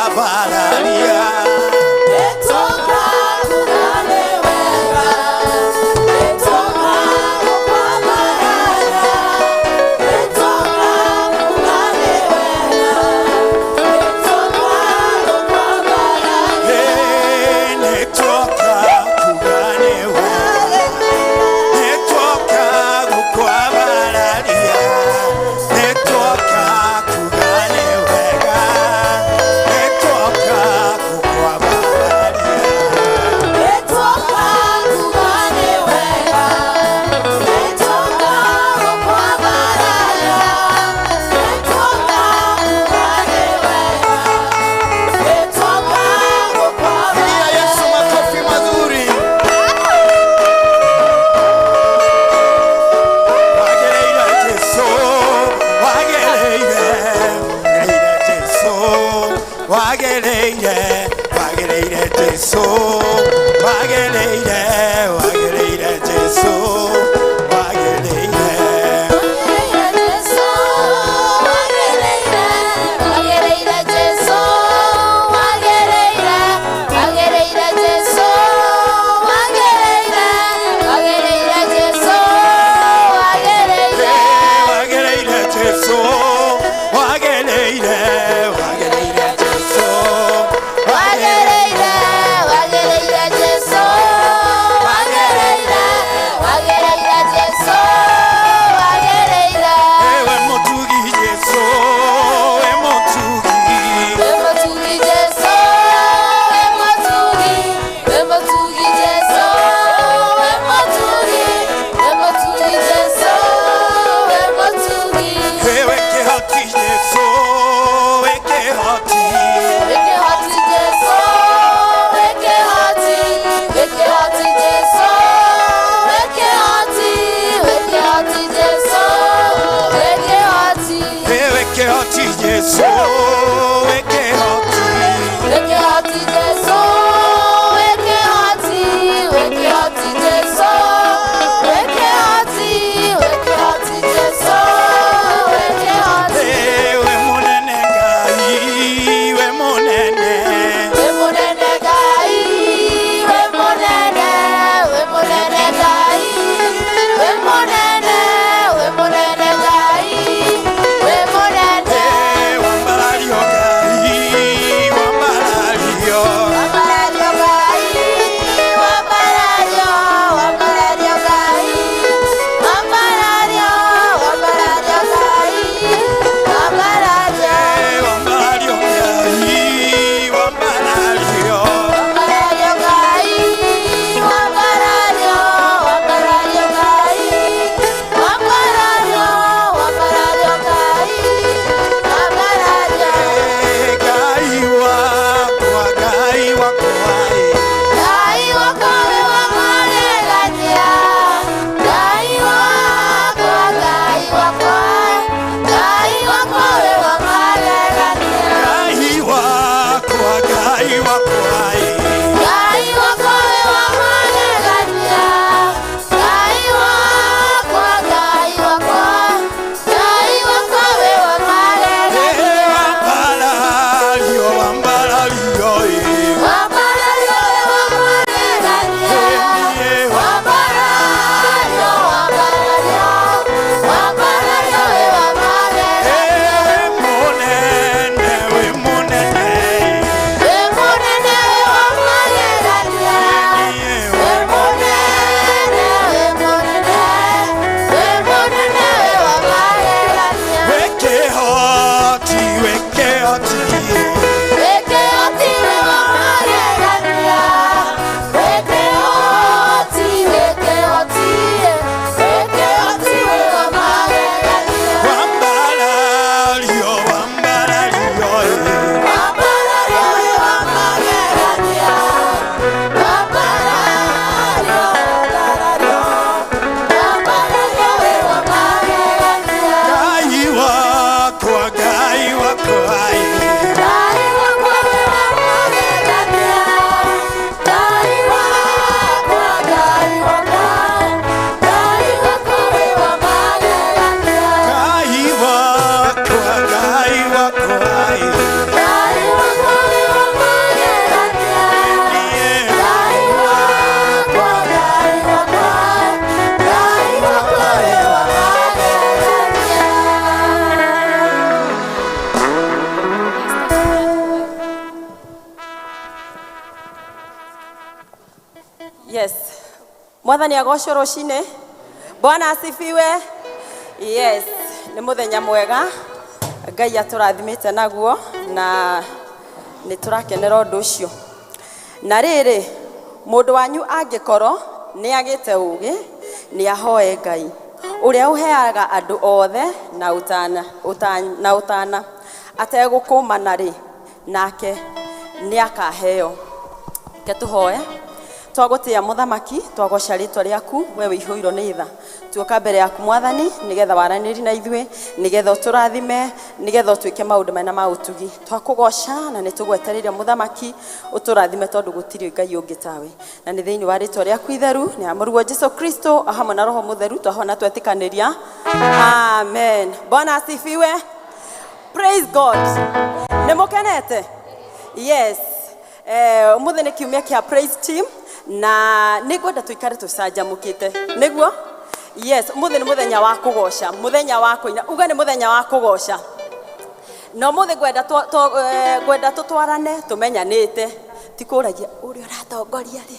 Gũkwambararia. Nĩtwoka kuga nĩ wega, nĩtwoka gũkwambararia, nĩtwoka kuga nĩ wega, nĩtwoka gũkwambararia. Nĩtwoka kuga nĩ wega, nĩtwoka gũkwambararia, nĩtwoka kuga nĩ wega, nĩtwoka gũkwambararia. Nĩtwoka kuga nĩ wega, nĩtwoka gũkwambararia, nĩtwoka kuga nĩ wega, nĩtwoka Pigia Yesu gũkwambararia. Makofi mazuri. Wagereire Jesu, wagereire, wagereire Jesu, wagereire, wagereire Jesu, wagereire, wagereire Jesu, wagereire. Jesu, wagereire, wagereire Jesu, wagereire, wagereire Jesu, wagereire, wagereire Jesu, wagereire. Wagereire Jesu, wagereire, wagereire Jesu, Wagereire, wagereire Jesu, wagereire. Mwathani agocwo rũcinĩ. Bwana asifiwe. Yes, nĩ mũthenya mwega Ngai atũrathimĩte naguo na nĩ tũrakenera ũndũ ũcio. Na rĩrĩ, mũndũ wanyu angĩkorwo nĩ agĩte ũũgĩ, nĩ ahoe Ngai ũrĩa ũheaga andũ othe na ũtana, na ũtana ategũkũmana rĩ, nake nĩ akaheo. Reke tũhoe. Twagũtĩa mũthamaki, twagoca rĩtwa rĩaku, we wĩihũirwo nĩ tha. Tuoka mbere yaku mwathani, nĩgetha waranĩri na ithuĩ, nĩgetha ũtũrathime, nĩgetha ũtwĩke maũndũ mena ma ũtugi. Twakũgoca na nĩ tũgwetereire mũthamaki, ũtũrathime tondũ gũtirĩ Ngai ũngĩ tawe. Na nĩ thĩinĩ wa rĩtwa rĩaku itheru, nĩ ya mũrũguo Jesu Kristo, o hamwe na Roho Mũtheru, twahona twetĩkanĩria. Amen. Bwana asifiwe. Praise God. Nĩ mũkenete? Yes. Ũmũthĩ nĩ kiumia kĩa praise team na nĩ ngwenda tũikare tũcanjamũkĩte. Nĩguo? Yes, ũmũthĩ nĩ mũthenya wa kũgoca, mũthenya wa kũina. Uga nĩ mũthenya wa kũgoca. Na ũmũthĩ ngwenda ngwenda tũtwarane tũmenyanĩte. Ti kũragia ũrĩa ũratongoria rĩ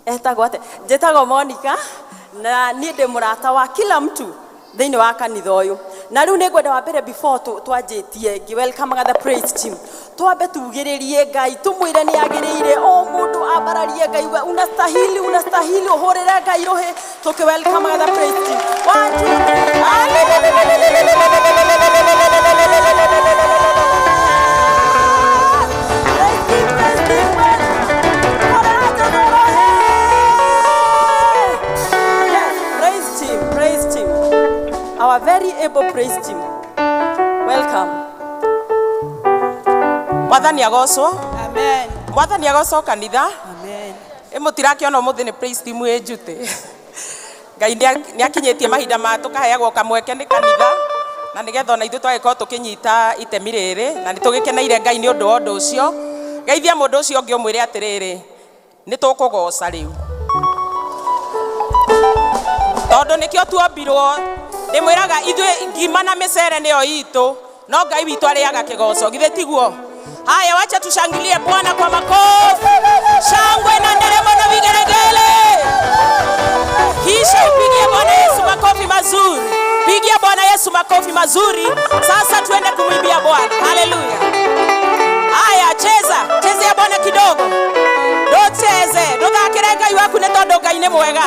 etagwo atĩa? Njĩtagwo Monica na niĩ ndĩ mũrata wa kila mtu thĩinĩ wa kanitha ũyũ. Na rĩu nĩ ngwenda wa mbere before twanjĩtie ngĩ welcome the praise team, twambe tugĩrĩrie Ngai, tũmwĩre nĩ agĩrĩire o mũndũ ambararie Ngai, we unastahili, unastahili, ũhũrĩre Ngai rũhĩ tũkĩ welcome the praise team. One, two, three. Praise team, praise team, hũrĩra Jesũ rũhĩ. Yes, praise team, praise team. Our very able praise team. Welcome. Mwathani agocwo. Amen. Mwathani agocwo kanitha. Amen. Ĩ mũtirakĩona ũmũthĩ nĩ praise team ĩ njute. Ngai nĩ akinyĩtie mahinda ma tũkaheagwo kamweke nĩ kanitha na nĩgetha ona ithuĩ twagĩkorwo tũkĩnyita itemi rĩrĩ na nĩ tũgĩkeneire Ngai nĩ ũndũ wa ũndũ ũcio. Geithia mũndũ ũcio ũngĩ ũmwĩre atĩrĩrĩ, nĩ tũkũgoca rĩu tondũ nĩkĩo tuombirwo. Ndĩmwĩraga ithuĩ ngima na mĩcere nĩyo itũ, no Ngai witũ arĩaga kĩgoco, githĩ tiguo? Haya, wacha tushangilie Bwana kwa makofi, shangwe na nderemo na vigelegele. Kisha upigie Bwana Yesu makofi mazuri. Pigia Bwana Yesu makofi mazuri. Sasa tuende kumwimbia Bwana. Haleluya. Haya, cheza, chezea Bwana kidogo. Nducheze, nduthakire Ngai waku nĩ tondũ Ngai nĩ mwega.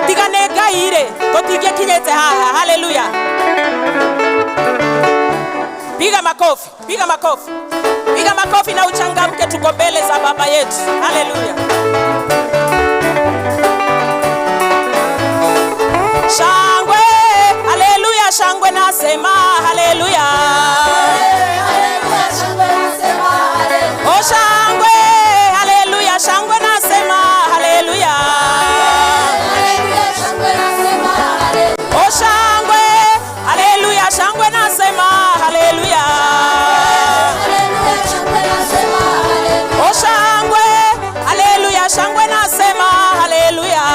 Tiga nĩ Ngai rĩ, tũtingĩkinyĩte haha. Haleluya. Piga makofi, piga makofi. Piga makofi na uchangamke, tuko mbele za Baba yetu. Haleluya. Shangwe, haleluya, shangwe nasema haleluya. Oh shangwe, haleluya, shangwe nasema haleluya. Oh shangwe, haleluya, shangwe nasema haleluya. Oh shangwe, haleluya, shangwe nasema haleluya.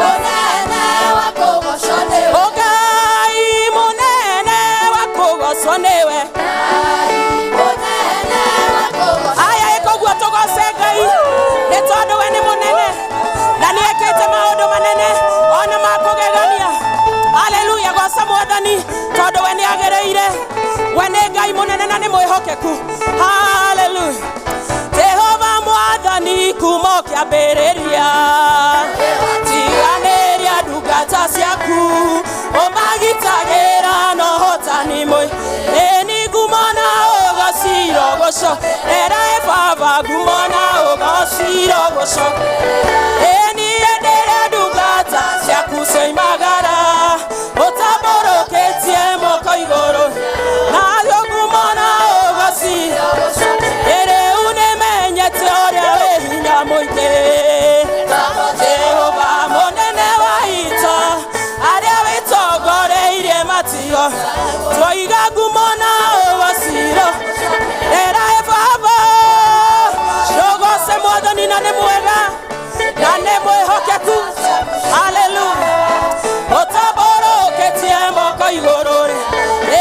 Munene wa kũgocwo nĩwe. O Ngai mũnene wa kũgocwo nĩwe. Ngai mũnene wa kũgocwo. Aya ĩkoguo tũgoce Ngai nĩ tondũ we nĩ mũnene na nĩ ekĩte maũndũ manene ona ma kũgegania. Haleluya, goca Mwathani tondũ we nĩ agĩrĩire. We nĩ Ngai mũnene na nĩ mwĩhokeku. Haleluya. Jehova Mwathani kuma o kĩambĩrĩria, tiganĩria ndungata ciaku ũmagitagĩra na ũhotani mũingĩ. Ĩni ngumo na ũgoci rogoco era ĩ Baba, ngumo na ũgoci rogoco. Ĩni enderea ndungata ciaku cioimagara ũtambũrũkĩtie moko igũrũ, nayo ngumo na ũgoci ĩrĩu nĩmenyete ũrĩa wĩ hinya mũingĩ. Jehova mũnene wa ita, arĩa wĩtongoreirie matigo, twoiga ngumo na ũgociro era ĩ Baba. Tũgoce Mwathani na nĩ mwega na nĩ mwĩhokeku. Haleluya. Ũtambũrũkĩtie moko igũrũ rĩ,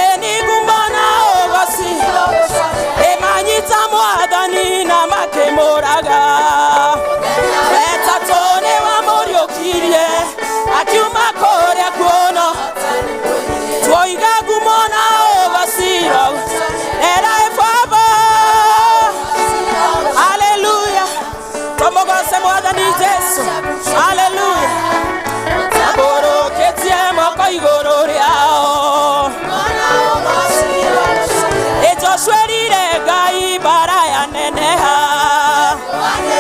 ĩni ngumo na ũgoci ĩmanyita Mwathani na makĩmũraga. Etatũ nĩ wamũriũkirie akiuma kũrĩa kuono, twoiga ngumo na ũgociro era ĩ Baba. Haleluya, tũmũgoce Mwathani Jesu. Haleluya. Tambũrũkĩtie moko igũrũ rĩao. Ĩ Joshua erire Ngai mbara yaneneha,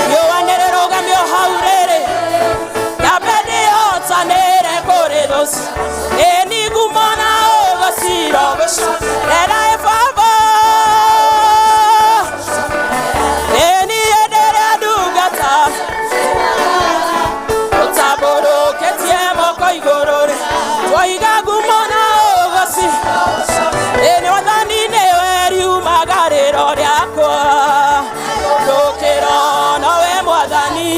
riũa nĩrĩrũgamio hau rĩrĩ, nyambe ndĩhotanĩre kũrĩ thũ. Ĩni ngumo na ũgoci rogoco era ĩ Baba. Ĩni enderea ndungata ũtambũrũkĩtie moko igũrũ rĩ, twoiga ngumo na ũgoci. Ĩni Mwathani nĩwe riumagarĩro rĩakwa, ndũkĩro nowe Mwathani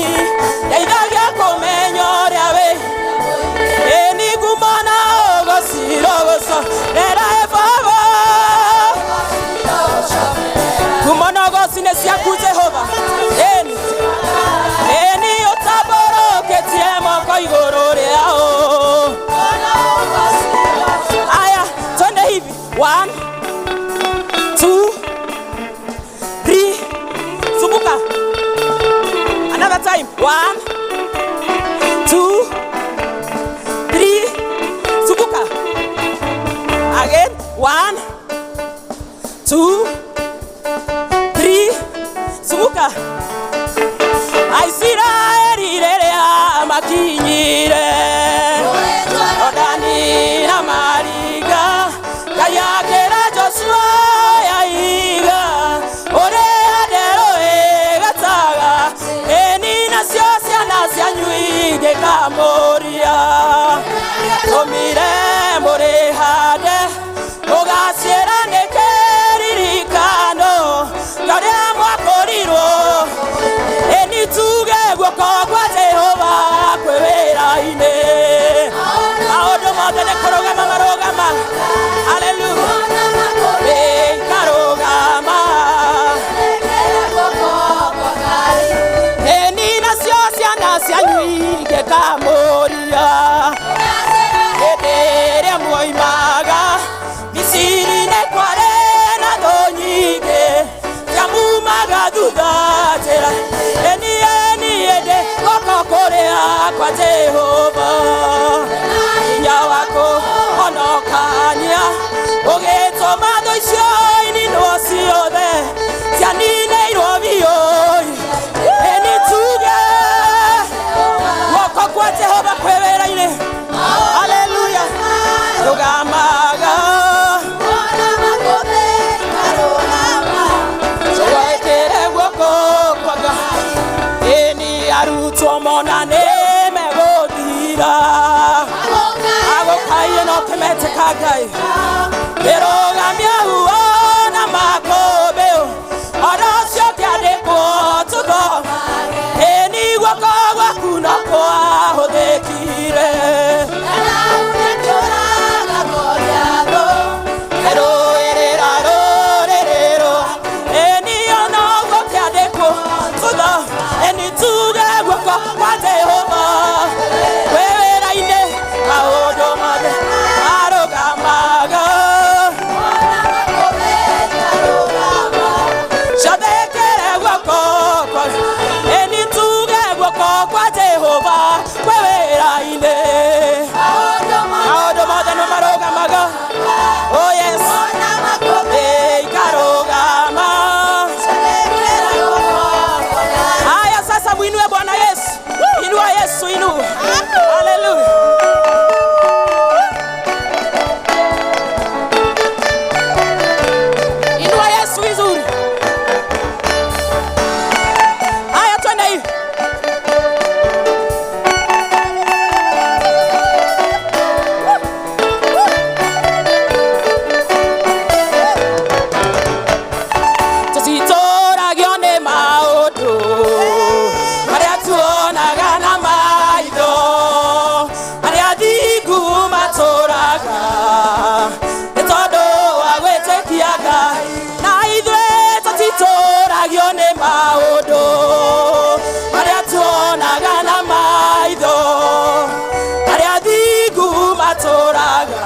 ndeithagia kũmenya ũrĩa wĩ. Ĩni ngumo na ũgoci rogoco era ĩ Baba. Ngumo na ũgoci nĩ ciaku Jehova. Ĩni ĩni ũtambũrũkĩtie moko igũrũ rĩao. Aya, twende hivi. 1 2 3, zunguka. Another time. 1 2 3, zunguka. Again. 1 2 3, zunguka. Aisiraeli rĩrĩa makinyire Jordani na mariga, Ngai akĩra Joshua yaiga ũrĩa nderũ ĩgataga, ĩni nacio ciana cianyu ingĩkamũria, tũmire mũrĩhande mũgaciĩra nĩ kĩririkano kĩa ũrĩa mwakũrirwo. Ĩni tuge guoko kwa Jehova kwĩ wĩra-inĩ, maũndũ mothe nĩ kũrũgama marũgama. Haleluya. Ĩkarũgama. Ĩni nacio ciana cianyu ingĩkamũria, hĩndĩ ĩrĩa mwoimaga Misiri nĩ kwarĩ na thũ nyingĩ ciamumaga thutha njĩra. Ĩni ĩni ĩndĩ guoko kũrĩa kwa Jehova hinya wa kũhonokania ũgĩtũma thũ icio ininwo ciothe cianinĩirwo biũ. Ĩni tuge guoko kwa Jehova kwĩ wĩra-inĩ. Haleluya. Rũgamaga tũgwĩkĩre guoko kwa Ngai. Ĩni arutwo mona nĩ megũthira, agũkaiye no kĩmetĩka Ngai ĩrũgamia huo na makũmbĩ ona ũcio kĩandĩkwo tũthome. Ĩni guoko gwaku no kwahũthĩkire. Haleluya. Inua Yesu vizuri. Haya, twende hivi. Tũtitũragio nĩ maũndũ marĩa tuonaga na maitho, arĩa thingu matũraga nĩ tondũ wa gwĩtĩkia Ngai. Na ithuĩ tũtitũragio nĩ maũndũ marĩa tuonaga na maitho, arĩa thingu matũraga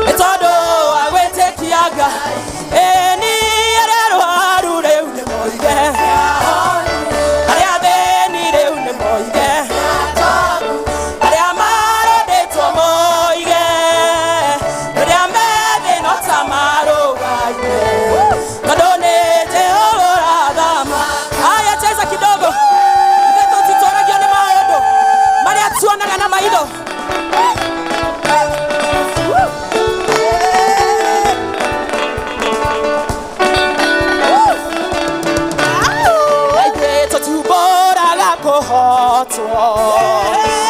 nĩ tondũ wa gwĩtĩkia Ngai. Ĩni arĩa arwaru rĩu nĩ moige, arĩa athĩni rĩu nĩ moige, arĩa marondĩtwo moige, rĩrĩa methĩ no ta marũgaine, tondũ nĩ Jehova ũrathama. Haya, cheza kidogo. Ithuĩ tũtitũragio nĩ maũndũ marĩa tuonaga na maitho. Ithuĩ tũtiumbũraga kũhotwo,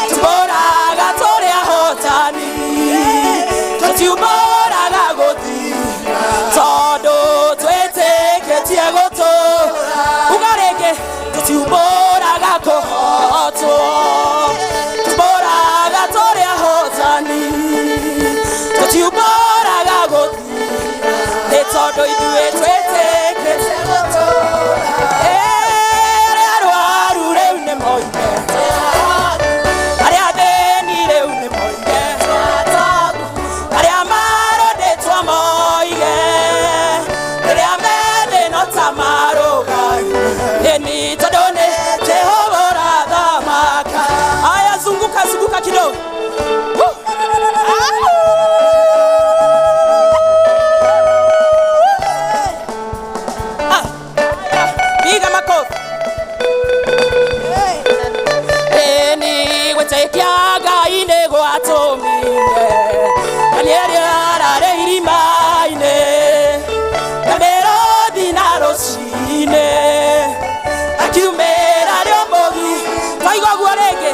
tumbũraga tũrĩ ahotani, tũtiumbũraga gũthiĩ tondũ twĩtĩkĩtie gũtũũra. Uga rĩngĩ, tũtiumbũraga kũhotwo, tumbũraga tũrĩ ahotani, tũtiumbũraga gũthiĩ nĩ tondũ ithuĩ twĩtĩkĩtie gũtũũra. Arĩa arwaru rĩu nĩ moige, arĩa athĩni rĩu nĩ moige, arĩa marondĩtwo moige, rĩrĩa methĩ no ta marũgaine, ĩni tondũ nĩ Jehova ũrathamaka. Aya, zunguka zunguka kidogo. Woo! Ah, piga makofi. Ĩni gwĩtĩkia Ngai nĩ gwatũmire Danieli arare irima-inĩ na mĩrũthi na rũcinĩ akiumĩra rĩũmũgi. Twaigua guo rĩngĩ,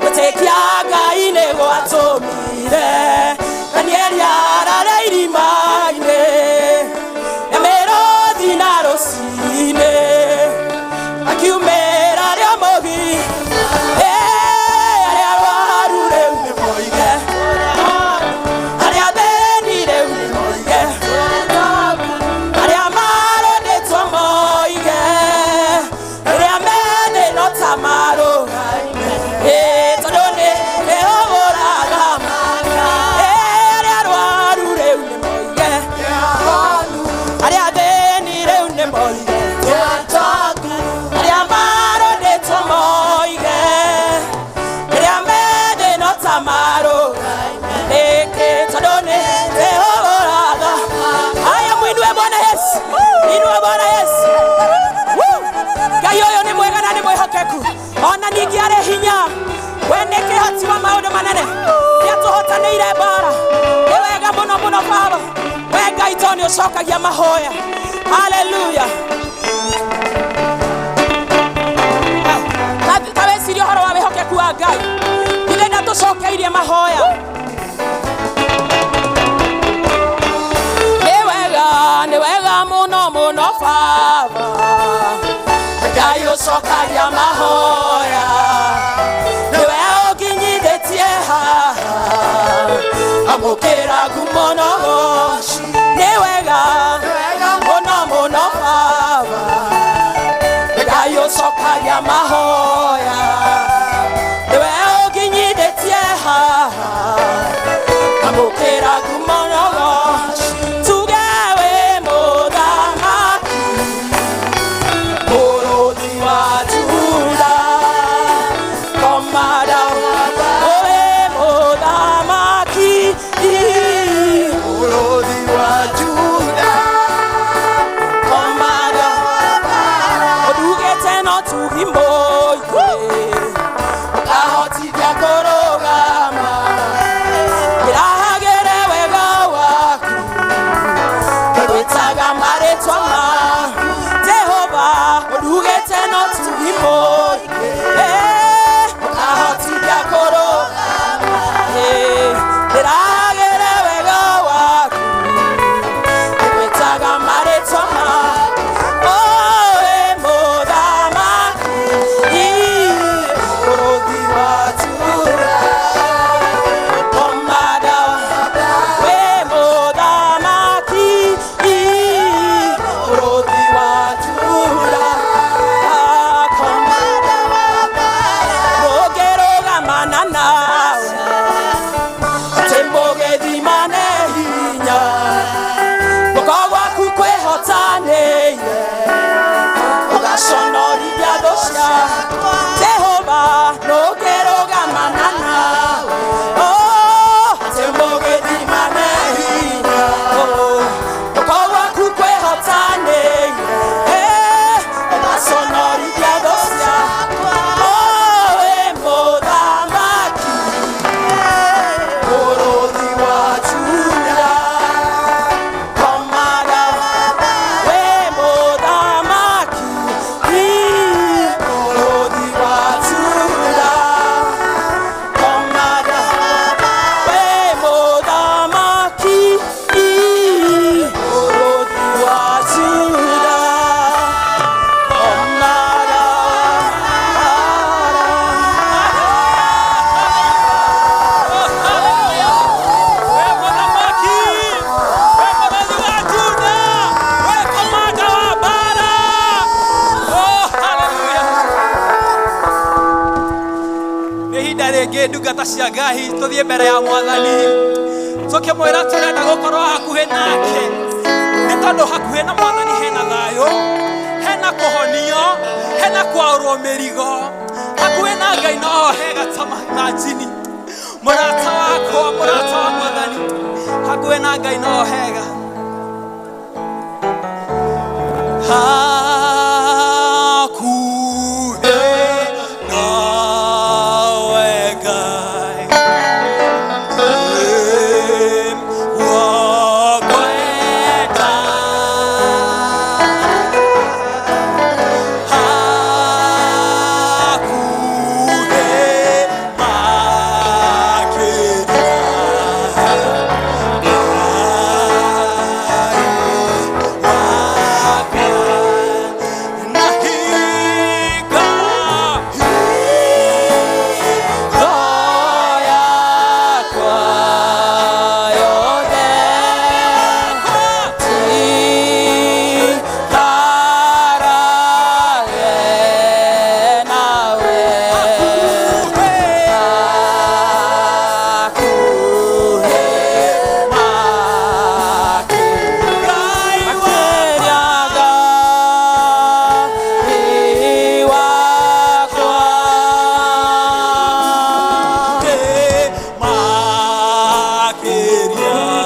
gwĩtĩkia Ngai nĩ gwatũmire Danieli arare irima-inĩ na mĩrũthi na rũcinĩ akiumĩra rĩũmũgi. Arĩa arwaru rĩu nĩ moige, arĩa athĩni rĩu nĩ moige, arĩa marondĩtwo moige, rĩrĩa methĩ no ta marũgaine, tondũ nĩ Jehova ũrathamaka. Arĩa arwaru rĩu nĩ moige, arĩa athĩni rĩu nĩ moige, arĩa marondĩtwo moige, rĩrĩa methĩ no ta marũgaine, nĩkĩ tondũ nĩ Jehova ũrathamaka. Haya, mwinue Bwana Yesu, inua Bwana Yesu. Woo! Ngai ũyũ nĩ mwega na nĩ mwĩhokeku, ona ningĩ arĩ hinya. We nĩ kĩhoti wa maũndũ manene, nĩ atũhotanĩire mbara. Nĩ wega mũno mũno Baba, we Ngai to nĩ ũcokagia mahoya. Haleluya. Ta wĩcirie ũhoro wa wĩhokeku wa Ngai, ithe ndatũcokeirie mahoya. Nĩ wega, nĩ wega mũno mũno Baba, Ngai ũcokagia mahoya, nĩwe ũnginyithĩtie haha, amũkĩra ngumo na ũgoci. Nĩ wega mũno mũno Baba, Ngai ũcokagia mahoya, nĩwe ũnginyithĩtie haha, amũkĩra ngumo na ũgoci. Tuge wĩ mũthamaki, mũrũthi wa Juda, komanda wĩ mũthamaki. Mũrũthi wa Juda. Kũrũgama ndĩrahagĩre wega waku ngwĩtaga marĩtwa ma Jehova ũndugĩte no tuhimũke ũkahotithia kũrũgama ndĩrahagĩre wega waku ngwĩtaga marĩtwa ma Oe mũthamaki mũrũthi wa Juda Komada we mũthamaki mũrũthi wa Juda Komada mũngĩrũgamana nawe atĩ mũgĩthimane hinya guoko gwaku kwĩhotanĩire ũgaconorithia thũ ciakwa Jehova nũngĩrũgamana nawe Oh, atĩ mũgĩthimane hinya Oh, guoko gwaku kwĩhotanĩire ũgaconorithia thũ ciakwa Oh, wĩ mũthamaki mũrũthi wa Juda Komada we mũthamaki mũrũthi wa Juda Komada we mũthamaki mũrũthi wa Juda Komada. We mũthamaki, we mũrũthi wa Juda, we komanda wa mbara. Oh, hallelujah. Nĩ ihinda rĩngĩ ndungata cia Ngai tũthiĩ mbere ya mwathani tũkĩmwĩra tũrenda gũkorwo hakuhĩ nake nĩ tondũ hakuhĩ na mwathani hena thayũ hena kũhonio hena kwaũrwo mĩrigo hakuhĩ na Ngai noho hega ta majini mũrata wakwa mũrata wa mwathani hakuhĩ na Ngai noho hega hakuhĩ nawe Ngai wakwenda hakuhĩ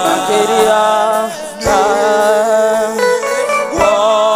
makĩria Ngai wakwa.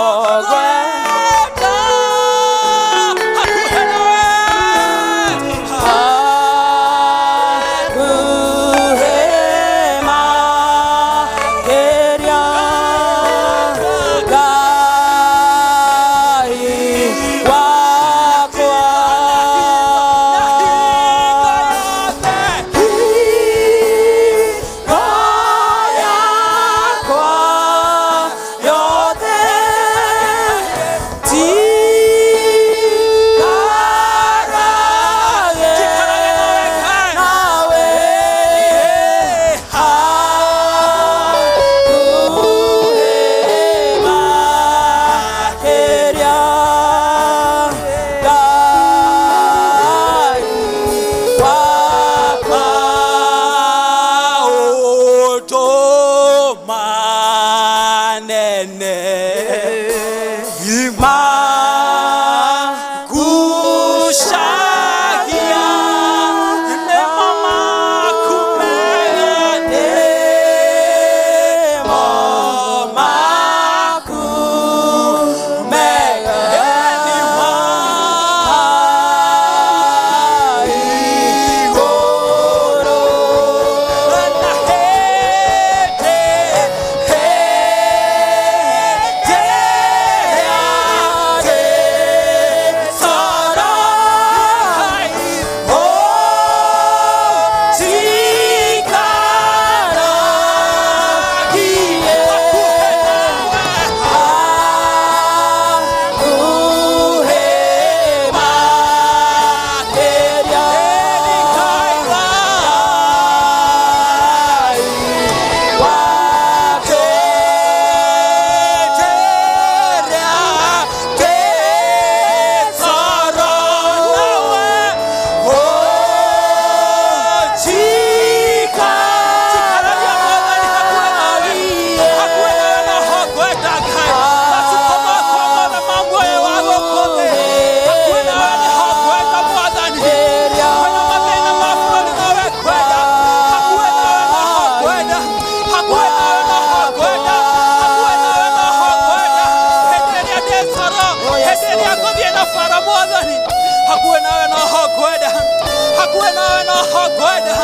Nawe noho ngwenda,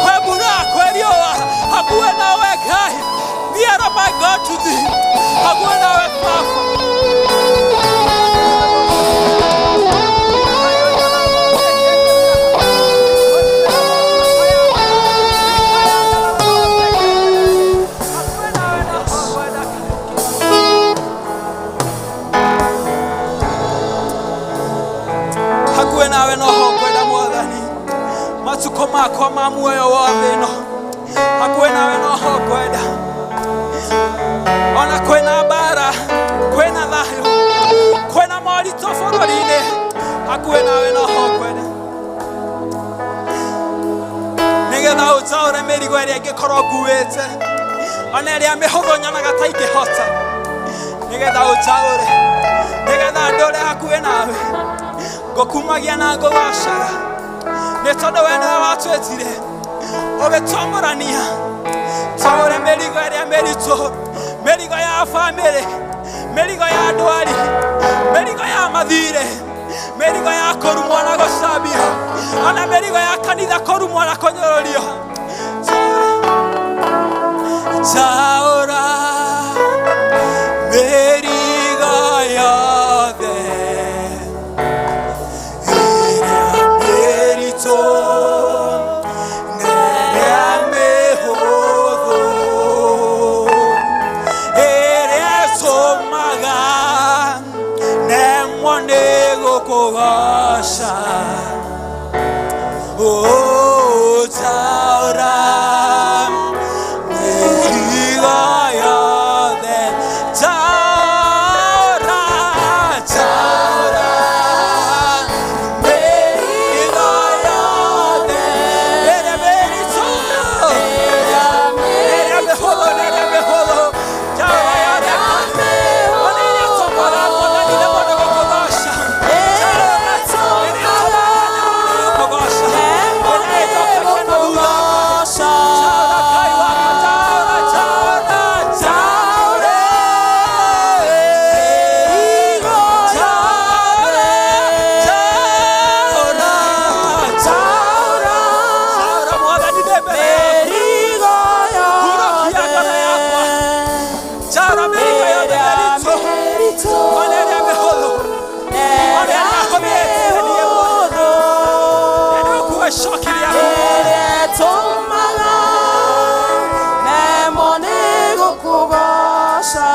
kwĩ mbura, kwĩ riũa, hakuhĩ nawe Ngai. Nearer my God to thee, hakuhĩ nawe Baba. Hakuhĩ nawe noho ngwenda Mwathani, matukũ makwa ma muoyo wa thĩ ĩno, hakuhĩ nawe noho ngwenda. Ona kwĩna mbara, kwĩna thayũ, kwĩna moritũ bũrũri-inĩ, hakuhĩ nawe noho ngwenda, nĩgetha ũnjaũre mĩrigo ĩrĩa ingĩkorwo nguĩte, ona ĩrĩa mĩhũthũ nyonaga ta ingĩhota, nĩgetha ũnjaũre, nĩgetha ndũre hakuhĩ nawe, ngũkumagia na ngũgocaga, nĩ tondũ we nĩwe watwĩtire ũgĩtwamũrania. Taũre mĩrigo ĩrĩa mĩritũ, mĩrigo ya bamĩrĩ, mĩrigo ya ndwari, mĩrigo ya mathirĩ, mĩrigo ya kũrumwo na gũcambio, ona mĩrigo ya kanitha kũrumwo na kũnyũrũrio. Taũra mĩrigo yothe ĩrĩa mĩritũ na ĩrĩa mĩhũthũ, ĩrĩa ĩtũmaga nemwo nĩ gũkũgoca. Taũra mĩrigo yothe, taũra, taũra mĩrigo yothe ĩrĩa mĩritũ, ĩrĩa mĩhũthũ na ĩrĩa mĩhũthũ, taũra yothe, ona ĩrĩa ĩtũmaga Mwathani nemwo nĩ gũkũgoca. Taũra ĩrĩa ĩtũmaga nemwo nĩ gũkũgoca, ĩrĩa ĩnjokagia na thutha. Taũra Ngai wakwa, taũra, taũra, taũra, taũra, taũra, taũra, taũra Mwathani ndĩ mbere yaku, hurũkia ngoro yakwa, taũra mĩrigo yothe mĩritũ, ona ĩrĩa mĩhũthũ, ona ĩrĩa hũthĩtie niĩ Mwathani, nĩngũkua icoki rĩaku. Ĩtũmaga nemwo nĩ gũkũgoca.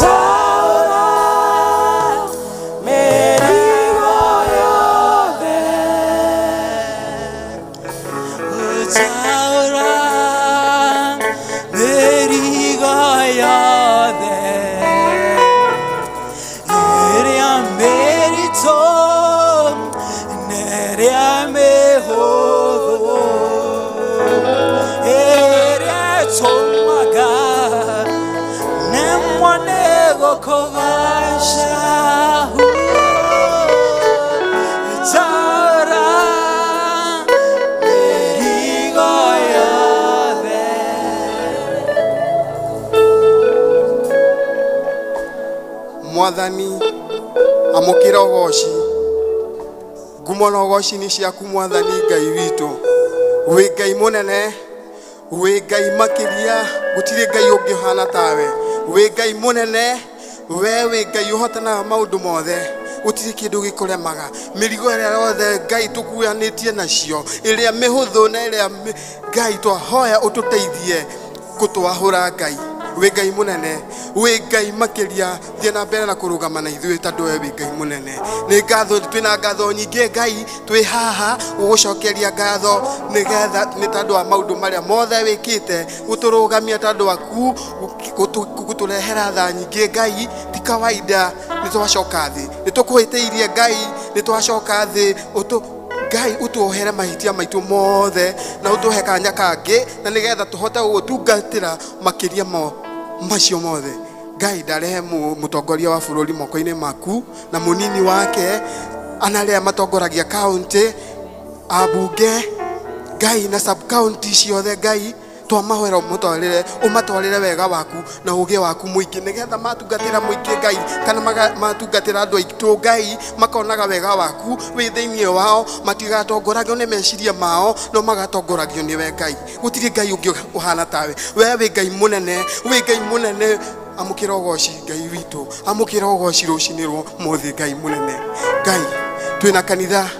Taũra mĩrigo yothe. Taũra mĩrigo yothe ĩrĩa mĩritũ na ĩrĩa mĩhũthũ, ĩrĩa ĩtũmaga nemwo nĩ gũkũgoca. Taũra mĩrigo yothe. Mwathani, amũkĩra ũgoci, ngumo na ũgoci nĩ ciaku Mwathani Ngai witũ. Wĩ Ngai mũnene, wĩ Ngai makĩria, gũtirĩ Ngai ũngĩ ũhana tawe. Wĩ Ngai mũnene, we wĩ Ngai ũhotanaga maũndũ mothe, gũtirĩ kĩndũ gĩkũremaga. Mĩrigo ĩrĩa yothe Ngai tũkuanĩtie nacio, ĩrĩa mĩhũthũ na ĩrĩa Ngai, twahoya ũtũteithie gũtwahũra. Ngai, wĩ Ngai mũnene, wĩ Ngai makĩria, thiĩ na mbere na kũrũgama na ithuĩ tondũ we wĩ Ngai mũnene. Nĩ ngatho, twĩna ngatho nyingĩ Ngai, twĩ haha gũgũcokeria ngatho nĩgetha nĩ tondũ wa maũndũ marĩa mothe wĩkĩte gũtũrũgamia, tondũ waku gũtũrehera tha nyingĩ. Ngai, ti kawaida nĩ twacoka thĩ, nĩ tũkũhĩtĩirie Ngai, nĩ twacoka thĩ, ũtũ Ngai ũtuohere mahĩtia maitũ mothe na ũtũhe kanya kangĩ na nĩgetha tũhote gũgũtungatĩra makĩria mo macio mothe. Ngai, ndarehe mũtongoria wa bũrũri moko-inĩ maku na mũnini wake ana arĩa matongoragia kaunti, ambunge Ngai na sub county ciothe. Ngai, Twamahoera ũmũtwarĩre ũmatwarĩre wega waku na ũgĩ waku mũingĩ, nĩgetha matungatĩra mũingĩ Ngai, kana matungatĩra andũ aitũ Ngai, makonaga wega waku wĩ thĩinĩ wao, matigatongoragio nĩ meciria mao, no magatongoragio nĩwe Ngai. Gũtirĩ Ngai ũngĩ ũhana tawe. We wĩ Ngai mũnene, wĩ Ngai mũnene. Amũkĩra ũgoci Ngai witũ, amũkĩra ũgoci rũcinĩ rwa ũmũthĩ Ngai mũnene. Ngai twĩna kanitha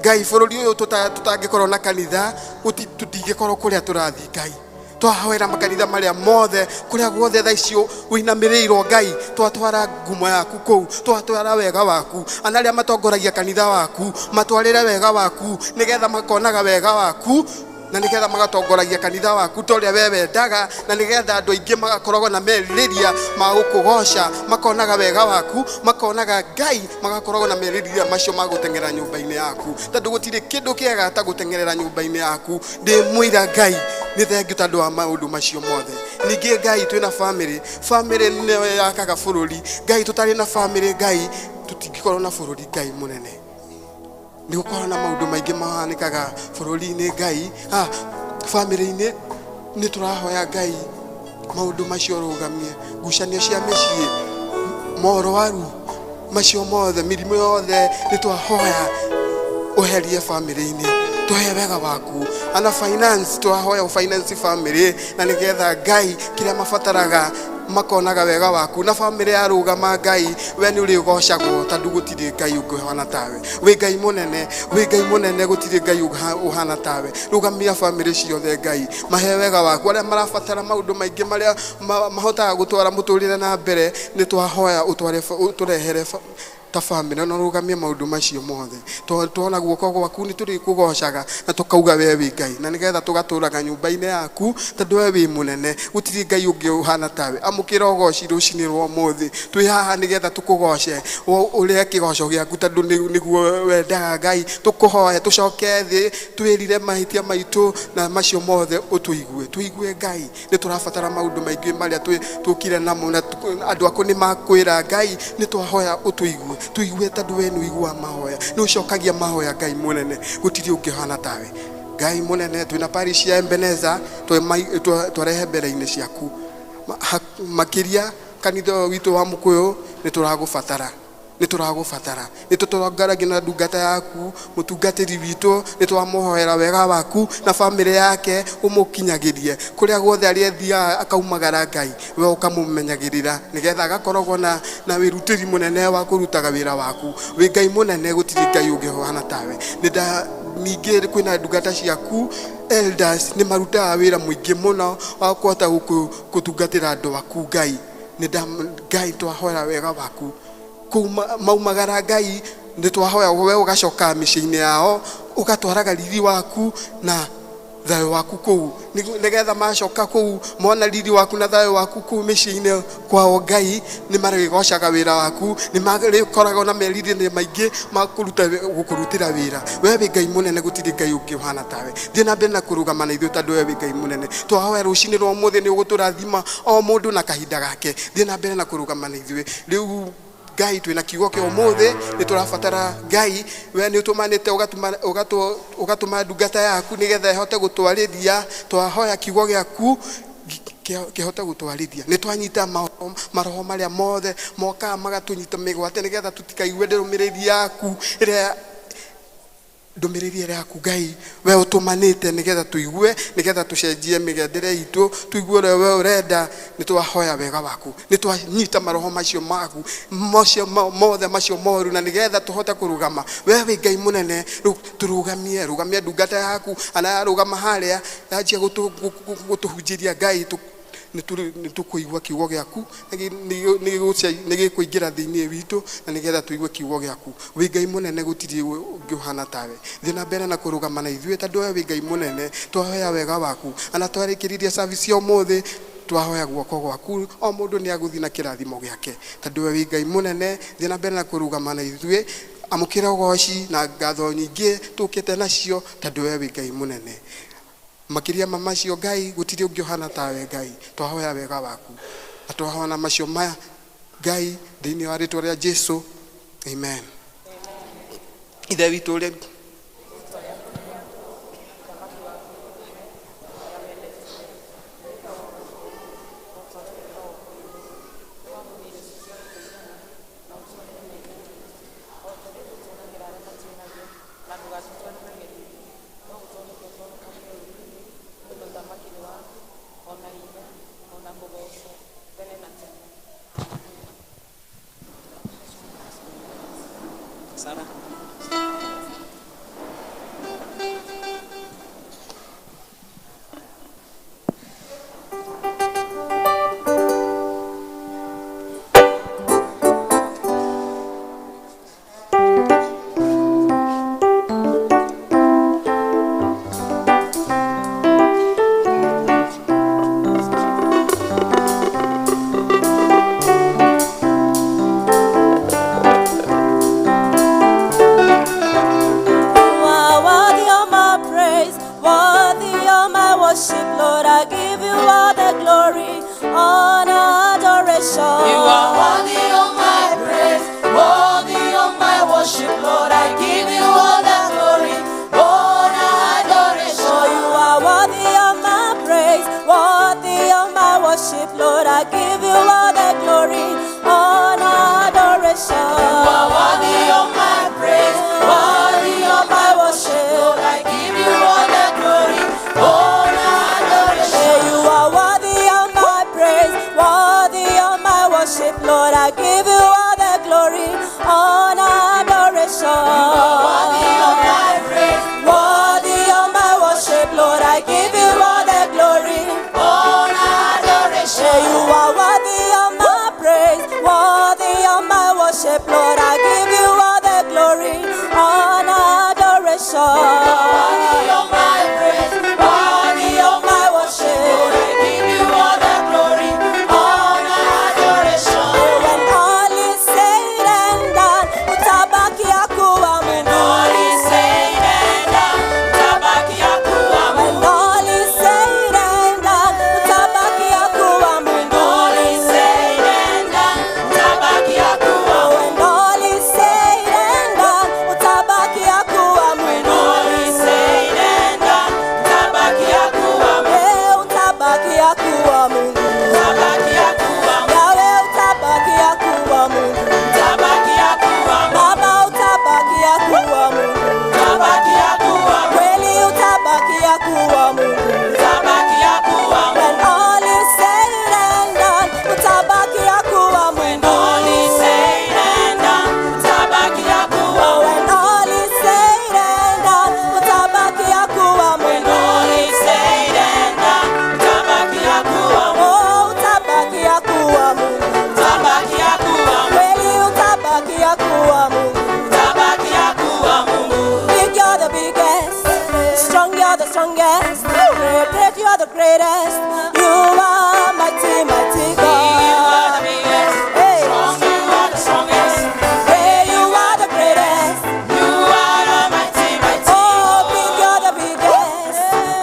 Ngai, bũrũri ũyũ tũtangĩkorwo na kanitha, tũtingĩkorwo kũrĩa tũrathiĩ Ngai. Twahoera makanitha marĩa mothe kũrĩa guothe thaa icio ũinamĩrĩirwo Ngai, twatwara ngumo yaku kũu, twatwara wega waku. Ana arĩa matongoragia kanitha waku matwarĩre wega waku, nĩgetha makonaga wega waku, na nĩgetha magatongoragia kanitha waku ta ũrĩa we wendaga, na nĩgetha andũ aingĩ magakoragwo na merirĩria ma gũkũgoca, makonaga wega waku, makonaga Ngai, magakoragwo na merirĩria macio ma gũteng'era nyũmba-inĩ yaku, tondũ gũtirĩ kĩndũ kĩega ta gũteng'erera nyũmba-inĩ yaku. Ndĩ mũira Ngai, nĩ thengiũ tondũ wa maũndũ macio mothe. Ningĩ Ngai twĩna bamĩrĩ, bamĩrĩ nĩyo yakaga bũrũri Ngai. Tũtarĩ na bamĩrĩ Ngai, tũtingĩkorwo na bũrũri Ngai mũnene. Nĩ gũkorwo na maũndũ maingĩ mahanĩkaga bũrũri-inĩ Ngai, bamĩrĩ-inĩ. Nĩ tũrahoya Ngai maũndũ macio rũgamie, ngucanio cia mĩciĩ, morwaru macio mothe, mĩrimũ yothe, nĩ twahoya ũherie bamĩrĩ-inĩ, tũhe wega waku. Ana finance, twahoya finance bamĩrĩ, na nĩgetha Ngai kĩrĩa mabataraga makonaga wega waku, na bamĩrĩ yarũgama Ngai, we nĩ ũrĩgocagwo, tondũ gũtirĩ Ngai ũngĩ ũhana tawe. Wĩ Ngai mũnene, wĩ Ngai mũnene, gũtirĩ Ngai ũhana tawe. Rũgamia bamĩrĩ ciothe Ngai, mahe wega waku. Arĩa marabatara maũndũ maingĩ marĩa mahotaga gũtwara mũtũrĩre na mbere, nĩ twahoya ũtũrehere ta bamĩrĩ, na ũrũgamie maũndũ macio mothe. Tuona guoko gwaku nĩ tũrĩkũgocaga na tũkauga we wĩ Ngai, na nĩgetha tũgatũraga nyũmba-inĩ yaku, tondũ we wĩ mũnene, gũtirĩ Ngai ũngĩ ũhana tawe. Amũkĩra ũgoci rũcinĩ rwa ũmũthĩ, twĩ haha nĩgetha tũkũgoce, ũrĩe kĩgoco gĩaku, tondũ nĩguo wendaga Ngai. Tũkũhoe tũcoke thĩ, twĩrire mahĩtia maitũ na macio mothe, ũtũigue, tũigue Ngai. Nĩ tũrabatara maũndũ maingĩ marĩa tũkire namo, na andũ aku nĩ makwĩra Ngai, nĩ twahoya ũtũigue, tũigue, tondũ we nĩ ũiguaga mahoya, nĩ ũcokagia mahoya Ngai mũnene, gũtirĩ ũngĩ ũhana tawe Ngai mũnene. Twĩna parish ya Ebeneza, twarehe mbere-inĩ ciaku. Makĩria kanitha ũyũ witũ wa Mũkũyũ, nĩ tũragũbatara, nĩ tũragũbatara. Nĩ tũtongaragia na ndungata yaku, mũtungatĩri witũ, nĩ twamũhoera wega waku na bamĩrĩ yake, ũmũkinyagĩrie kũrĩa guothe arĩa athiaga akaumagara Ngai, we ũkamũmenyagĩrĩra, nĩgetha agakoragwo na wĩrutĩri mũnene wa kũrutaga wĩra waku. Wĩ Ngai mũnene, gũtirĩ Ngai ũngĩ ũhana tawe. Nĩ ningĩ kwĩna ndungata ciaku elders, nĩ marutaga wĩra mũingĩ mũno wa kũhota gũtungatĩra andũ aku Ngai. Nĩ Ngai twahoya wega waku kũu maumagara Ngai, nĩ twahoya we ũgacoka mĩciĩ-inĩ yao, ũgatwaraga riri waku na thayũ waku kũu, nĩgetha macoka kũu mona riri waku na thayũ waku kũu mĩciĩ-inĩ kwao Ngai, nĩ marĩgocaga wĩra waku, nĩ marĩkoragwo na merirĩria maingĩ ma kũruta gũkũrutĩra wĩra. We wĩ Ngai mũnene, gũtirĩ Ngai ũngĩ ũhana tawe. Thiĩ na mbere na kũrũgama na ithuĩ, tondũ we wĩ Ngai mũnene. Twahoya rũcinĩ rwa ũmũthĩ nĩ ũgũtũrathima o mũndũ na kahinda gake. Thiĩ na mbere na kũrũgama na ithuĩ. Rĩu Ngai twĩna kiugo kĩa ũmũthĩ, nĩ tũrabatara Ngai, we nĩ ũtũmanĩte ũgatũma ndungata yaku nĩgetha ĩhote gũtwarĩria. Twahoya kiugo gĩaku kĩhote gũtwarithia. Nĩ twanyita maroho marĩa mothe mokaga magatũnyita mĩgwate, nĩgetha tũtikaigue ndũmĩrĩri yaku ĩrĩa ndũmĩrĩri ĩrĩa yaku Ngai we ũtũmanĩte, nĩgetha tũigue, nĩgetha tũcenjie mĩgendere itũ, tũigue ũrĩa we ũrenda. Nĩ twahoya wega waku, nĩ twanyita maroho macio maku macio mothe macio moru, na nĩgetha tũhote kũrũgama. We wĩ Ngai mũnene, rĩu tũrũgamie, rũgamia ndungata yaku, ana yarũgama harĩa yanjia gũtũhunjĩria Ngai, nĩ tũkũigua kiugo gĩaku nĩ gĩkũingĩra thĩinĩ witũ, na nĩgetha tũigue kiugo gĩaku. Wĩ Ngai mũnene, gũtirĩ ũngĩ ũhana tawe. Thiĩ na mbere na kũrũgama na ithuĩ, tondũ we wĩ Ngai mũnene. Twahoya wega waku, ana twarĩkĩrĩria service ya ũmũthĩ, twahoya guoko gwaku, o mũndũ nĩ agũthiĩ na kĩrathimo gĩake, tondũ we wĩ Ngai mũnene. Thiĩ na mbere na kũrũgama na ithuĩ, amũkĩra ũgoci na ngatho nyingĩ tũkĩte nacio, tondũ we wĩ Ngai mũnene. Makĩria ma macio Ngai, gũtirĩ ũngĩ ũhana tawe Ngai. Twahoya wega waku na twahoya na macio maya Ngai, thĩinĩ wa rĩtwa rĩa Jesu, amen. Ithe witũ ũrĩa Lord. I give you all the glory, honor, adoration. You are worthy of my praise, worthy of my worship, Lord. I give you all the glory, honor, adoration. Oh, you are worthy of my praise, worthy of my worship, Lord. I give you all the glory, honor, adoration. You are worthy of my praise, worthy of my worship, Lord. I give you all the glory, honor, adoration. Hey, you are worthy of my praise, worthy of my worship, Lord. I give you all the glory, honor, adoration. You are worthy of my praise, Worthy of my worship, Lord. I give you all the glory. honor, adoration. Hey, you are worthy of my praise, worthy of my worship, Lord. I give you all the glory, honor, adoration. Worthy of my praise, worthy of my worship, Lord. I give you all the glory, honor, adoration. When all is said and done, utabakia kuwa Mungu. All is said and done, utabakia kuwa When Mungu. all is said and done, utabakia kuwa Mungu. All is said and done, utabakia kuwa Mungu. When all is said and done, utabakia kuwa Mungu. All is said and done, utabakia kuwa Mungu. Eh, utabakia kuwa Mungu. Utabakia kuwa Mungu. Yawe utabakia kuwa Mungu. Utabakia kuwa Mungu. Baba utabakia kuwa Mungu. Utabakia kuwa Mungu. Kweli utabakia kuwa Mungu. Utabakia kuwa Mungu. When all is said and done, utabakia kuwa Mungu. All is said and done, utabakia kuwa Mungu. When all is said and done, utabakia kuwa Mungu. All is said and done, utabakia kuwa Mungu. Oh, utabakia kuwa Mungu. Utabakia kuwa Mungu. Kweli utabakia kuwa Mungu. Utabakia kuwa Mungu. Big you're the biggest, strong you're the strongest, great, great you're the greatest. You are mighty, mighty You are God. the biggest, Hey, strong you are the strongest. hey, you are the greatest. You are the mighty, mighty. Oh, big you're the biggest,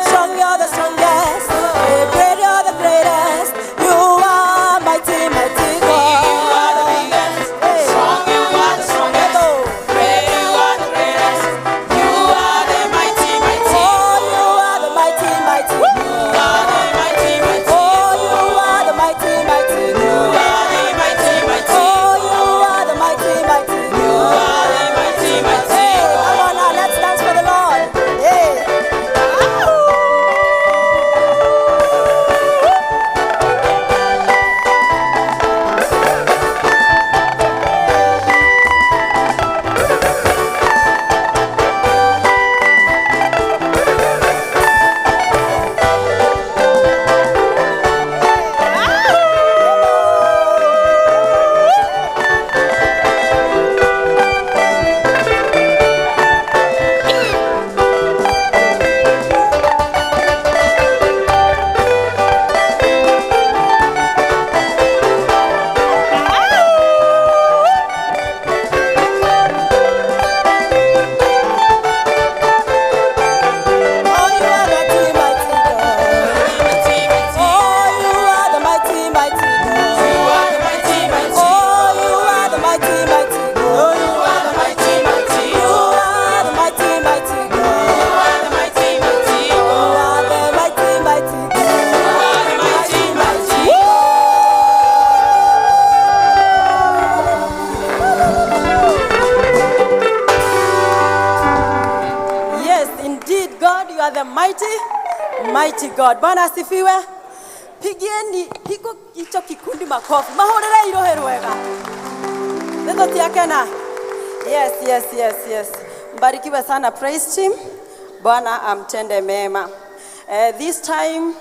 strong you're the strongest, great, great you're the greatest. You are mighty, mighty You are the God. biggest, Hey. strong you are the strongest. Go. Great you are the greatest. You are the mighty, mighty. Oh, you are the mighty, mighty. You are the mighty, mighty. Oh, you are the mighty, mighty. You are the mighty, mighty. Oh, you are the mighty, mighty. You are the mighty, mighty. Hey, come on now, let's dance for the Lord. Hey. Oh, you are the mighty, mighty God. Oh, you are the mighty, mighty God. You are the mighty, mighty. Oh, you are the mighty, mighty God. You are the mighty, mighty. You are the mighty, mighty God. You are the mighty, mighty. You are the mighty, mighty God. You are the mighty, mighty. Yes, indeed, God, you are the mighty, mighty God. Bwana asifiwe. Pigieni hiko hicho kikundi makofi. Mahurire irohe rwega. Nĩtũtiakena. Yes, yes, yes, yes. Mbarikiwe sana praise team. Bwana amtende mema. This time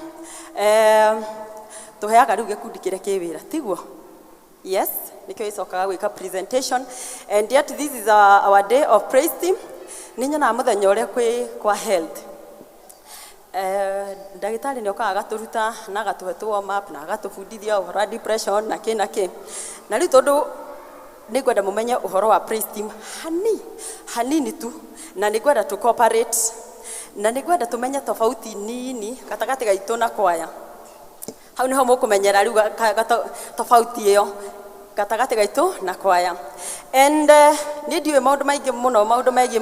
tuheaga rĩu gĩkundi kĩrĩa kĩ wĩra tiguo? Yes, nikio icokaga gwĩka presentation and yet this is our day of praise team. Nĩ nyonaga mũthenya ũrĩa kwĩ kwa health. Ndagĩtarĩ nĩ okaga agatũruta na agatũhe tũ warm up na agatũbundithia ũhoro wa depression na kĩ na kĩ. Na rĩu tondũ nĩ ngwenda mũmenye ũhoro wa praise team hani hanini tu na nĩ ngwenda tũ cooperate. Na nĩ ngwenda tũmenye tofauti nini gatagatĩ gaitũ na kwaya. Hau nĩho mũkũmenyera rĩu tofauti ĩyo gatagatĩ gaitũ na kwaya. And niĩ ndiũĩ maũndũ maingĩ mũno maũndũ megiĩ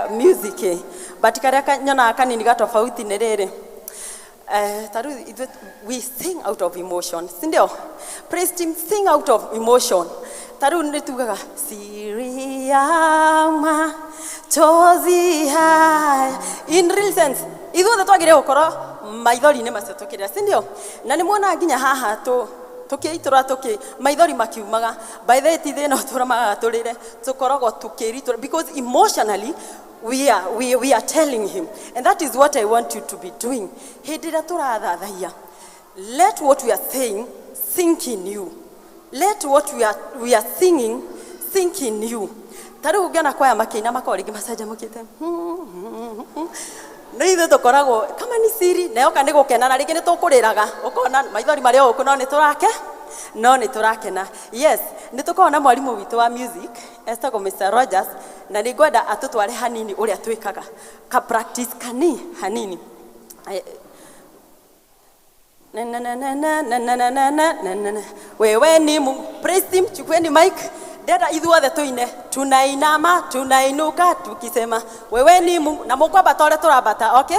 music, but karĩa nyonaga kanini ga tofauti nĩ rĩrĩ. Ta rĩu ithuĩ we sing out of emotion, si ndio? Praise team sing out of emotion. Ta rĩu nĩ tugaga siri ya machozi haya. In real sense, ithuothe twagĩrĩire gũkorwo maithori-inĩ macio tũkĩrĩra, si ndio? Na nĩ muonaga nginya haha tũ tũkĩitũra tũkĩ maithori makiumaga. By the way, ti thĩna ũtũramaga tũrĩre, tũkoragwo tũkĩritũra because emotionally we are telling him, and that is what I want you to be doing. Hĩndĩ ĩrĩa tũrathathaiya, let what we are saying sink in you. Let what we are singing sink in you. Ta rĩu ũngĩona kwaya makĩina makoragwo rĩngĩ macanjamũkĩte, no ithuĩ tũkoragwo kama ni siri na yoka nĩ gũkena, na rĩngĩ nĩ tũkũrĩraga ũkona maithori marĩ o gũkũ, no nĩ tũrake no nĩ tũrakena. Yes, nĩ tũkoragwo na mwarimũ witũ wa music etagwo Mr Rogers, na nĩ ngwenda atũtware hanini ũrĩa twĩkaga ka practice kani hanini. Na, na, na, na, na, na, na, na, na, na, na, na, na. Wewe ni Mungu. Praise team, chukueni mic. Dada, ithuothe tuine tunainama tunainuka tukisema wewe ni Mungu, na mũkwambata ũrĩa tũrambata, okay,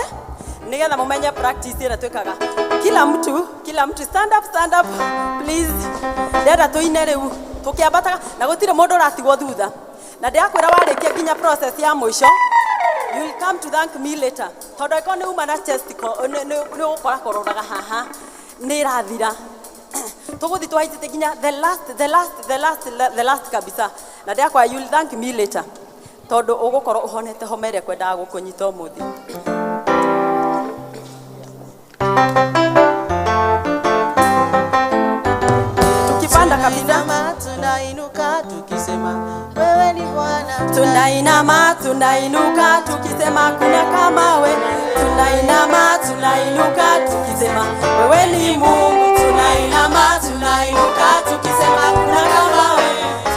nigetha mũmenye practice ĩrĩa twĩkaga. Kila mtu, kila mtu, stand up, stand up please. Ndĩrenda tũine rĩu tũkĩambataga na gũtirĩ mũndũ ũratigwo thutha, na ndĩrakwĩra warĩkia nginya process ya mũico, you will come to thank me later, tondũ angĩkorwo nĩ uma na chest nĩ ũgũkora kororaga haha nĩ ĩrathira. Tũgũthiĩ tũhaicĩte nginya the last, the last, the last, the last kabisa, na ndĩrakwĩra you will thank me later, tondũ ũgũkorwo ũhonete homa ĩrĩa kwendaga gũkũnyita ũmũthĩ. Tukipanda kabisa. Tunainama, tunainuka tukisema wewe ni Bwana. Tunainama, tunainuka tukisema kuna kama we. Tunainama, tunainuka tukisema wewe ni Mungu. Tunainama, tunainuka tukisema kuna kama we.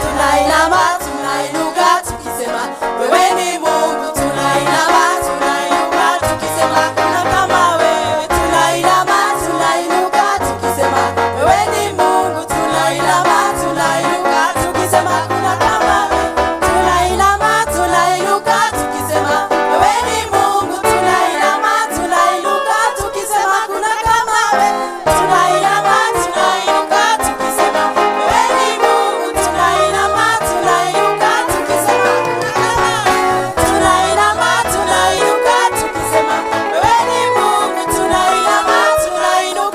Tunainama, tunainuka tukisema wewe ni Mungu. Tunainama, tunainuka tukisema kuna kama wewe. Tunainama, tunainuka tukisema wewe ni Mungu. Tunainama, tunainuka tukisema kuna kama wewe. Tunainama, tunainuka tukisema wewe ni Mungu. Tunainama, tunainuka tukisema kuna kama wewe. Tunainama, tunainuka tukisema wewe ni Mungu. Tunainama, tunainuka tukisema kuna kama wewe. Tunainama, tunainuka tukisema wewe ni Mungu. Tunainama, tunainuka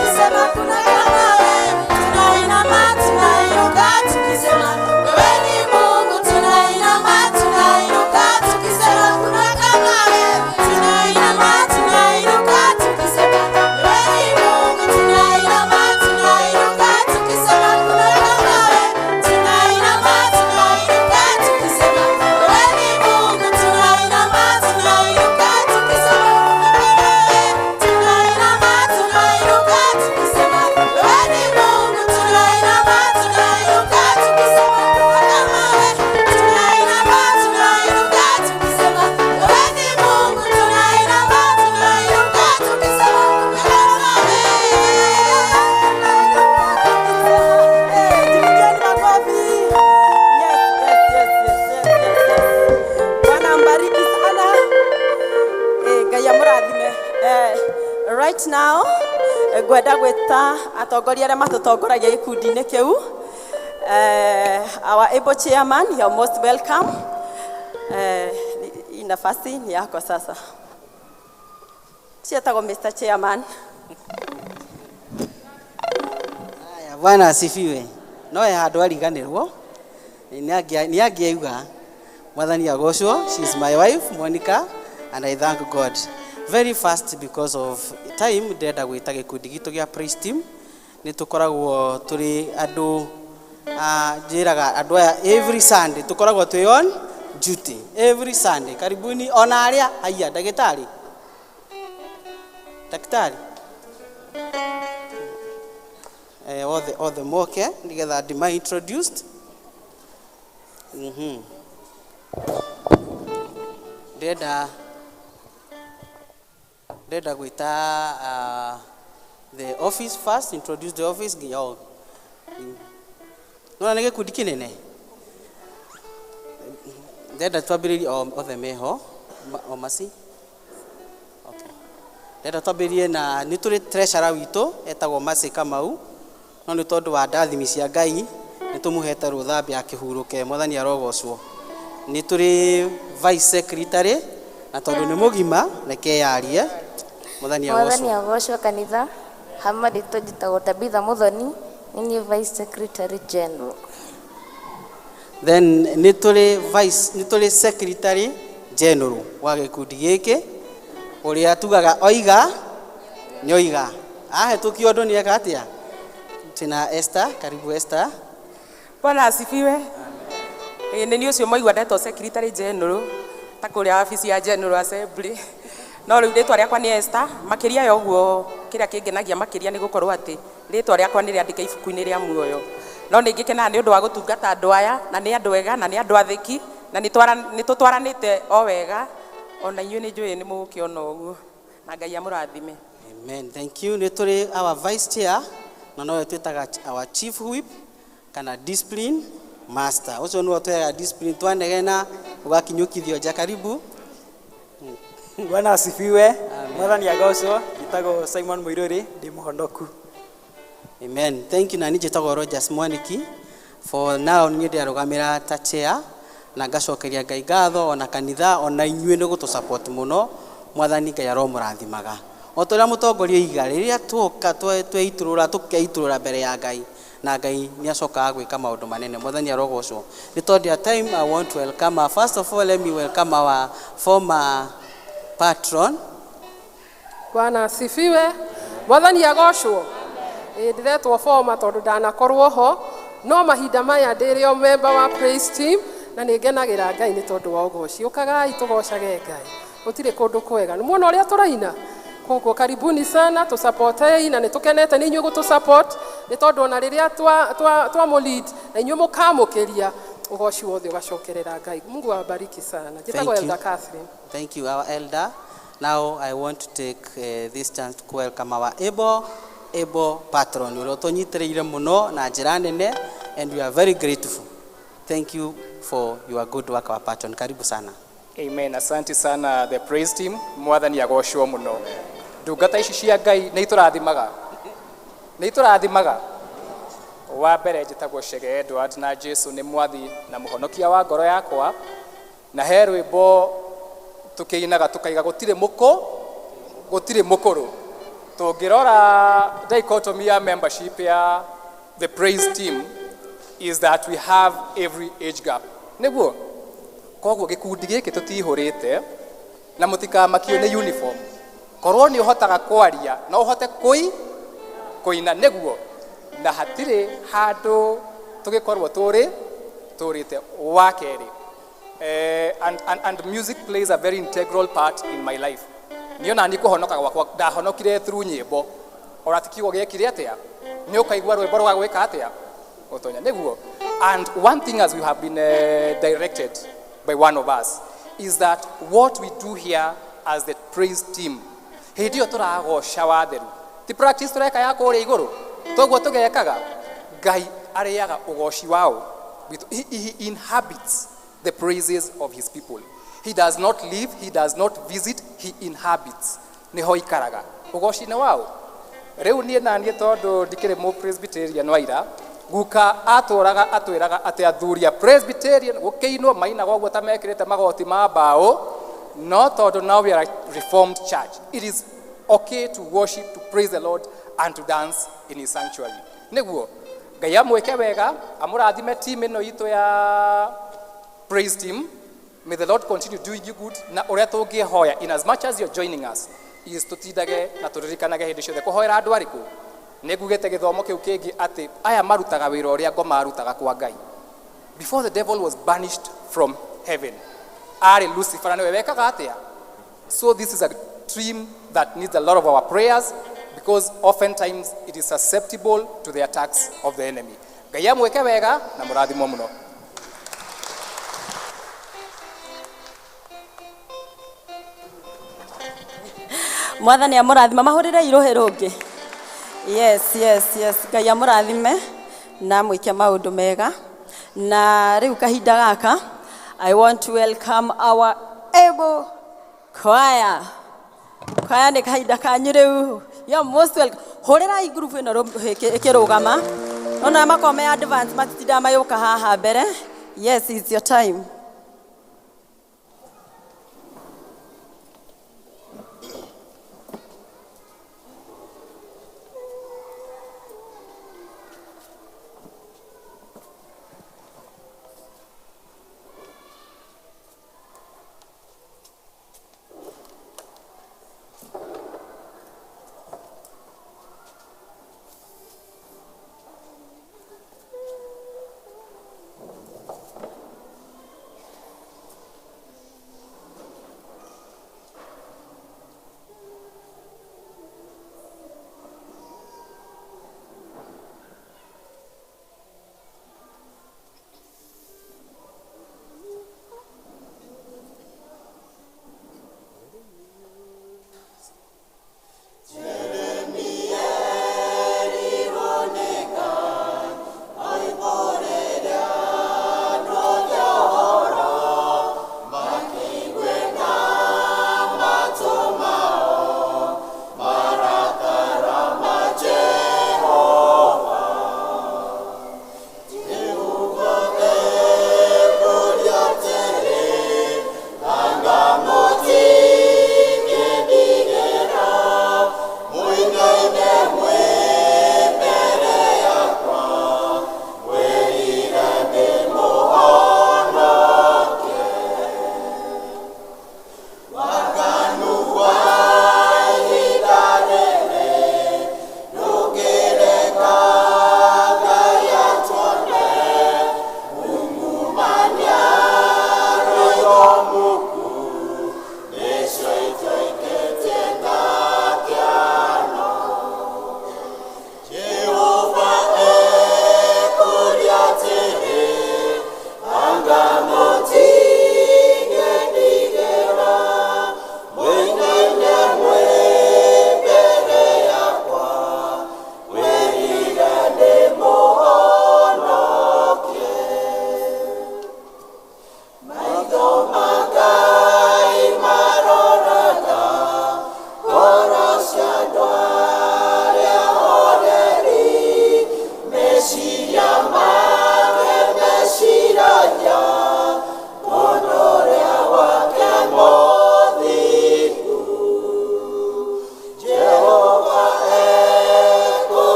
tukisema kuna kama wewe. Tunainama, tunainuka tukisema wewe ni Mungu. Tunainama, tunainuka tukisema kuna kama wewe. Tunainama, tunainuka tukisema wewe ni Mungu. Tunainama, tunainuka tukisema kuna kama wewe. Tunainama, tunainuka tukisema wewe ni Mungu. Tunainama, tunainuka tukisema kuna kama wewe. Tunainama, tunainuka tukisema wewe ni Mungu. Tunainama, tunainuka tukisema kuna kama wewe. Tunainama, tunainuka tukisema wewe ni Mungu. Tunainama, tunainuka tukisema kuna kama wewe. Jipigieni makofi. Yes. Bwana ambariki sana. Ngai amũrathime. Right now ngwenda gwĩta atongoria arĩa matũtongoragia gĩkundi-inĩ kĩu. Our able chairman, you are most welcome. Hii nafasi ni yako sasa. Cietagwo Mr. Chairman. Haya, Bwana asifiwe. No he handũ ariganĩrwo nĩ angĩauga Mwathani agocwo. She is my wife Monica, and I thank God. Very fast, because of time, ndĩrenda gwĩta gĩkundi gitũ gĩa praise team. Nĩ tũkoragwo tũrĩ andũ, njĩraga andũ aya every Sunday tũkoragwo twĩ on duty every Sunday. Karibuni ona arĩa haiya ndagĩtarĩ, daktari, othe othe moke nigetha ndima introduced. Ndĩrenda Ndĩrenda gwĩta the office first, introduce the office nginya o nona nĩ gĩkundi kĩnene. Ndĩrenda twambĩrĩrie othe meho o masi. Okay. Ndĩrenda twambĩrĩrie na nĩ tũrĩ treasurer witũ etagwo Mercy Kamau, no nĩ tondũ wa ndathimi cia Ngai nĩ tũmũhete rũtha ambe akĩhurũke, Mwathani arogocwo. Nĩ tũrĩ vice secretary na tondũ nĩ mũgima reke yarie, Mwathani Mwathani agocwo. Agocwo kanitha. Hama rĩtwa njĩtagwo Tabitha Muthoni, nĩ niĩ vice secretary general. Then nĩ tũrĩ vice, nĩ tũrĩ secretary general wa gĩkundi gĩkĩ ũrĩa tugaga oiga nĩ oiga, ahĩtũkia ũndũ nĩ eka atĩa. Tuna Esther, karibu Esther. Bwana asifiwe. Ĩ nĩ niĩ ũcio mwaigua ndetwo secretary general ta kũrĩa wabici ya General Assembly. No rĩu rĩtwa rĩakwa nĩ Esther. Makĩria ya ũguo kĩrĩa kĩngenagia makĩria nĩ gũkorwo atĩ rĩtwa rĩakwa nĩ rĩandĩke ibuku-inĩ rĩa muoyo. No nĩ ngĩkenaga nĩ ũndũ wa gũtungata andũ aya, na nĩ andũ ega na nĩ andũ athĩki, na nĩ tũtwaranĩte o wega. Ona inyuĩ nĩ njũĩ nĩ mũgũkĩona ũguo, na Ngai amũrathime. Amen. Thank you. Nĩ tũrĩ our vice chair na nowe twĩtaga our chief whip kana discipline master. Ũcio nĩwe tweaga discipline twanegena ũgakinyũkithio nja. Karibu. Bwana asifiwe. Mwathani agocwo. Njĩtagwo Simon Mũirũrĩ, ndĩ mũhonoku. Amen. Thank you. Na niĩ njĩtagwo Rogers Mwaniki. For now niĩ ndĩrarũgamĩra ta chair na ngacokeria Ngai ngatho ona kanitha ona inyuĩ nĩ gũtũ support mũno. Mwathani Ngai aromũrathimaga. O ta ũrĩa mũtongoria oiga, rĩrĩa tuoka tweitũrũra tũkeitũrũra mbere ya Ngai na Ngai nĩ acokaga gwĩka maũndũ manene. Mwathani arogocwo. Nĩ tondũ ya time, I want to welcome our, first of all let me welcome our former patron. Bwana asifiwe. Mwathani agocwo. Ĩ ndĩretwo former tondũ ndanakorwo ho, no mahinda maya ndĩrĩ o member wa praise team na nĩ ngenagĩra Ngai nĩ tondũ wa ũgoci. Ũkagai tũgocage Ngai, gũtirĩ kũndũ kwega. Nĩ muona ũrĩa tũraina. Koguo karibuni sana, tũsupportei na nĩ tũkenete nĩ inyuĩ gũtũ support nĩ tondũ ona rĩrĩa twamũ lead na inyuĩ mũkamũkĩria ũgoci wothe ũgacokerera Ngai. Mungu awabariki sana. Njĩtagwo Thank you. Elder Catherine. Thank you, our elder. Now I want to take this chance to welcome our able patron ũrĩa ũtũnyitĩrĩire mũno na njĩra nene, and we are very grateful. Thank you for your good work, our patron. Karibu sana. Amen. Asante sana the praise team. Mwathani agocwo mũno. Ndungata ici cia Ngai nĩ itũrathimaga. Nĩ itũrathimaga. Wa mbere njĩtagwo Chege Edward na Jesu nĩ mwathi na mũhonokia wa ngoro yakwa. Na he rwĩmbo tũkĩinaga tũkaiga gũtirĩ mũkũ, gũtirĩ mũkũrũ. Tũngĩrora dichotomy ya membership ya the praise team is that we have every age gap. Nĩguo? Koguo gĩkundi gĩkĩ tũtihũrĩte na mũtikamakio nĩ uniform. Korwo nĩ ũhotaga kwaria no ũhote kũina nĩguo, na hatirĩ handũ tũgĩkorwo tũrĩte. Wa kerĩ, and music plays a very integral part in my life. Niĩ ona niĩ kũhonoka gwakwa ndahonokire through nyĩmbo. Ona ti kiugo gĩekire atĩa, nĩ ũkaigua rwĩmbo rũgagwĩka atĩa, ũtonya nĩguo. And one thing, as we have been directed by one of us, is that what we do here as the praise team, hĩndĩ ĩyo tũragoca watheru, ti practice tũreka ya kũrĩa igũrũ, toguo tũgekaga. Ngai arĩaga ũgoci wao. He inhabits the praises of his people. He does not live, he does not visit, he inhabits. Nĩho ikaraga ũgoci-inĩ wao. Rĩu niĩ na niĩ tondũ ndikĩrĩ mũ Presbyterian wa ira, guka atũraga atwĩraga atĩ athuri a Presbyterian gũkĩinwo mainaga ũguo ta mekĩrĩte magoti ma mbaũ, no tondũ now we are a reformed church, it is okay to worship, to praise the Lord and to dance in his sanctuary. Nĩguo Ngai amwĩke wega, amũrathime team ĩno itũ ya praise team. May the Lord continue doing you good. Na ũrĩa tũngĩhoya, in as much as you're joining us, is tũtindage na tũririkanage hĩndĩ ciothe kũhoera andũ arĩkũ. Nĩ ngugĩte gĩthomo kĩu kĩngĩ atĩ aya marutaga wĩra ũrĩa ngoma arutaga kwa Ngai. Before the devil was banished from heaven, arĩ Lucifer na nĩwe wekaga atĩa. So this is a team that needs a lot of our prayers, because oftentimes it is susceptible to the attacks of the enemy. Ngai amwĩke wega na mũrathimwo mũno. Mwathani amũrathime, mahũrĩre irũhĩ rũngĩ. Yes, yes, yes. Ngai amũrathime na mwĩke maũndũ mega. Na rĩu kahinda gaka, I want to welcome our able choir. Choir nĩ kahinda kanyu rĩu. You're most welcome. Hũrĩrai group ĩno ĩkĩrũgama. Nona makorwo me advance matitindaga magĩũka haha mbere. Yes, it's your time.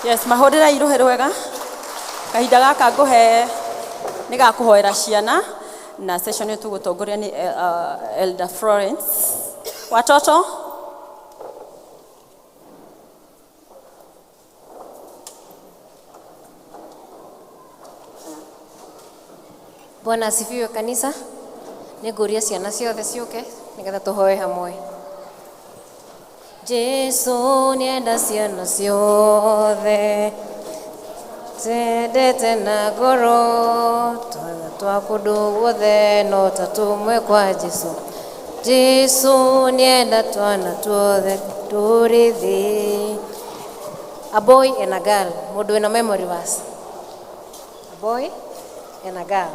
Yes, mahũrĩra irũhĩ rwega. Kahinda gaka ngũhe nĩ gakũhoera ciana na session ĩyo tũgũtongoria nĩ Elder Florence. Watoto? Bwana asifiwe kanisa. Nĩngũria ciana ciothe ciũke nĩgetha tũhoe hamwe. Jesu nĩenda ciana ciothe tendete na ngoro twana twa kũndũ guothe no ta tũmwe kwa Jesu. Jesu nĩenda twana tuothe tũrĩ thĩ. A boy and a girl, mũndũ wĩna memory verse. A boy and a girl.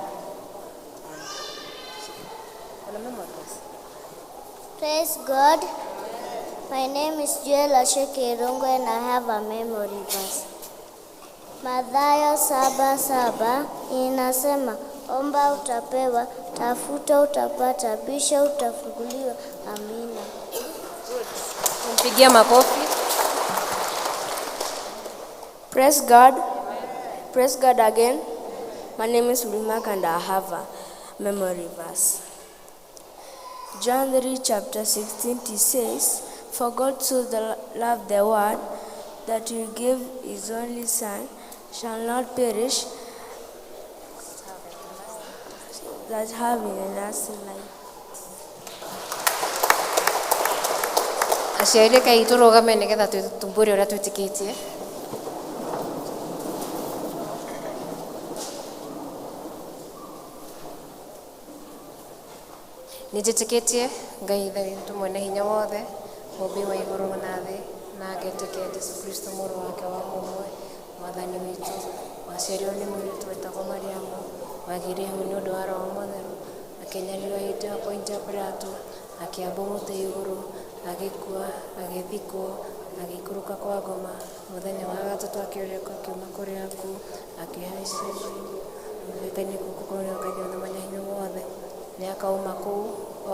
Kuna memory verse? Praise God. My name is Joel Asheke Irungu and I have a memory verse. Mathayo 7:7 inasema, omba utapewa, tafuta utapata, bisha utafunguliwa. Amina. Mpigia makofi. Praise God. Praise God again. My name is Wilmark and I have a memory verse. John 3 chapter 16 it says, For God so loved the world that he gave his only son, shall not perish, that have everlasting life. Aciari rekei tũrũgame nĩgetha tumbũre ũrĩa twĩtĩkĩtie. Nĩ njĩtĩkĩtie Ngai Ithe witũ mwene hinya wothe, mũmbi wa igũrũ na thĩ, na ngetĩkia Jesũ Kristo mũrũ wake wa mũmwe, Mwathani witũ, waciarirwo nĩ mũirĩtu wetagwo Mariamu, wagĩire ihu nĩ ũndũ wa Roho Mũtheru, akĩnyarirwo hĩndĩ ya Pontio Pilato, akĩambwo mũtĩ igũrũ, agĩkua, agĩthikwo, agĩikũrũka kwa ngoma, mũthenya wa gatatũ akĩriũka akiuma kũrĩ akuũ, akĩhaica igũrũ, agĩkainĩ guoko kwa ũrĩo kwa Ngai Mwene Hinya Wothe, nĩ akauma kũu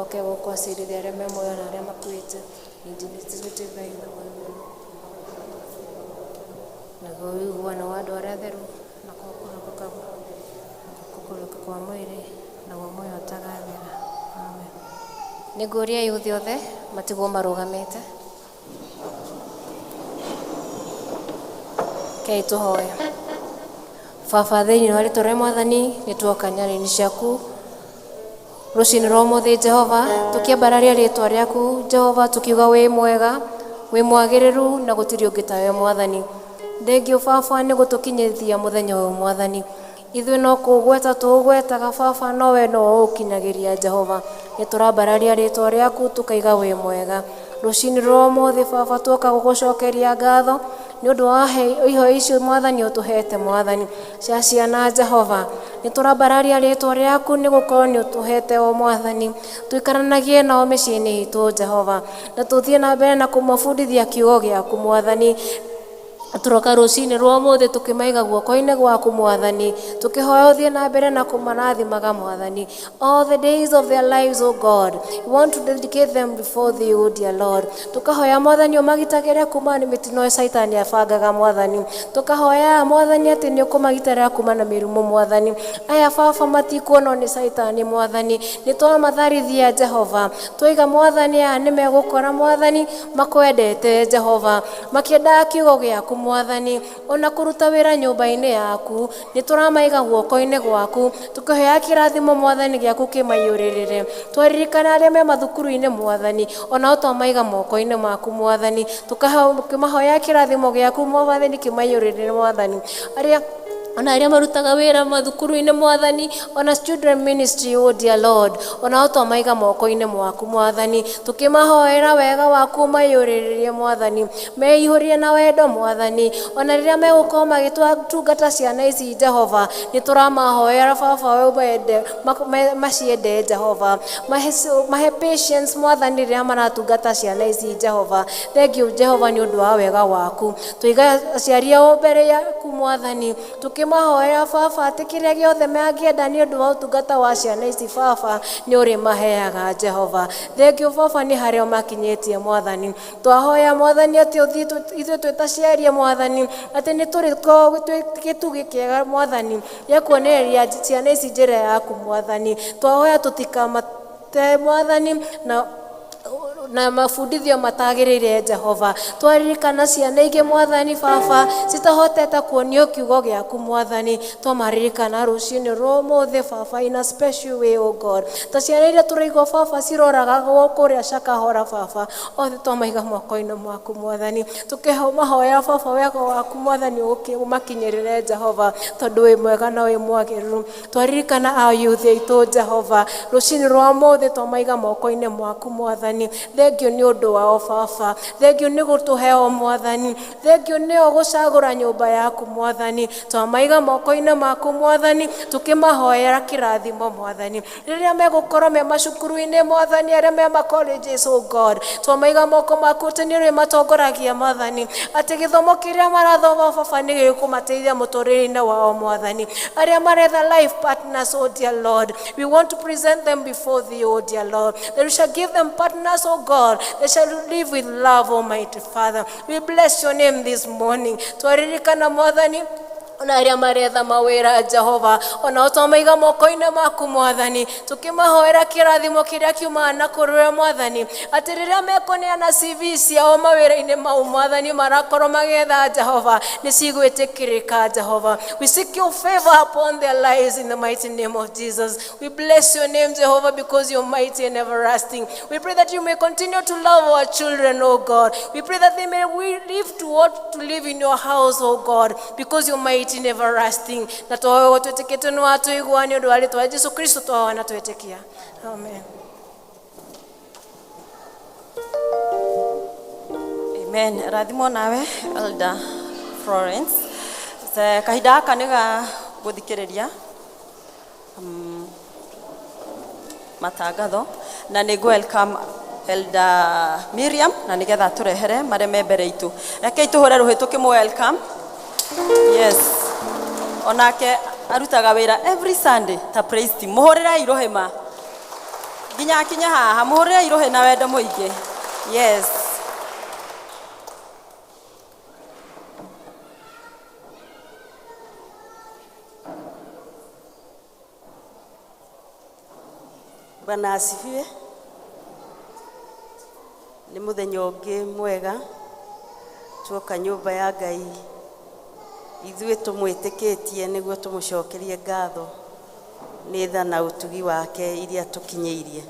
oke gũkũ acirithie arĩa me muoyo na arĩa makuĩte. Ningĩ nĩtĩkĩtie Ngai wa igũrũ, naguo ũiguano wa andũ arĩa atheru, nakuo kũriũka kwa mwĩrĩ, naguo muoyo ũtagathira. Amen. Nĩ ngũria yuthi othe matigwo marũgamĩte. Rekei tũhoe. Baba thĩinĩ wa rĩtwa rĩa Mwathani, nĩ tuoka nyarĩinĩ ciaku rũcinĩ rwa ũmũthĩ Jehova, tũkĩambararia rĩtwa rĩaku Jehova, tũkiuga wĩ mwega, wĩ mwagĩrĩru na gũtirĩ ũngĩ tawe Mwathani. Thengiũ Baba nĩ gũtũkinyithia mũthenya ũyũ Mwathani. Ithuĩ no kũũgweta tũũgwetaga Baba, no we no ũũkinyagĩria Jehova. Nĩ tũrambararia rĩtwa rĩaku tũkaiga wĩ mwega. Rũcinĩ rwa ũmũthĩ Baba tuoka gũgũcokeria ngatho nĩ ũndũ wa iho icio Mwathani ũtũhete Mwathani cia ciana Jehova. Nĩ tũrambararia rĩtwa rĩaku nĩ gũkorwo nĩ ũtũhete o Mwathani. Tũikaranagie nao mĩciĩ-inĩ itũ Jehova, na tũthiĩ na mbere na kũmabundithia kiugo gĩaku Mwathani. Tũroka rũcinĩ rwa ũmũthĩ tũkĩmaiga guoko-inĩ gwaku Mwathani, tũkĩhoya ũthiĩ na mbere na kũmarathimaga Mwathani. All the days of their lives, O God, we want to dedicate them before thee, O dear Lord. Tũkahoya Mwathani ũmagitagĩre kuma na mĩtino ya Caitani abangaga Mwathani. Tũkahoya Mwathani atĩ nĩ ũkũmagitĩra kuma na mĩrimũ Mwathani. Aya Baba matikuonwo nĩ Caitani Mwathani, nĩ twamatharithia Jehova. Twaiga Mwathani aya nĩ megũkora Mwathani makwendete Jehova, makĩendaga kiugo gĩaku Mwathani, ona kũruta wĩra nyũmba-inĩ yaku, nĩ tũramaiga guoko-inĩ gwaku, tũkĩhoya kĩrathimo Mwathani gĩaku kĩmaiyũrĩrĩre. Twaririkana arĩa me mathukuru-inĩ Mwathani, onao twamaiga moko-inĩ maku Mwathani, tũkĩmahoya kĩrathimo gĩaku Mwathani kĩmaiyũrĩrĩre Mwathani. Arĩa ona arĩa marutaga wĩra mathukuru-inĩ Mwathani, ona children ministry, oh dear Lord, onao twamaiga moko-inĩ mwaku Mwathani, tũkĩmahoera wega waku ũmaiyũrĩrĩrie Mwathani, meihũrie na wendo Mwathani, ona rĩrĩa megũkorwo magĩtungata ciana ici Jehova, nĩ tũramahoera Baba we ũmende, maciende Jehova, mahe patience Mwathani rĩrĩa maratungata ciana ici Jehova. Thank you Jehova nĩ ũndũ wa wega waku. Tũiga aciari ao mbere yaku Mwathani, tũkĩmahoera Baba atĩ kĩrĩa gĩothe mangĩenda nĩ ũndũ wa ũtungata wa ciana ici Baba nĩ ũrĩmaheaga Jehova. Thank you Baba nĩ harĩa ũmakinyĩtie Mwathani. Twahoya Mwathani atĩ ũthiĩ ithuĩ twĩ ta aciari Mwathani, atĩ nĩ tũrĩkorwo twĩ gĩtugĩ kĩega Mwathani gĩa kuonereria ciana ici njĩra yaku Mwathani. Twahoya tũtikamate Mwathani na mabundithio matagĩrĩire Jehova. Twaririkana ciana ingĩ Mwathani Baba citahotete kuonio kiugo gĩaku Mwathani, twamaririkana rũcinĩ rwa ũmũthĩ Baba in a special way, O God. Ta ciana iria tũraigua Baba ciroragagwo kũrĩa Shakahora Baba, othe twamaiga moko-inĩ maku Mwathani, tũkĩmahoya Baba wega waku Mwathani ũmakinyĩrĩre Jehova, tondũ wĩ mwega na wĩ mwagĩrĩru. Twaririkana a youth aitũ Jehova, rũcinĩ rwa ũmũthĩ twamaiga moko-inĩ maku Mwathani. Thengio nĩ ũndũ wao baba, thengio nĩ gũtũhe o mwathani, thengio nĩo gũcagũra nyũmba yaku mwathani. Twamaiga moko-inĩ maku mwathani, tũkĩmahoera kĩrathimo mwathani, rĩrĩa megũkorwo me macukuru-inĩ mwathani, arĩa me ma colleges, oh God, twamaiga moko maku atĩ nĩ ũrĩmatongoragia mwathani, atĩ gĩthomo kĩrĩa marathoma baba nĩ gĩkũmateithia mũtũrĩre-inĩ wao mwathani. Arĩa maretha life partners, oh dear Lord, we want to present them before thee, oh dear Lord, that you shall give them partners, oh God, they shall live with love, Almighty Father. We bless your name this morning. Twaririkana mwathani ona arĩa maretha mawĩra Jehova, onao twamaiga moko-inĩ maku mwathani, tũkĩmahoera kĩrathimo kĩrĩa kiumaga na kũrĩ we mwathani, atĩ rĩrĩa mekũneana CV ciao mawĩra-inĩ mau mwathani marakorwo magĩetha Jehova, nĩ cigwĩtĩkĩrĩka Jehova. We seek your favor upon their lives in the mighty name of Jesus. We bless your name, Jehovah, because you're mighty and everlasting. We pray that you may continue to love our children, oh God. We pray that they may live to want to live in your house, oh God, because you're mighty and everlasting. Na twahoya twĩtĩkĩte nĩ watũigua nĩ ũndũ wa rĩtwa rĩa Jesu Kristo twahoya na twĩtĩkia. Amen. Amen. Rathimwo nawe Elder Florence. Se kahinda gaka nĩ ga gũthikĩrĩria matangatho na nĩ welcome Elder Miriam na nĩgetha tũrehere marĩa me mbere itũ. Rekei tũhũre rũhĩ tũkĩmũ welcome. Yes. Onake arutaga wĩra every Sunday ta praise team. Mũhũrĩrei rũhĩ ma. Nginya akinya haha mũhũrĩrei rũhĩ na wendo mũingĩ. Yes. Bwana asifiwe. Nĩ mũthenya ũngĩ mwega tuoka nyũmba ya Ngai, ithuĩ tũmwĩtĩkĩtie nĩguo tũmũcokerie ngatho nĩ tha na ũtugi wake iria tũkinyĩirie.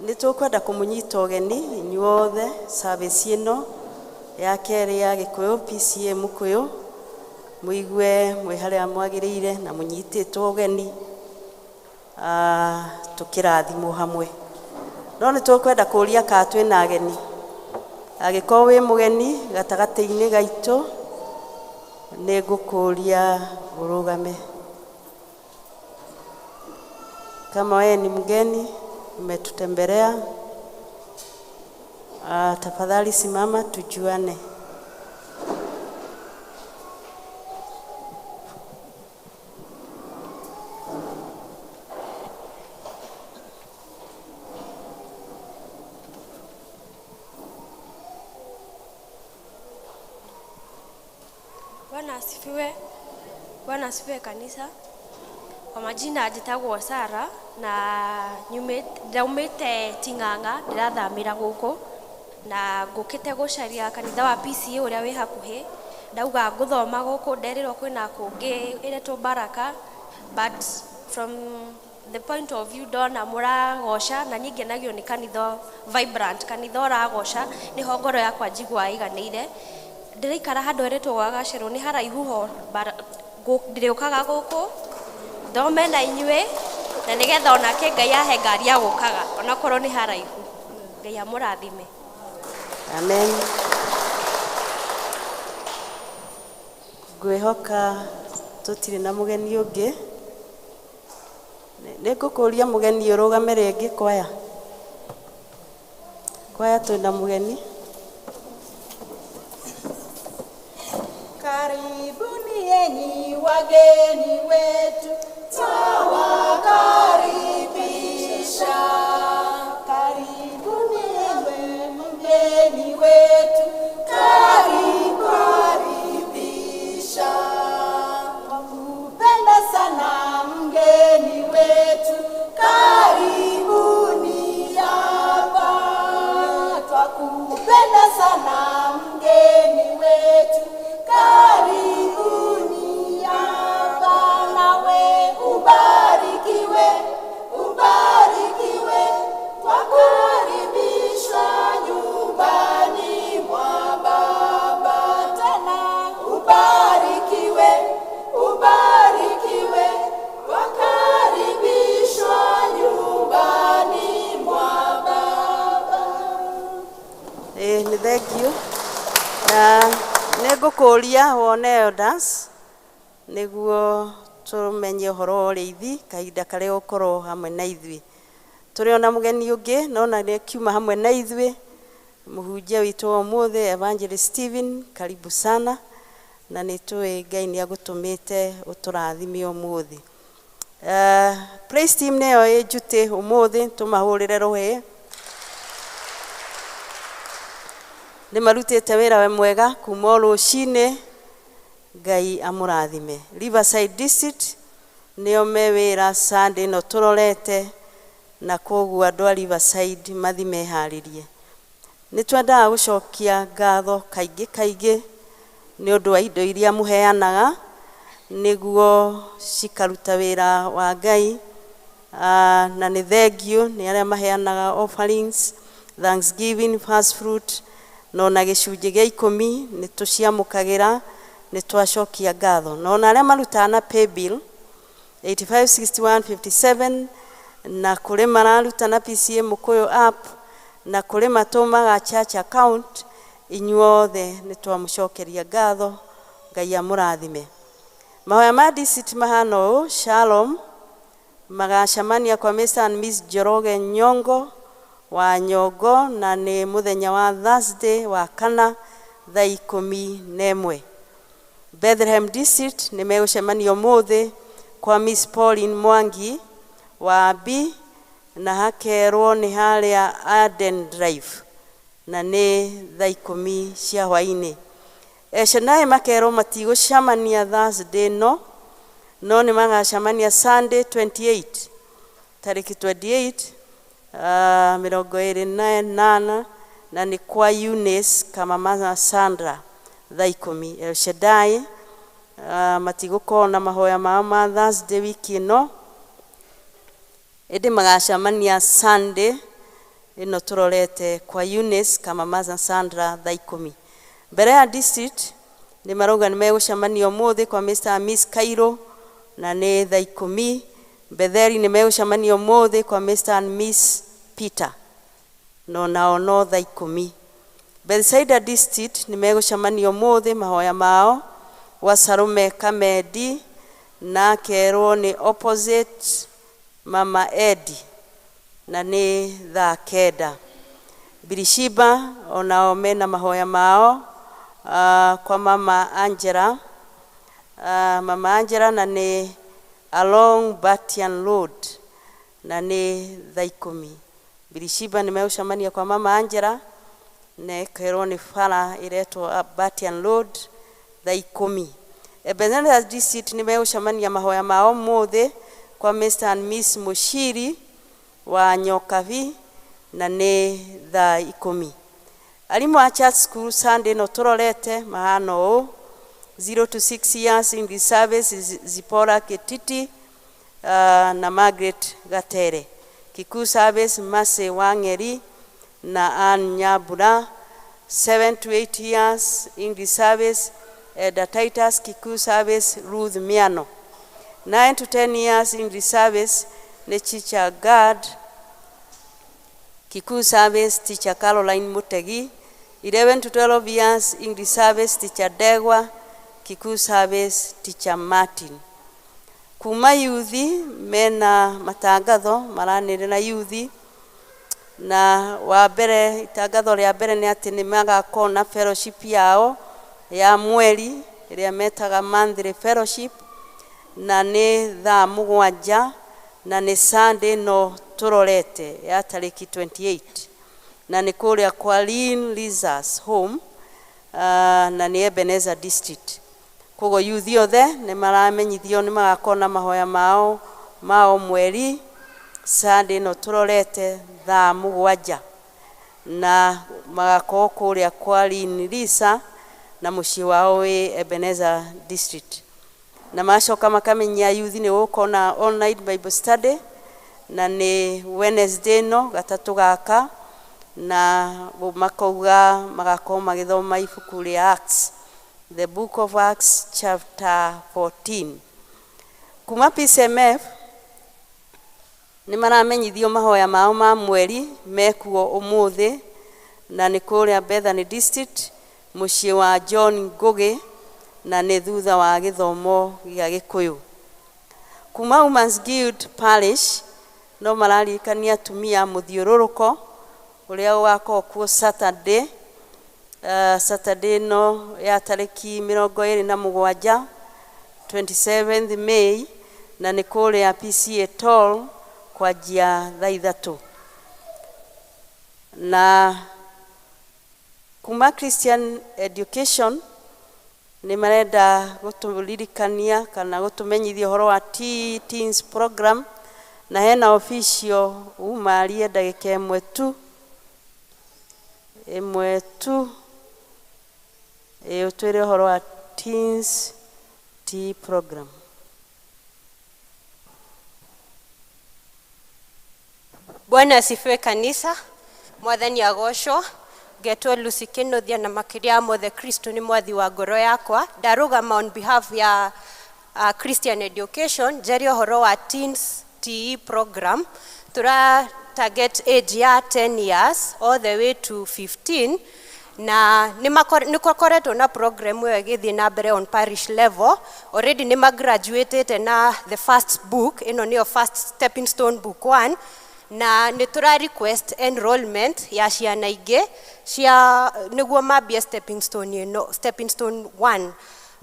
Nĩ tũkwenda kũmũnyita ũgeni inyuothe service ĩno ya kerĩ ya Gĩkũyũ PCA Mũkũyũ, mũigue mwĩ harĩa mwagĩrĩire na mũnyitĩtwo ũgeni, tũkĩrathimwo hamwe. No nĩ tũkwenda kũũria kana twĩna ageni. Angĩkorwo wĩ mũgeni gatagatĩ-inĩ gaitũ, nĩ ngũkũũria ũrũgame. Kama wewe ni mgeni umetutembelea, tafadhali simama tujuane. Bwana asifiwe. Bwana asifiwe kanisa. Kwa majina njĩtagwo Sara na ndaumĩte Ting'ang'a, ndĩrathamĩra gũkũ na ngũkĩte gũcaria kanitha wa PCA ũrĩa wĩ hakuhĩ. Ndauga ngũthoma gũkũ, nderirwo kwĩna kũngĩ ĩretwo Baraka, but from the point of view ndona mũragoca na niĩ ngenagio nĩ kanitha vibrant, kanitha ũragoca, nĩho ngoro yakwa njiguaga ĩiganĩire. Ndĩraikara handũ heretwo gwa Gacerũ, nĩ haraihu ho, ndĩrĩũkaga gũkũ thome na inyuĩ na nĩgetha onake Ngai ahe ngari ya gũkaga onakorwo nĩ haraihu. Ngai amũrathime. Amen. Ngwĩhoka tũtirĩ na mũgeni ũngĩ. Nĩ ngũkũria mũgeni ũrũgame rĩngĩ kwaya. Kwaya twĩna mũgeni. Karibuni enyi wageni wetu, twawakaribisha. Karibuni ewe mgeni wetu, karibisha. Twakupenda sana mgeni wetu, karibuni hapa. Twakupenda sana mgeni wetu, karibuni hapa, nawe ubariki. Ngũkũria wone elders nĩguo tũmenye ũhoro wa ũrĩithi kahinda karĩa ũgũkorwo hamwe na ithuĩ. Tũrĩ ona mũgeni ũngĩ no na nĩ akiuma hamwe na ithuĩ, mũhunjia witũ wa ũmũthĩ Evangelist Stephen, karibu sana, na nĩ tũĩ Ngai nĩ agũtũmĩte ũtũrathime ũmũthĩ. Praise team nĩyo ĩ njutĩ ũmũthĩ, tũmahũrĩre rũhĩ. Nĩ marutĩte wĩra we mwega kuma o rũcinĩ, Ngai amũrathime. Riverside District nĩo me wĩra Sunday ĩno tũrorete, na koguo andũ a Riverside mathi meharĩrie. Nĩ twendaga gũcokia ngatho kaingĩ kaingĩ nĩ ũndũ wa indo iria mũheanaga nĩguo cikaruta wĩra wa Ngai. Na nĩ thengiũ nĩ arĩa maheanaga offerings, thanksgiving, first fruit, na ona gĩcunjĩ gĩa 10 nĩ tũciamũkagĩra, nĩ twacokia ngatho. Na ona arĩa marutaga na paybill 856157, na kũrĩ mararuta na PCA Mũkũyũ app, na kũrĩ matũmaga church account, inyuothe nĩ twamũcokeria ngatho, Ngai amũrathime. Mahoya ma district mahana ũũ: Shalom magacemania kwa Mr and Miss Njoroge Nyongo wa Nyongo, na nĩ mũthenya wa Thursday wa kana thaa 11. Bethlehem District nĩ megũcemania ũmũthĩ kwa Miss Pauline Mwangi wa B, na hakerwo nĩ harĩa Arden Drive, na nĩ thaa 10 cia hwaĩ-inĩ. Eshanaĩ makerwo matigũcemania Thursday no nĩ magacemania Sunday 28, tarĩki 28, 28, na nĩ kwa Eunice Kamama Sandra thaa 10. El Shaddai matigũkorwo na mahoya mao ma Thursday wiki ĩno, ĩndĩ magacemania Sunday ĩno tũrorete kwa Eunice Kamama Sandra thaa 10. Mbere ya district nĩ marauga nĩ megũcemania ũmũthĩ kwa Mr and Miss Cairo, na nĩ thaa 10. Betheli nĩ megũcemania ũmũthĩ kwa Mr and Miss Peter, no nao no thaa 10. Bethsaida District nĩ megũcemania ũmũthĩ mahoya mao gwa Salome Kamedi, na akerwo nĩ opposite Mama Edi, na nĩ thaa 9. Birishiba onao mena mahoya mao kwa Mama Angela, Mama Angela, na nĩ along Batian Road, na nĩ thaa 10. Birishiba nĩ megũcemania kwa Mama Angela, na ĩkerwo nĩ bara ĩretwo Batian Road thaa 10. Ebenezer District nĩ megũcemania mahoya mao ũmũthĩ kwa Mr and Miss Mushiri wa Nyokabi, na nĩ thaa 10. Arimũ a church school Sunday no tũrorete mahana ũũ: 0 to 6 years English service Zipporah Ketiti na Margaret Gatere. Kikuyu service Mercy Wang'eri na Ann Nyambura. 7 to 8 years English service Eda Titus. Kikuyu service Ruth Miano. 9 to 10 years English service nĩ Teacher Gad. Kikuyu service Teacher Caroline Mutegi. 11 to 12 years English service Teacher Degwa. Kikuyu service Teacher Martin. Kuma yuthi mena matangatho maranĩrĩra yuthi, na wa mbere itangatho rĩa mbere nĩ atĩ nĩ magakorwo na fellowship yao ya mweri ĩrĩa metaga monthly fellowship, na nĩ thaa 7, na nĩ Sunday no tũrorete ya tarĩki 28, na nĩ kũrĩa kwa Lynn Lisa's home, na nĩ Ebenezer District. Koguo yuthi othe nĩ maramenyithio nĩ magakorwo na mahoya mao mao mweri Sunday no tũrorete thaa 7, na magakorwo kũrĩa kwa Lynn Lisa, na mũciĩ wao wĩ Ebenezer District. Na macoka makamenyia yuthi nĩ gũkorwo na online Bible study, na nĩ Wednesday no gatatũ gaka, na makauga magakorwo magĩthoma ibuku rĩa Acts, the book of Acts chapter 14. Kuma PCMF nĩ maramenyithio mahoya mao ma mweri mekuo ũmũthĩ, na nĩ kũrĩa Bethany District, Mũciĩ wa John Ngugi na nĩ thutha wa gĩthomo gĩa Gĩkũyũ. Kuma Women's Guild Parish no mararirikania atumia mũthiũrũrũko ũrĩa ũgakorwo kuo Saturday, Saturday ĩno ya tarĩki 27, 27th May, na nĩ kũrĩa PCA Toll kwanjia thaa 3. Na kuma Christian Education nĩ marenda gũtũririkania kana gũtũmenyithia ũhoro wa Teens program, na hena official umarie ndagĩka ĩmwe tu, ĩmwe tu, ĩ ũtwĩre ũhoro wa Teens T program. Bwana asifiwe kanisa. Mwathani agocwo. Ngetwo Lucy Kinuthia na makĩria ya mothe Kristo nĩ mwathi wa ngoro yakwa. Ndarũgama on behalf ya Christian Education njarie ũhoro wa Teens TE program. Tura target age ya 10 years all the way to 15, na nĩ gũkoretwo na program ĩyo ĩgĩthiĩ na mbere on parish level. Already nĩ magraduatĩte na the first book, ĩno nĩyo first stepping stone book 1, na nĩ tũra request enrollment ya ciana ingĩ cia nĩguo mambie stepping stone ĩno, stepping stone 1.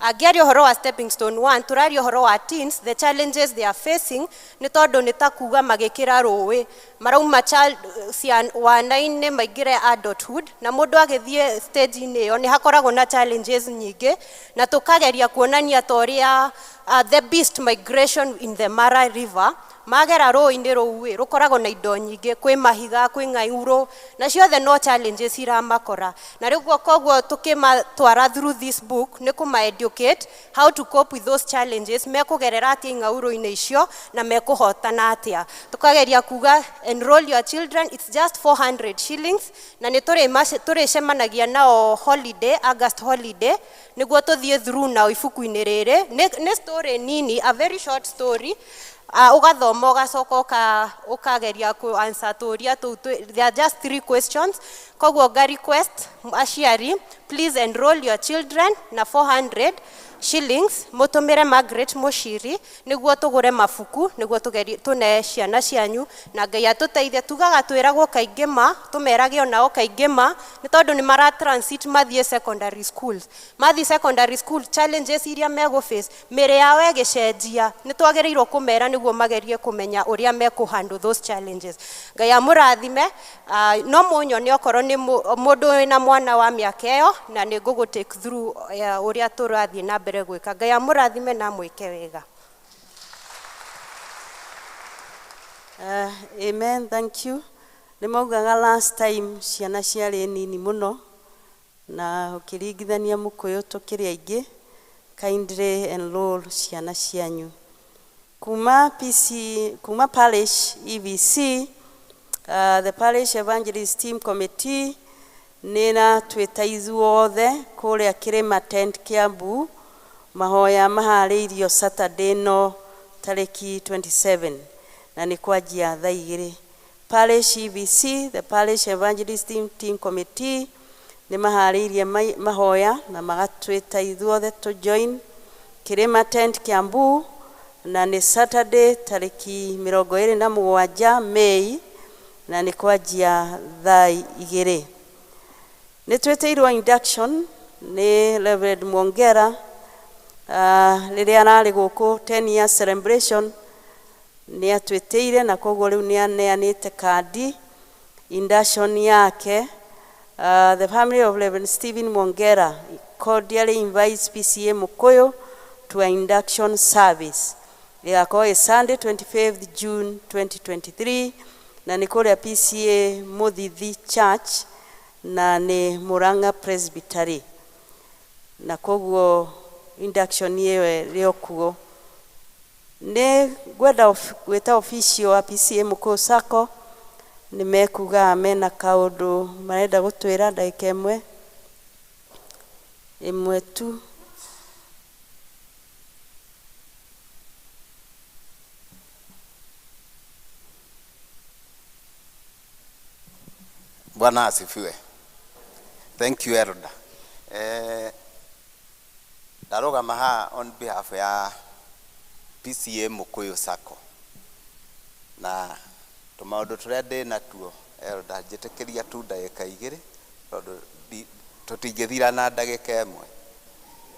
Angĩaria ũhoro wa stepping stone 1, tũraria ũhoro wa teens, the challenges they are facing, nĩ tondũ nĩ ta kuga magĩkĩra rũĩ, marauma wana-inĩ maingĩre adulthood, na mũndũ agĩthiĩ stage-inĩ ĩyo nĩ hakoragwo na challenges nyingĩ, na tũkageria kuonania ta ũrĩa the beast migration in the Mara River, magera rũĩ-inĩ rũu ĩ, rũkoragwo na indo nyingĩ, kwĩ mahiga, kwĩ ng'aurũ, na ciothe no challenges iramakora. Na rĩu koguo tũkĩmatwara through this book nĩ kũma educate how to cope with those challenges, mekũgerera atĩa ing'aurũ-inĩ icio na mekũhotana atĩa. Tũkageria kuga enroll your children, it's just 400 shillings, na nĩ tũrĩcemanagia nao holiday, August holiday, nĩguo tũthiĩ through nao ibuku-inĩ rĩrĩ. Nĩ story nini, a very short story. Ũgathoma ũgacoka ũkageria kũ answer tũria tũu, there are just 3 questions. Koguo nga request aciari, please enroll your children na 400 shillings, mũtũmĩre Margaret Mũciri nĩguo tũgũre mabuku, nĩguo tũne ciana cianyu, na Ngai atũteithie. Tugaga twĩragwo kaingĩ ma, tũmerage onao kaingĩ ma, nĩ tondũ nĩ mara transit mathiĩ secondary schools. Mathiĩ secondary school, challenges iria megũ face, mĩrĩ yao ĩgĩcenjia, nĩ twagĩrĩirwo kũmera nĩguo magerie kũmenya ũrĩa mekũ handle those challenges. Ngai amũrathime. No mũnyone okorwo nĩ mũndũ wĩna mwana wa mĩaka ĩyo, na nĩ ngũgũ take through ũrĩa tũrathiĩ na mbere gwĩka. Ngai amũrathime na amwĩke wega. Amen, thank you. Nĩ maugaga last time ciana ciarĩ nini mũno, na ũkĩringithania mũkũyũ tũkĩrĩ aingĩ, kindly enroll ciana cianyu. Kuma PC, kuma Parish EVC, the Parish Evangelist Team Committee nĩ ĩratwĩta ithuothe kũrĩa Kĩrĩma Tent Kiambu, mahoya maharĩirio Saturday no tarĩki 27, na nĩ kwanjia thaa 2. Parish EVC, the Parish Evangelist Team Committee nĩ maharĩirie mahoya na magatwĩta ithuothe tũ join Kĩrĩma Tent Kiambu, na nĩ Saturday tarĩki 27 May, na nĩ kwanjia thaa 2. Nĩ twĩtĩirwo induction nĩ Reverend Mwongera, rĩrĩa ararĩ gũkũ 10 years celebration, nĩ atwĩtĩire, na koguo rĩu nĩ aneanĩte kandi induction yake. The family of Reverend Stephen Mwongera cordially invites PCA Mukuyu to an induction service. Ĩgakorwo ĩ Sunday 25th June 2023, na nĩ kũrĩa PCA Muthithi Church, na nĩ Murang'a Presbytery, na koguo induction ĩyo ĩrĩ o kuo. Nĩ ngwenda gwĩta official wa PCA Mukuyu Sacco, nĩ mekuga mena kaũndũ marenda gũtwĩra ndagĩka ĩmwe ĩmwe tu. Bwana asifiwe. Thank you, Elder. Ndarũgama haha on behalf ya PCEA Mũkũyũ Sacco na tũmaũndũ tũrĩa ndĩ natuo, elder, njĩtĩkĩria tu ndagĩka 2 tondũ tũtingĩthira na ndagĩka 1.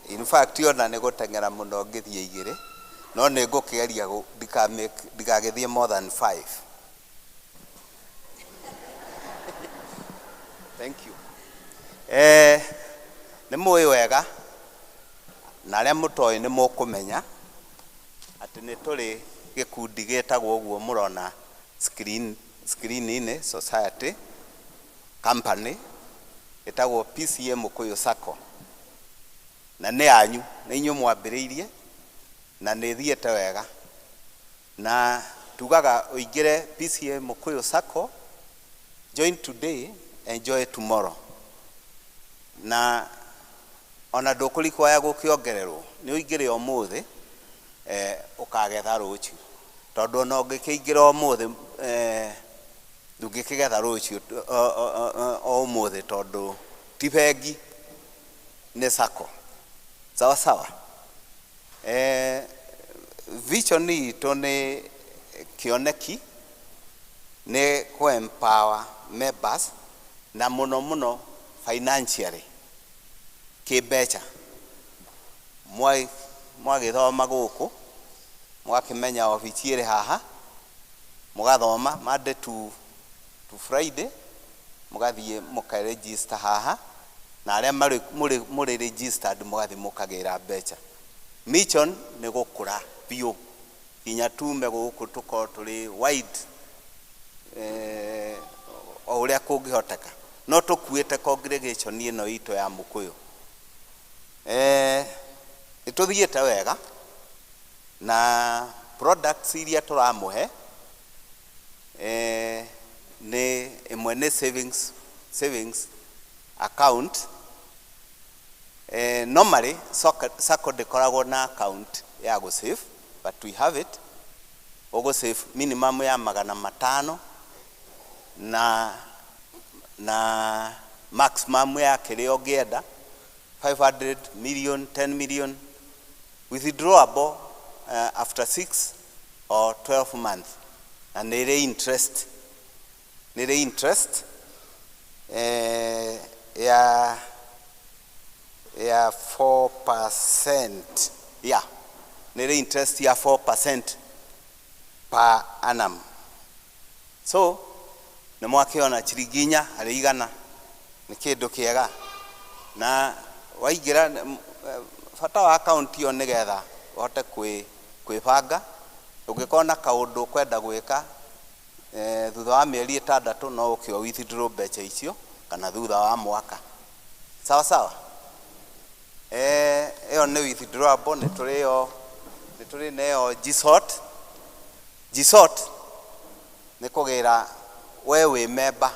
In fact, ona nĩ gũteng'era mũno ngĩthiĩ 2, no nĩ ngũkĩgeria ndigagĩthiĩ more than 5. Thank you. Nĩ mũĩ wega na arĩa mũtoĩ nĩ mũkũmenya atĩ nĩ tũrĩ gĩkundi gĩtagwo ũguo mũrona screen-inĩ, society company ĩtagwo PCEA Mũkũyũ Sacco, na nĩ yanyu, nĩ inyuĩ mwambĩrĩirie na nĩ ĩthiĩte wega, na tugaga ũingĩre PCEA Mũkũyũ Sacco, join today, enjoy tomorrow, na ona ndũkũrikwaya gũkĩongererwo, nĩ ũingĩre ũmũthĩ, ũkagetha rũciũ, tondũ ona ũngĩkĩingĩra ũmũthĩ, ndũngĩkĩgetha rũciũ o ũmũthĩ, tondũ ti bengi, nĩ sacco. Sawa sawa. Vision itũ nĩ kĩoneki nĩ kũ empower members na mũno mũno financially, kĩmbeca. Mwagĩthoma gũkũ mũgakĩmenya obici ĩrĩ haha, mũgathoma Monday to Friday, mũgathiĩ mũkaregister haha, na arĩa mũrĩ registered mũgathiĩ mũkagĩra mbeca. Mission nĩ gũkũra biũ nginya tume gũkũ tũkorwo tũrĩ wide, o ũrĩa kũngĩhoteka, no tũkuĩte congregation ĩno itũ ya Mũkũyũ. Nĩ tũthiĩte wega na products iria tũramũhe, nĩ ĩmwe nĩ savings account. Normally sacco ndĩkoragwo na account ya gũ save, but we have it. Ũgũ save minimum ya 500 na maximum ya kĩrĩa ũngĩenda, 500 million, 10 million, withdrawable after 6 or 12 months, na nĩ ĩrĩ interest, nĩ ĩrĩ interest ya 4%, yeah, nĩ ĩrĩ interest ya 4% per annum. So nĩ mwakĩona ciringi 4 harĩ 100 nĩ kĩndũ kĩega, na waingĩra, bata wa account ĩyo nĩgetha ũhote kwĩbanga. Ũngĩkorwo na kaũndũ ũkwenda gwĩka, thutha wa mĩeri 6 no ũkĩo withdraw mbeca icio, kana thutha wa mwaka. Sawa sawa. Ĩyo nĩ withdrawable. Nĩ tũrĩ yo, nĩ tũrĩ na ĩyo G-sort. G-sort nĩ kũgĩra we wĩ member,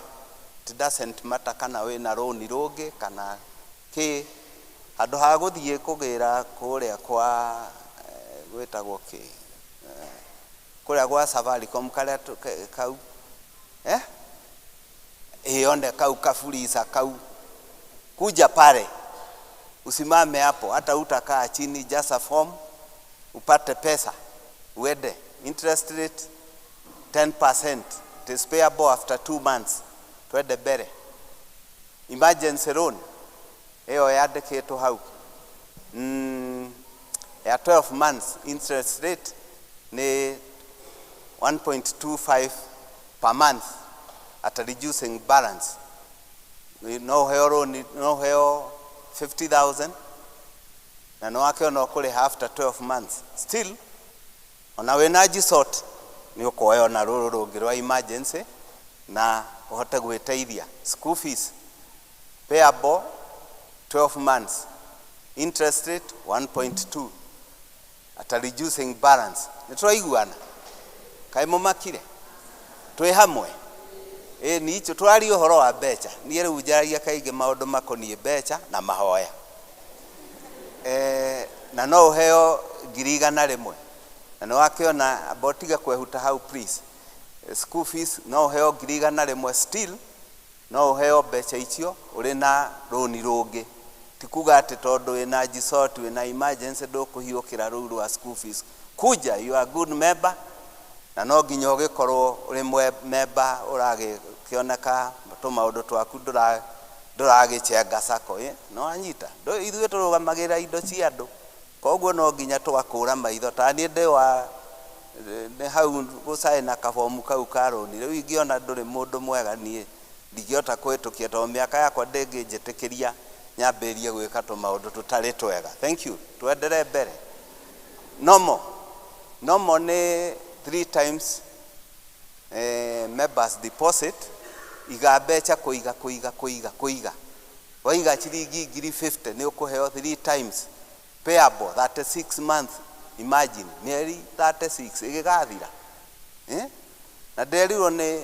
it doesn't matter kana wĩna rũni rũngĩ kana kĩ, handũ ha gũthiĩ kũgĩra kũrĩa kwa gwĩtagwo kĩ, kũrĩa gwa Safaricom karĩa kau, ĩĩ one kau kaburisa kau, kuja pale usimame hapo, hata utakaa chini, jaza form upate pesa uende. Interest rate 10%, it is payable after 2 months. Twende mbere. Emergency loan ĩyo yandĩkĩtwo hau, ya 12 months, interest rate nĩ 1.25 per month at a reducing balance. No ũheo loan, no ũheo 50,000 na no wakĩona ũkũrĩha after 12 months. Still ona wĩna G-sort nĩ ũkuoya ona rũrũ rũngĩ rwa emergency na ũhote gwĩteithia. School fees payable 12 months, interest rate 1.2 at a reducing balance. Nĩ tũraiguana? Kaĩ mũmakire? Twĩ hamwe? Ĩ ni icio tũraria ũhoro wa mbeca. Niĩ rĩu njaragia kaingĩ maũndũ makoniĩ mbeca na mahoya. Na no ũheo 100,000 na nĩ wakĩona, amba ũtige kwehuta hau please. School fees no ũheo 100,000, still no ũheo mbeca icio ũrĩ na rũni rũngĩ. Tiga Ti kuga atĩ tondũ wĩna jisoti wĩna emergency ndũkũhiũkĩra rũu rwa school fees. Kuja, you are good member, na no nginya ũgĩkorwo ũrĩ member ũragĩkĩoneka tũmaũndũ twaku ndũragĩchenga sacco, eh? No anyita ithuĩ tũrũgamagĩrĩra indo cia andũ, koguo no nginya tũgakũra maitho. Ta niĩ ndĩ wa nĩ hau gũcaina kabomu kau ka rũni. Rĩu ingĩona ndũrĩ mũndũ mwega, niĩ ndingĩhota kũhĩtũkia tondũ mĩaka yakwa ndĩngĩnjĩtĩkĩria nyambĩrĩrie gwĩka tũmaũndũ tũtarĩ twega. Thank you. Tuendelee mbere. Nomo nomo nĩ 3 times members deposit. Iga mbeca, kũiga kũiga kũiga kũiga, waiga ciringi 50,000 nĩ ũkũheo 3 times, payable 36 months. Imagine, mĩeri 36 ĩgĩgathira, eh? Na nderirwo nĩ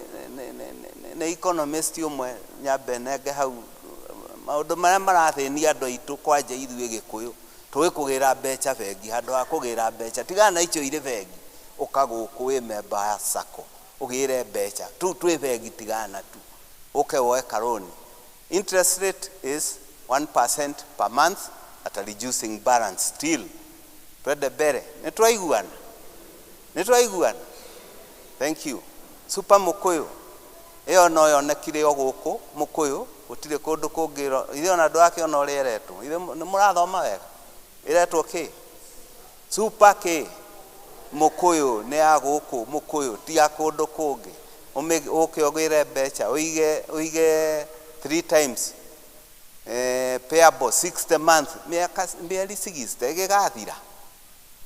economist ũmwe nyambe nenge hau maũndũ marĩa marathĩnia andũ aitũ, kwanja ithuĩ Gĩkũyũ tũĩ kũgĩra mbeca bengi handũ ha kũgĩra mbeca. Tigana na icio irĩ bengi, ũka gũkũ wĩ member ya sacco ũgĩre mbeca tu twĩ bengi, tigana tu ũke woe karoni. Interest rate is 1% per month at a reducing balance still. Twende mbere. Nĩ twaiguana? Nĩ twaiguana? Thank you. Super Mũkũyũ, ĩyo no yonekire o gũkũ Mũkũyũ, gũtirĩ kũndũ kũngĩ. Ithuĩ ona ndũrakĩona ũrĩa ĩretwo. Ithuĩ nĩ mũrathoma wega, ĩretwo kĩ? Super kĩ? Mũkũyũ. Nĩ ya gũkũ Mũkũyũ, ti ya kũndũ kũngĩ. Ũke ũgĩre mbeca, ũige ũige 3 times, payable 60 month, mĩaka mĩeri 60 ĩgĩgathira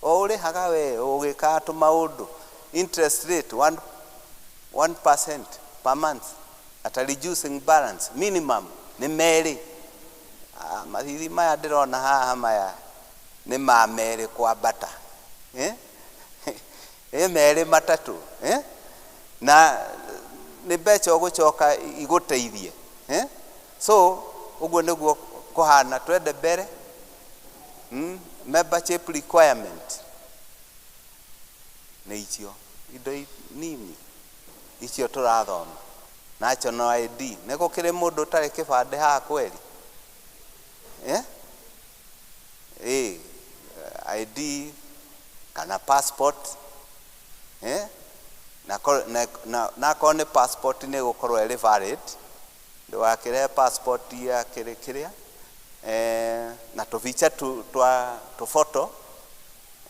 o ũrĩhaga we ũgĩkaga tũmaũndũ. Interest rate 1 1% per month at a reducing balance. Minimum nĩ merĩ. Ah, mathithi maya ndĩrona haha maya nĩ ma merĩ kwambata, eh? Ĩ merĩ matatũ, eh? Na nĩ mbeca ũgũcoka igũteithie, eh? So ũguo nĩguo kũhana. Twende mbere. Membership requirement nĩ icio indo nini icio tũrathoma. National ID, nĩ gũkĩrĩ mũndũ ũtarĩ kĩbandĩ haha kweri, eh? Ĩ ID kana passport, eh? Na akorwo nĩ passport nĩ ĩgũkorwo ĩrĩ valid, ndũgakĩrehe passport ya kĩrĩ kĩrĩa, na tũbica tu twa tũboto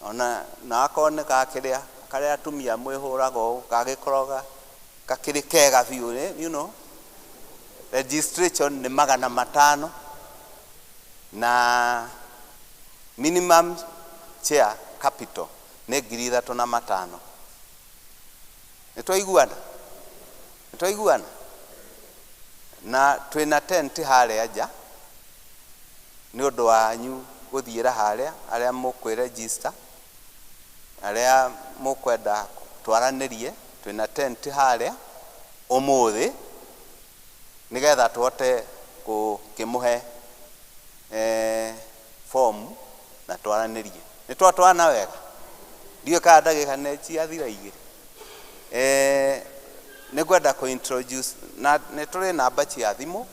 ona na akorwo nĩ gakĩrĩa karĩa atumia mwĩhũraga ũũ gagĩkorwo gakĩrĩ kega biũ. Registration nĩ 500 na minimum share capital nĩ 3,500. Nĩ twaiguana? Nĩ twaiguana? Na twĩna tent harĩa nja nĩ ũndũ wanyu gũthiĩra harĩa, arĩa mũkwĩ-register, arĩa mũkwenda twaranĩrie. Twĩna tent harĩa ũmũthĩ nĩgetha tũhote gũkĩmũhe fomu na twaranĩrie. Nĩ twatwarana wega? Ndiũĩ kana ndagĩka nĩ ciathira igĩrĩ. Nĩ ngwenda kũ introduce na nĩ tũrĩ namba cia thimũ,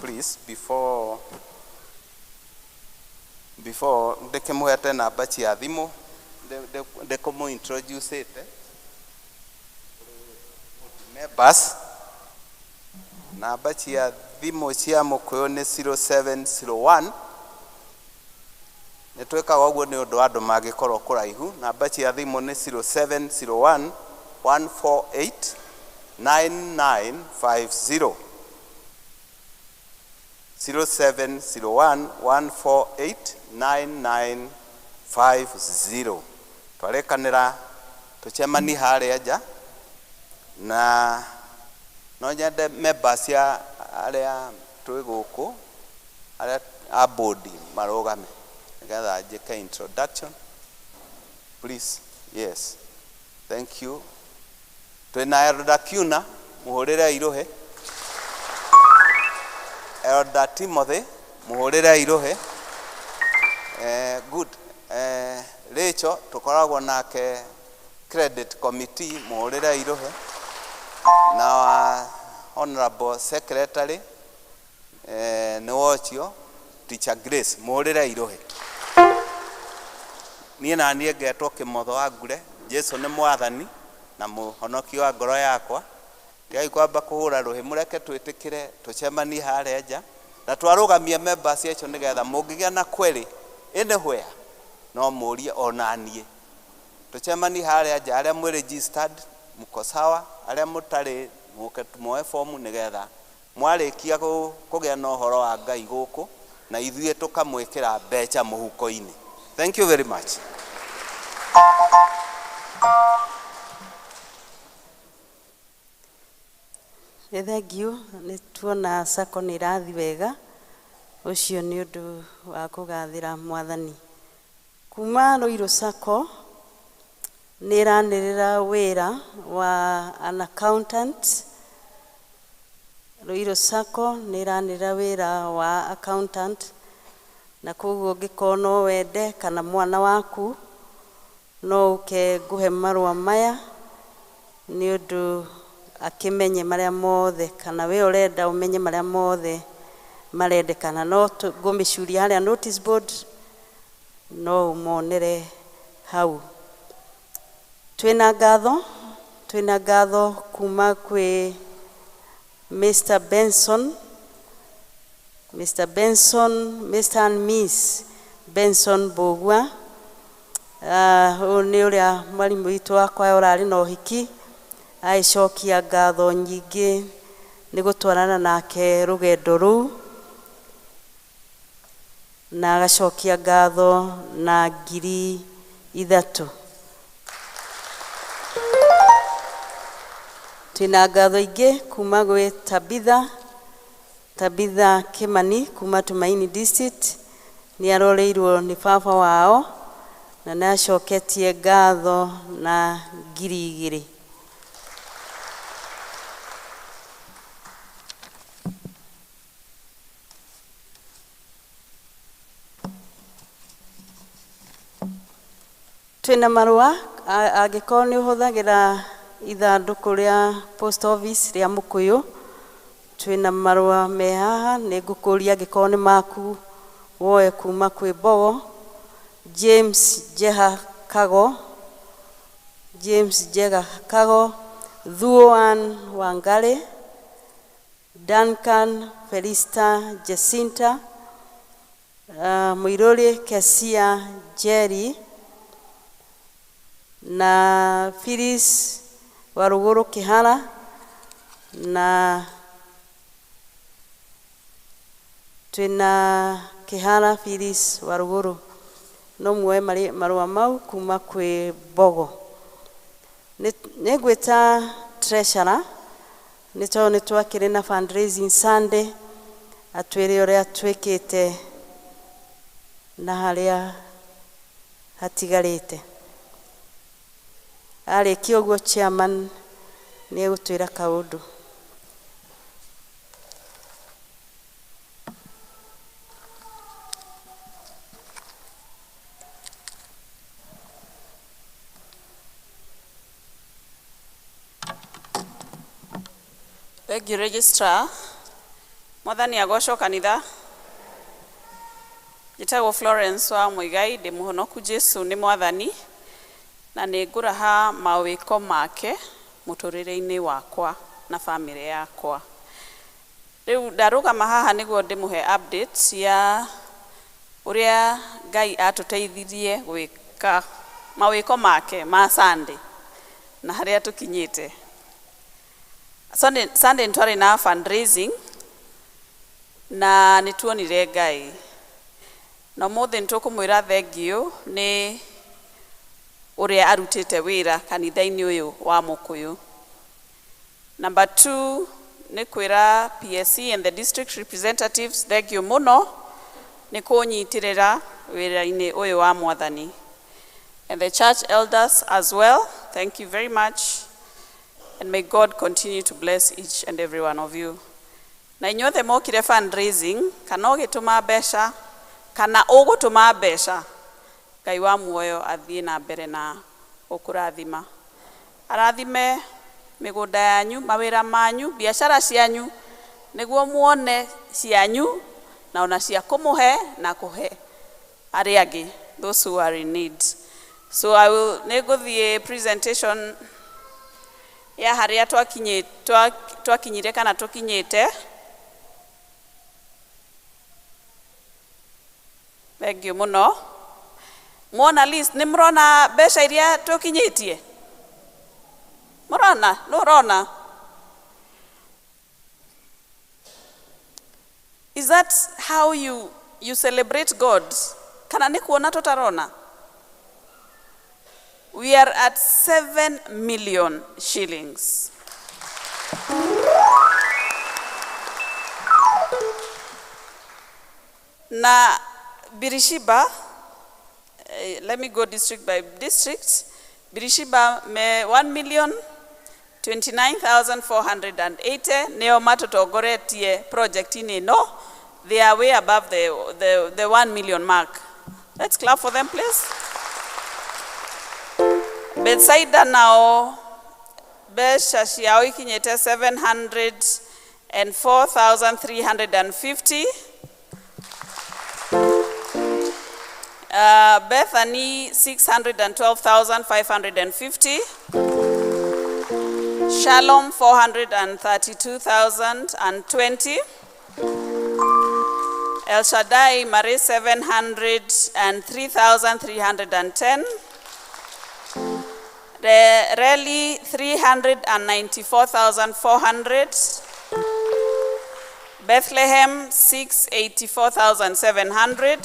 please. Before ndĩkĩmũhete namba cia thimũ, ndĩkũmũ introduce ĩte members. Namba cia thimũ cia Mũkũyũ nĩ 0701. Nĩ twĩkaga ũguo nĩ ũndũ wa andũ mangĩkorwo kũraihu. Namba cia thimũ nĩ 0701 148 9950, 0701 148 9950. Twarĩkanĩra tũcemani harĩa nja, na no nyende members ya arĩa twĩ gũkũ, arĩa a board marũgame nĩgetha njĩke introduction, please. Yes, thank you. Twĩna Elder Kiuna, mũhũrĩre irũhĩ. Elder Timothy, mũhũrĩre irũhĩ. Good. Rachel tũkoragwo nake credit committee, mũhũrĩre irũhĩ. Na wa honorable secretary. Nĩ wocio Teacher Grace mũhũrĩre irũhĩ. Niĩ na niĩ ngetwo Kĩmotho wa Ngure. Jesu nĩ mwathani na mũhonoki wa ngoro yakwa. Tigai kwamba kũhũra rũhĩ, mũreke twĩtĩkĩre tũcemanie harĩa nja na twarũgamia members acio nĩgetha mũngĩgĩa na query anywhere no mũrie ona niĩ. Tũcemanie harĩa nja, arĩa mwĩ registered mko sawa, arĩa mũtarĩ mũke muoe fomu nĩgetha mwarĩkia kũgĩa na ũhoro wa Ngai gũkũ na ithuĩ tũkamwĩkĩra mbeca mũhuko-inĩ. Thank you very much. Nĩ thengiũ, nĩ tuona sacco nĩ ĩrathiĩ wega, ũcio nĩ ũndũ wa kũgathĩra mwathani. Kuma Ruiru Sacco nĩ ĩranĩrĩra wĩra wa an accountant. Ruiru Sacco nĩ ĩranĩrĩra wĩra wa accountant, na koguo ũngĩkorwo no wende kana mwana waku no ũke ngũhe marũa maya nĩ ũndũ akĩmenye marĩa mothe, kana we ũrenda ũmenye marĩa mothe marendekana. No ngũmĩcuria harĩa notice board, no ũmonere hau. Twĩna ngatho, twĩna ngatho kuma kwĩ Mr. Benson, Mr. Benson, Mr. and Miss Benson Mbũgua. Ũyũ nĩ ũrĩa mwarimũ witũ wakwa ũrarĩ na ũhiki, agĩcokia ngatho nyingĩ nĩ gũtwarana nake rũgendo rũu, na agacokia ngatho na 3,000. Twĩna ngatho ingĩ kuma gwĩ Tabitha, Tabitha Kimani kuma Tumaini District, nĩ aroreirwo nĩ baba wao na nĩ acoketie ngatho na 2,000. Twĩna marũa, angĩkorwo nĩ ũhũthagĩra ithandũkũ rĩa post office rĩa Mũkũyũ, twĩna marũa me haha, nĩ ngũkũria angĩkorwo nĩ maku woe kuma kwĩ Mbogo, James Jeha Kago, James Jeha Kago, Thuoan Wangari, Duncan Felista Jacinta, Mũirũrĩ Kesia Jerry, na Phyllis Waruguru Kihara, na twĩna Kihara Phyllis Waruguru. No muoe marũa mau kuma kwĩ Mbogo. Nĩ ngwĩta treasurer, nĩ tondũ nĩ twakĩrĩ na fundraising Sunday, atwĩre ũrĩa twĩkĩte na harĩa hatigarĩte. Arĩkia ũguo chairman nĩ egũtwĩra kaũndũ. Thank you, Registrar. Mwathani agocwo kanitha. Njĩtagwo Florence wa Muigai, ndĩ mũhonoku Jesu nĩ mwathani, na nĩ ngũraha mawĩko make mũtũrĩre-inĩ wakwa na bamĩrĩ yakwa. Rĩu ndarũgama haha nĩguo ndĩmũhe updates ya ũrĩa Ngai atũteithirie gwĩka mawĩko make ma Sunday na harĩa tũkinyĩte. Sunday nĩtwarĩ na fundraising na nĩtuonire Ngai. Na ũmũthĩ nĩtũkũmwĩra thengiũ nĩ ũrĩa arutĩte wĩra kanitha-inĩ ũyũ wa Mũkũyũ. Number 2 nĩ kwĩra PSC and the district representatives thengiũ mũno nĩ kũnyitĩrĩra wĩra-inĩ ũyũ wa mwathani. And the church elders as well, thank you very much. And may God continue to bless each and every one of you. Na inyuothe mokire fundraising, kana ũgĩtũma mbeca, kana ũgũtũma mbeca, Ngai wa muoyo athiĩ na mbere na gũkũrathima. Arathime mĩgũnda yanyu, mawĩra manyu, biacara cianyu, Nĩguo muone cianyu na ona cia kũmũhe na kũhe arĩa angĩ, those who are in need. So I will nĩngũthiĩ presentation ya harĩa twakinyire kana tũkinyĩte. Thank you mũno. Mwona list, nĩ mũrona mbeca iria tũkinyĩtie? Mũrona? Nũ ũrona? Is that how you celebrate God? Kana nĩ kuona tũtarona? We are at 7 million shillings. Na Birishiba, let me go district by district. Birishiba me 1,029,480 neo matotongoretie project-inĩ ĩno. They are way above the 1 million mark. Let's clap for them, please. Bethsaida nao mbeca ciao ikinyĩte 704,350. Bethany 612,550. Shalom 432,020. El Shaddai Mare 703,310. Reli 394,400. Bethlehem 684,700.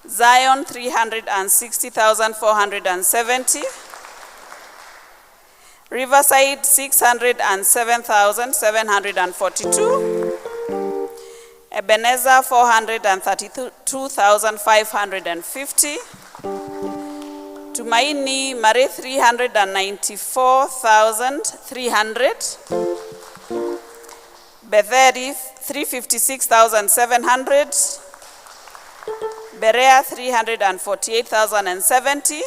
Zion 360,470. Riverside 607,742. Ebenezer 432,550. Tumaini Mare 394,300. Betheri 356,700. Berea 348,070.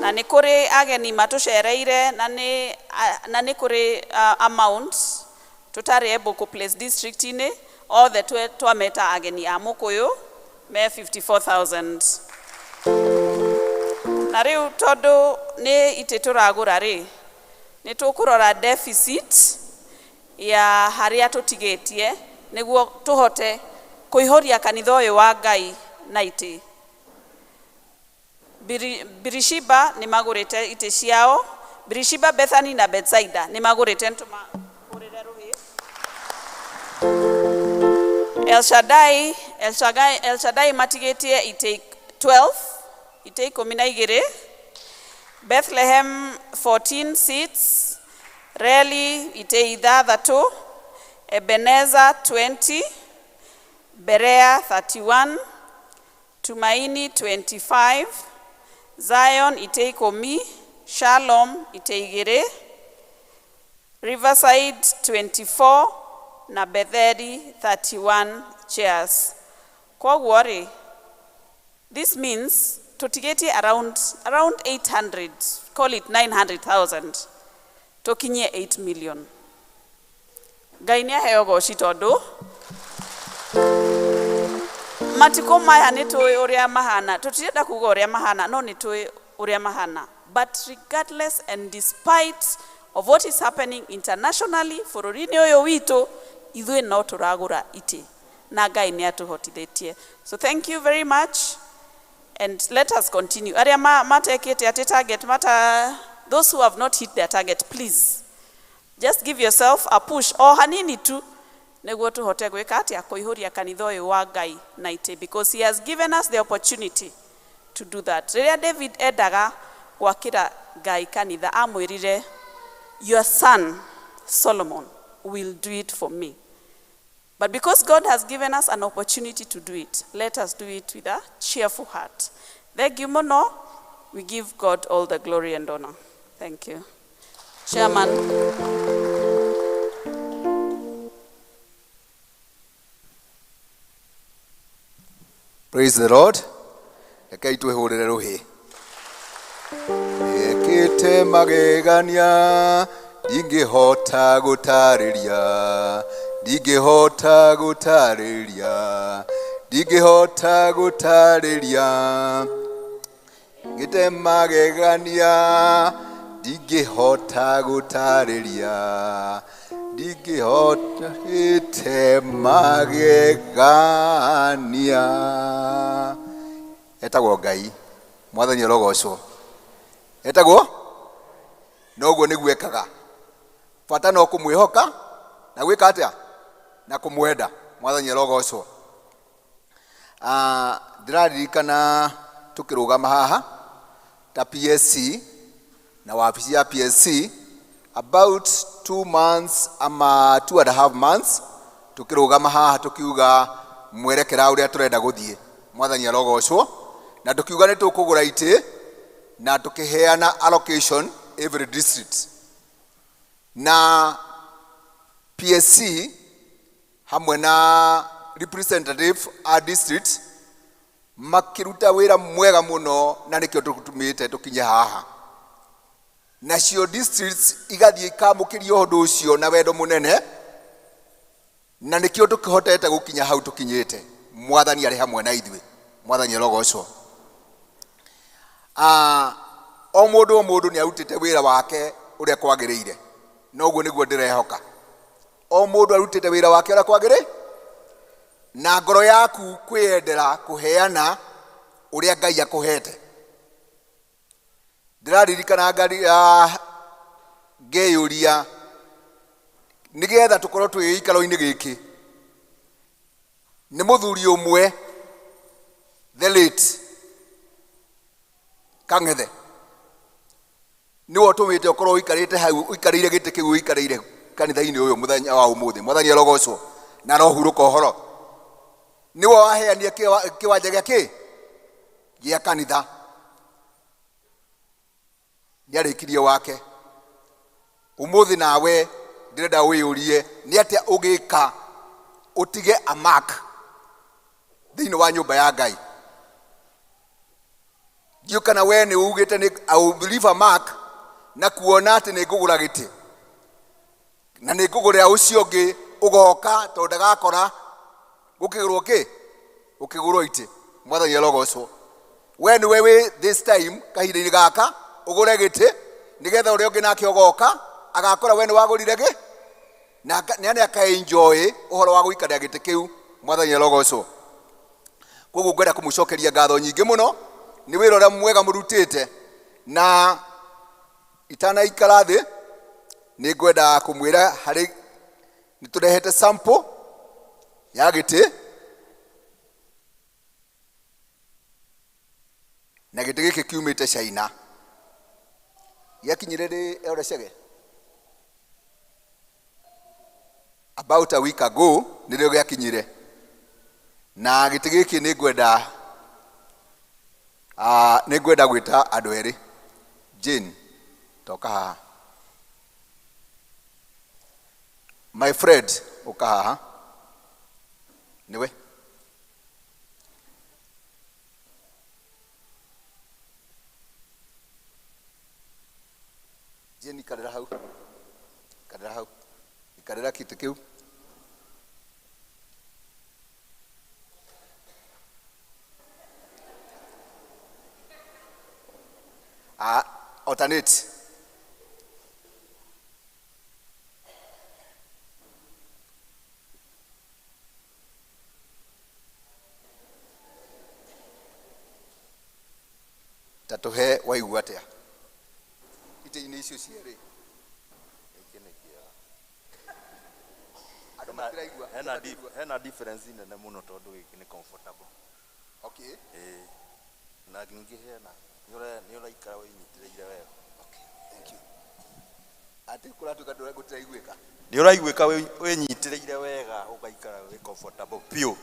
Na nĩ kũrĩ ageni matũcereire na nĩ kũrĩ amount tũtarĩ able kũ place district-inĩ othe twameta ageni a Mũkũyũ me 54,000. Na rĩu tondũ nĩ itĩ tũragũra rĩ, nĩ tũkũrora deficit ya harĩa tũtigĩtie nĩguo tũhote kũihũria kanitha ũyũ wa Ngai na itĩ. Birishiba nĩ magũrĩte itĩ ciao. Birishiba, Bethany na Bethsaida nĩ magũrĩte, nĩtũmahũrĩre rũhĩ. El Shaddai, El Shaddai, El Shaddai matigĩtie itĩ 12, itĩ ikũmi na igĩrĩ. Bethlehem 14 seats, Reli itĩ ithathatũ, Ebenezer 20, Berea 31, Tumaini 25, Zion itĩ ikũmi, Shalom itĩ igĩrĩ, Riverside 24 na Betheri 31 chairs. Koguo rĩ, this means tũtigĩtie around 800, call it 900,000, tũkinyie 8 million. Ngai nĩ aheo goci tondũ matukũ maya nĩ tũĩ ũrĩa mahana, tũtirenda kuga ũrĩa mahana, no nĩ tũĩ ũrĩa mahana. But regardless and despite of what is happening internationally, bũrũri-inĩ ũyũ witũ, ithuĩ no tũragũra itĩ na Ngai nĩ atũhotithĩtie. So thank you very much and let us continue. Arĩa matekĩte atĩ target, mata, those who have not hit their target, please just give yourself a push o hanini tu nĩguo tũhote gwĩka atĩa, kũihũria kanitha ũyũ wa Ngai na itĩ, because he has given us the opportunity to do that. Rĩrĩa David endaga gwakĩra Ngai kanitha, amwĩrire, your son Solomon will do it for me. But because God has given us an opportunity to do it, let us do it with a cheerful heart. Thank you mũno. We give God all the glory and honor. Thank you. Chairman. Praise the Lord. Rekei twĩhũrĩre rũhĩ. Ekĩte magegania, Ndingĩhota gũtarĩria, ndingĩhota gũtarĩria, ndingĩhota gũtarĩria. Ngĩte magegania, ndingĩhota gũtarĩria, ndingĩhota gĩte magegania. Etagwo Ngai, Mwathani arogocwo. Etagwo noguo nĩguo ekaga. Bata no kũmwĩhoka na gwĩka atĩa? Na kũmwenda. Mwathani arogocwo. Ah, ndĩraririkana tũkĩrũgama haha ta PSC na wabici ya PSC about 2 months ama 2.5 months, tũkĩrũgama haha tũkiuga mwerekera ũrĩa tũrenda gũthiĩ. Mwathani arogocwo. Na tũkiuga nĩ tũkũgũra itĩ na tũkĩheana allocation every district, na PSC hamwe na representative a district makĩruta wĩra mwega mũno, na nĩkĩo tũtũmĩte tũkinye haha. Nacio districts igathiĩ ikamũkĩria ũndũ ũcio na wendo mũnene, na nĩkĩo tũkĩhotete gũkinya hau tũkinyĩte. Mwathani arĩ hamwe na ithuĩ. Mwathani arogocwo. Ah, o mũndũ o mũndũ nĩ arutĩte wĩra wake ũrĩa kwagĩrĩire, na ũguo nĩguo ndĩrehoka o mũndũ arutĩte wĩra wake ũrĩa kwagĩrĩire, na ngoro yaku kwĩyendera kũheana ũrĩa Ngai akũhete. Ndĩraririkana ngari ngeyũria nĩgetha tũkorwo twĩ gĩikaro-inĩ gĩkĩ, nĩ mũthuri ũmwe, the late Kang'ethe, nĩwe ũtũmĩte ũkorwo ũikarĩte hau ũikarĩire gĩtĩ kĩu ũikarĩire kanitha-inĩ ũyũ mũthenya wa ũmũthĩ. Mwathani arogocwo na arohurũka ũhoro. Nĩwe waheania kĩwanja gĩa kĩ gĩa kanitha. Nĩarĩkirie wake ũmũthĩ. Nawe ndĩrenda wĩyũrie nĩ atĩa ũgĩka ũtige a mark thĩinĩ wa nyũmba ya Ngai. Ndiũ kana we nĩ ugĩte nĩ I will leave a mark na kuona atĩ nĩ ngũgũra gĩtĩ na nĩ ngũgũrĩra ũcio ũngĩ ũgoka, tondũ ndagakora gũkĩgũrwo kĩ gũkĩgũrwo itĩ. Mwathani arogocwo. We nĩwe wĩ this time kahinda-inĩ gaka ũgũre gĩtĩ nĩgetha ũrĩa ũngĩ nake ũgoka agakora we nĩ wagũrire gĩ na nĩ akaenjoy ũhoro wa gũikarĩra gĩtĩ kĩu. Mwathani arogocwo. Koguo ngwenda kũmũcokeria ngatho nyingĩ mũno nĩ wĩra ũrĩa mwega mũrutĩte. Na itanaikara thĩ, nĩ ngwenda kũmwĩra harĩ nĩ tũrehete sample ya gĩtĩ, na gĩtĩ gĩkĩ kiumĩte China, gĩakinyire rĩ Elder? About a week ago nĩrĩo gĩakinyire. Na gĩtĩ gĩkĩ nĩ ngwenda gwĩta andũ erĩ. Jane, toka haha. My friend, ũka haha. Nĩwe Jane, ikarĩra hau, ikarĩra hau, ikarĩra kĩtĩ kĩu. Ah, alternate. Ta tũhe waigua atĩa itĩ-inĩ icio cierĩ? Gĩkĩ nĩ kĩega. Andũ matiraigua. Hena difference nene mũno tondũ gĩkĩ nĩ comfortable. Ĩĩ. Na ningĩ hena nĩ ũraikara wĩnyitĩrĩire wega. Thank you. Atĩ kũratuĩka gũtiraiguĩka. Nĩ ũraiguĩka wĩnyitĩrĩire wega, ũgaikara wĩ comfortable biũ.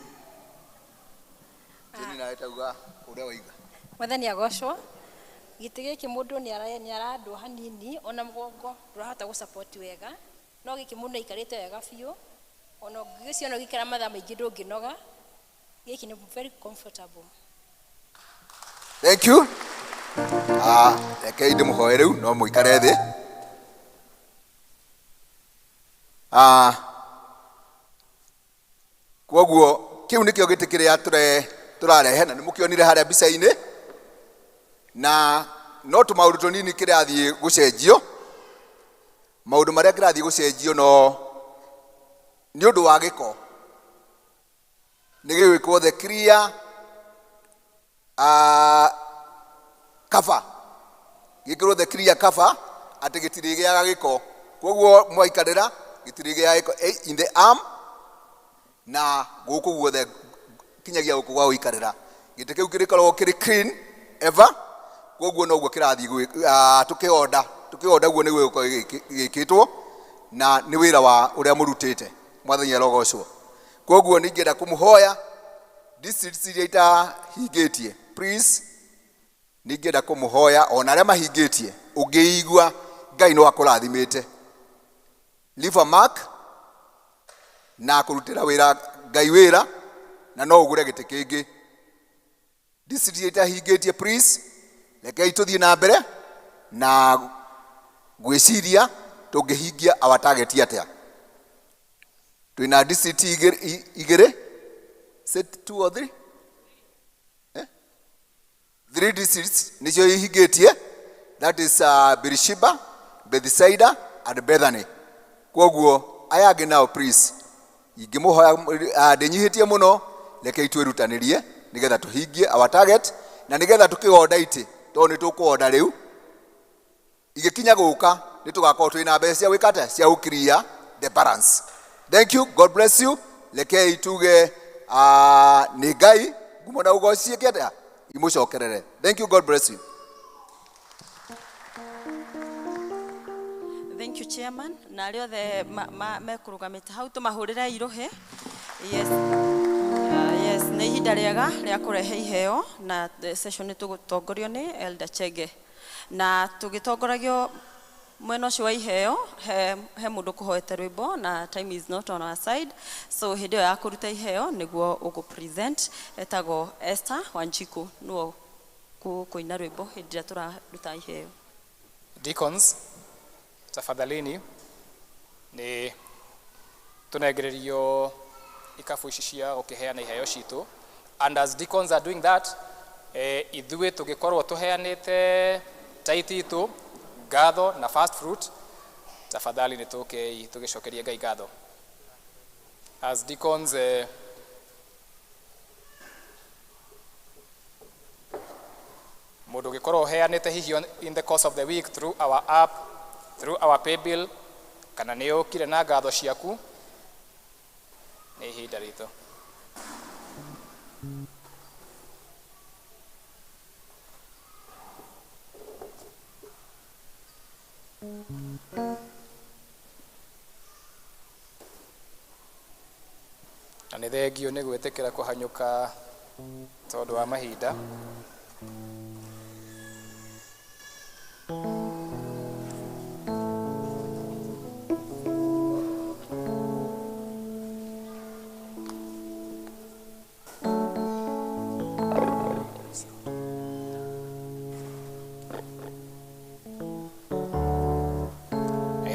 Jane, nawe tauga ũrĩa waigua. Mwathani agocwo. Gĩtĩ gĩkĩ mũndũ nĩ arandwo hanini, ona mũgongo ndũrahota gũ support wega, no gĩkĩ mũndũ aikarĩte wega biũ, ona ũngĩgĩciona ũgĩikara mathaa maingĩ ndũngĩnoga. Gĩkĩ nĩ very comfortable. Thank you. Ah, rekei ndĩmũhoe rĩu no mũikare thĩ. Kwoguo kĩu nĩkĩo gĩtĩ kĩrĩa tũrarehe na nĩmũkĩonire harĩa mbica-inĩ, na no tũmaũndũ tũnini kĩrathiĩ gũcenjio. Maũndũ marĩa kĩrathiĩ gũcenjio no nĩ ũndũ wa gĩko, nĩ gĩgwĩkwo the clear cover, gĩkĩrwo the clear cover atĩ gĩtirĩgĩaga gĩko. Kwoguo mwaikarĩra gĩtirĩgĩaga gĩko in the arm na gũkũ guothe kinyagia gũkũ gwa gũikarĩra. Gĩtĩ kĩu kĩrĩkoragwo kĩrĩ clean ever. Kwoguo noguo kĩrathiĩ tũkĩonda guo nĩguo gĩgũkorwo gĩkĩtwo, na nĩ wĩra wa ũrĩa mũrutĩte. Mwathani arogocwo. Kwoguo ningĩenda kũmũhoya districts iria itahingĩtie, please ningĩenda kũmũhoya ona arĩa mahingĩtie, ũngĩigua Ngai no akũrathimĩte, leave a mark na kũrutĩra wĩra Ngai wĩra, na no ũgũre gĩtĩ kĩngĩ. District iria itahingĩtie, please rekei tũthiĩ na mbere na gwĩciria tũngĩhingia our target atĩa. Twĩna district igĩrĩ, is it 2 or 3? 3 districts nĩcio ihingĩtie, that is Beersheba, Bethsaida and Bethany. Kwoguo aya angĩ nao please ingĩmũhoya, ndĩnyihĩtie mũno, rekei twĩrutanĩrie nĩgetha tũhingie our target, na nĩgetha tũkĩonda itĩ, tondũ nĩ tũkũonda rĩu igĩkinya gũka nĩ tũgakorwo twĩna mbeca cia gwĩka atĩa, cia gũclear the balance. Thank you, God bless you. Rekei tuge nĩ Ngai ngumo na ũgoci ciĩke atĩa, imũcokerere. Thank you, God bless you. Thank you, Chairman. Na arĩa othe mekũrũgamĩte hau tũmahũrĩre irũhĩ. Yes. Yes, nĩ ihinda rĩega rĩa kũrehe iheo, na session nĩ tũgũtongorio nĩ Elder Chege. Na tũgĩtongoragio mwena ũcio wa iheo, he mũndũ kũhoete rwĩmbo na time is not on our side, so hĩndĩ ĩyo ya kũruta iheo nĩguo ũgũ present. Etagwo Esther Wanjiku, nĩwe kũina rwĩmbo hĩndĩ ĩrĩa tũraruta iheo. Deacons, tafadhalini nĩ tũnengererio ikabu ici cia gũkĩheana iheo citũ, and as deacons are doing that, ithuĩ tũgĩkorwo tũheanĩte tithe itũ, ngatho na first fruit, tafadhali nĩ tũkei tũgĩcokerie Ngai ngatho. As deacons, mũndũ ũngĩkorwo ũheanĩte hihi in the course of the week through our app, through our pay bill, kana nĩ ũkire na ngatho ciaku, nĩ ihinda ritũ. Na nĩ thengio nĩ gwĩtĩkĩra kũhanyũka tondũ wa mahinda.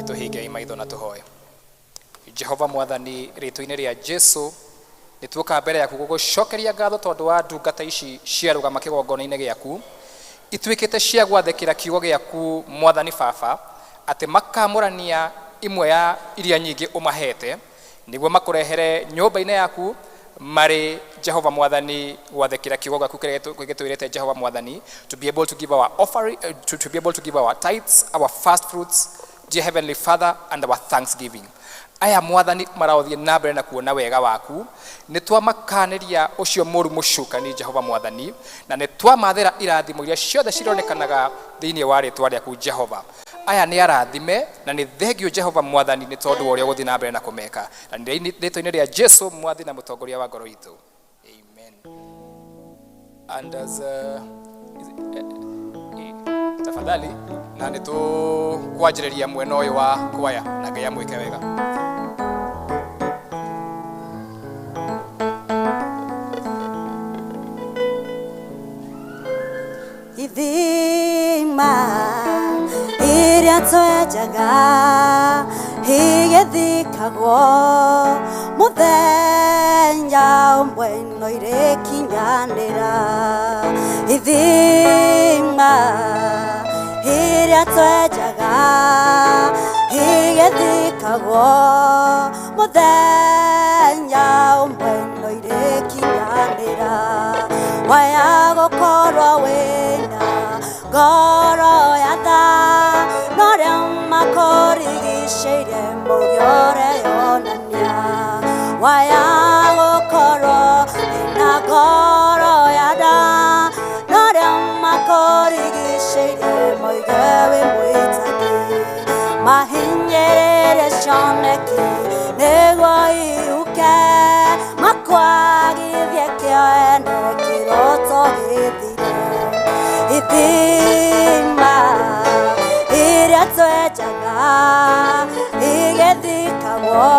Tũhingei maitho na tũhoe. Jehova Mwathani, rĩtwa-inĩ rĩa Jesu nĩ tuoka mbere yaku gũgũcokeria ngatho tondũ wa ndungata ici ciarũgama kĩgongona-inĩ gĩaku, ituĩkĩte cia gwathĩkĩra kiugo gĩaku Mwathani Baba, atĩ makamũrania imwe ya iria nyingĩ ũmahete nĩguo makũrehere nyũmba-inĩ yaku marĩ Jehova Mwathani gwathĩkĩra kiugo gĩaku kĩrĩa gĩtwĩrĩte Jehova Mwathani, to be able to give our offering, to be able to give our tithes, our first fruits, dear Heavenly Father, and our thanksgiving. Aya Mwathani maraũthiĩ na mbere na kuona wega waku, nĩ twamakanĩria ũcio mũru mũcukani Jehova Mwathani, na nĩ twamathĩra irathimo iria ciothe cironekanaga thĩinĩ wa rĩtwa rĩaku Jehova. Aya nĩ arathime na nĩ thengio Jehova Mwathani nĩ tondũ wa ũrĩa ũgũthiĩ na mbere na kũmeka, na nĩ rĩtwa-inĩ rĩa Jesu Mwathi na mũtongoria wa ngoro itũ, amen. And as tafadhali na nĩ tũkwanjĩrĩria mwena ũyũ wa kwaya, na Ngai amwĩke wega. Ithima iria twenjaga Igĩthikagwo mũthenya ũmwe no irĩkinyanĩra. Ithima iria twenjaga igĩthikagwo mũthenya ũmwe no irĩkinyanĩra. Waya gũkorwo wĩna ngoro ya tha no arĩa makũrigicĩirie mauge ũreyonania. Waya gũkorwo wĩna ngoro ya tha no arĩa makũrigicĩirie mauge wĩ mwĩtangĩ. Mahinyĩrĩrie cioneki nĩguo ihuke makwagithie kĩo ene kĩroto gĩthire. Ithima iria twenjaga igĩthikagwo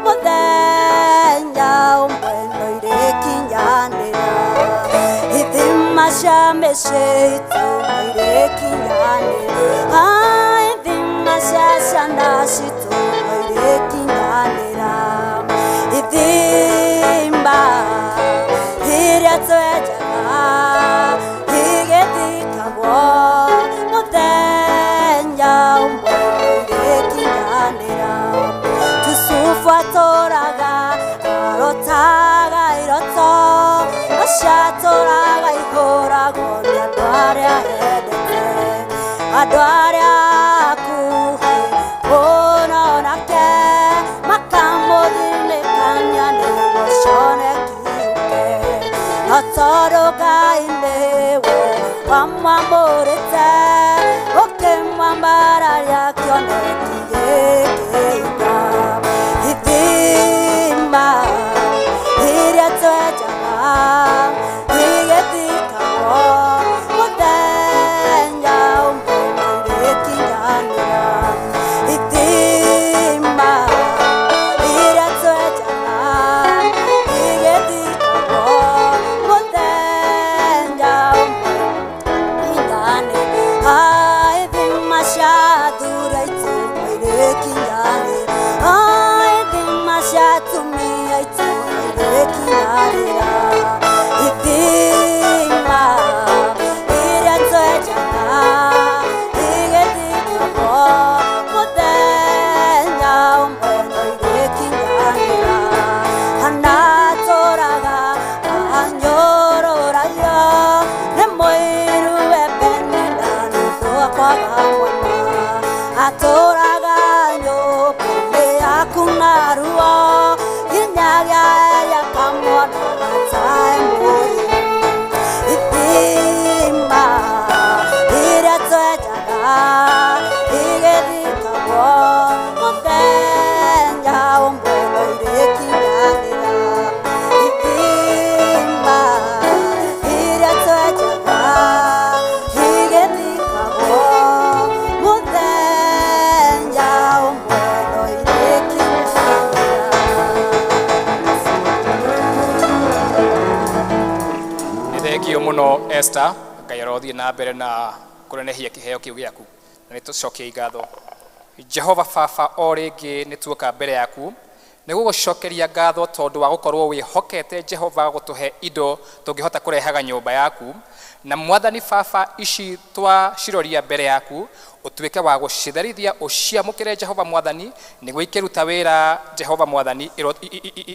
mũthenya ũmwe no irĩkinyanĩra. Ithima cia mĩciĩ itũ no irĩkinyanĩra. Ithima cia ciana citũ no irĩkinyanĩra. Ithima iria twenjaga igĩthikagwo mũthenya ũmwe no irĩkinyanĩra. Jusufu atũraga arotaga iroto aciatũraga ihũragwo nĩ andũ arĩa endete, andũ arĩa akuhĩ mũno nake makamũthinĩkania nĩguo cioneki ihuke. No tondũ Ngai nĩwe wamwamũrĩte ũkĩmwambararia kĩoneki gĩkĩhinga. Ithima iria twenjaga igĩthikagwo mũthenya ũmwe no irĩkinyanĩra. Ithima iria twenjaga igĩthikagwo mũthenya ũmwe kinyanĩra. Ithima cia athuri aitũ no irĩkinyanĩra. Ithima cia atumia aitũ no irĩkinyanĩra. Ithima iria twenjaga igĩthikagwo mũthenya ũmwe no irĩkinyanĩra. Hana atũraga anyũrũragia nĩ mũiru we Penina nĩ ũndũ wa kwaga mwana. Atũraga nyũmba-inĩ yaku na ruo nginyagia Eli akamuonaga ta e mũiru. Ithima iria twenjaga igĩthikagwo mũthenya ũmwe no irĩkinyanĩra. Ithima iria twenjaga igĩthikagwo mũthenya ũmwe no irĩkinyanĩra. Nĩ thengio mũno Esther, Ngai arothiĩ na mbere na kũnenehia kĩheo kĩu gĩaku na nĩ tũcokie ngatho. Jehova Baba, o rĩngĩ nĩ tuoka mbere yaku nĩ gũgũcokeria ngatho tondũ wa gũkorwo wĩhokete Jehova gũtũhe indo tũngĩhota kũrehaga nyũmba yaku. Na Mwathani Baba, ici twaciroria mbere yaku ũtuĩke wa gũcitherithia ũciamũkĩre Jehova Mwathani nĩguo ikĩruta wĩra Jehova Mwathani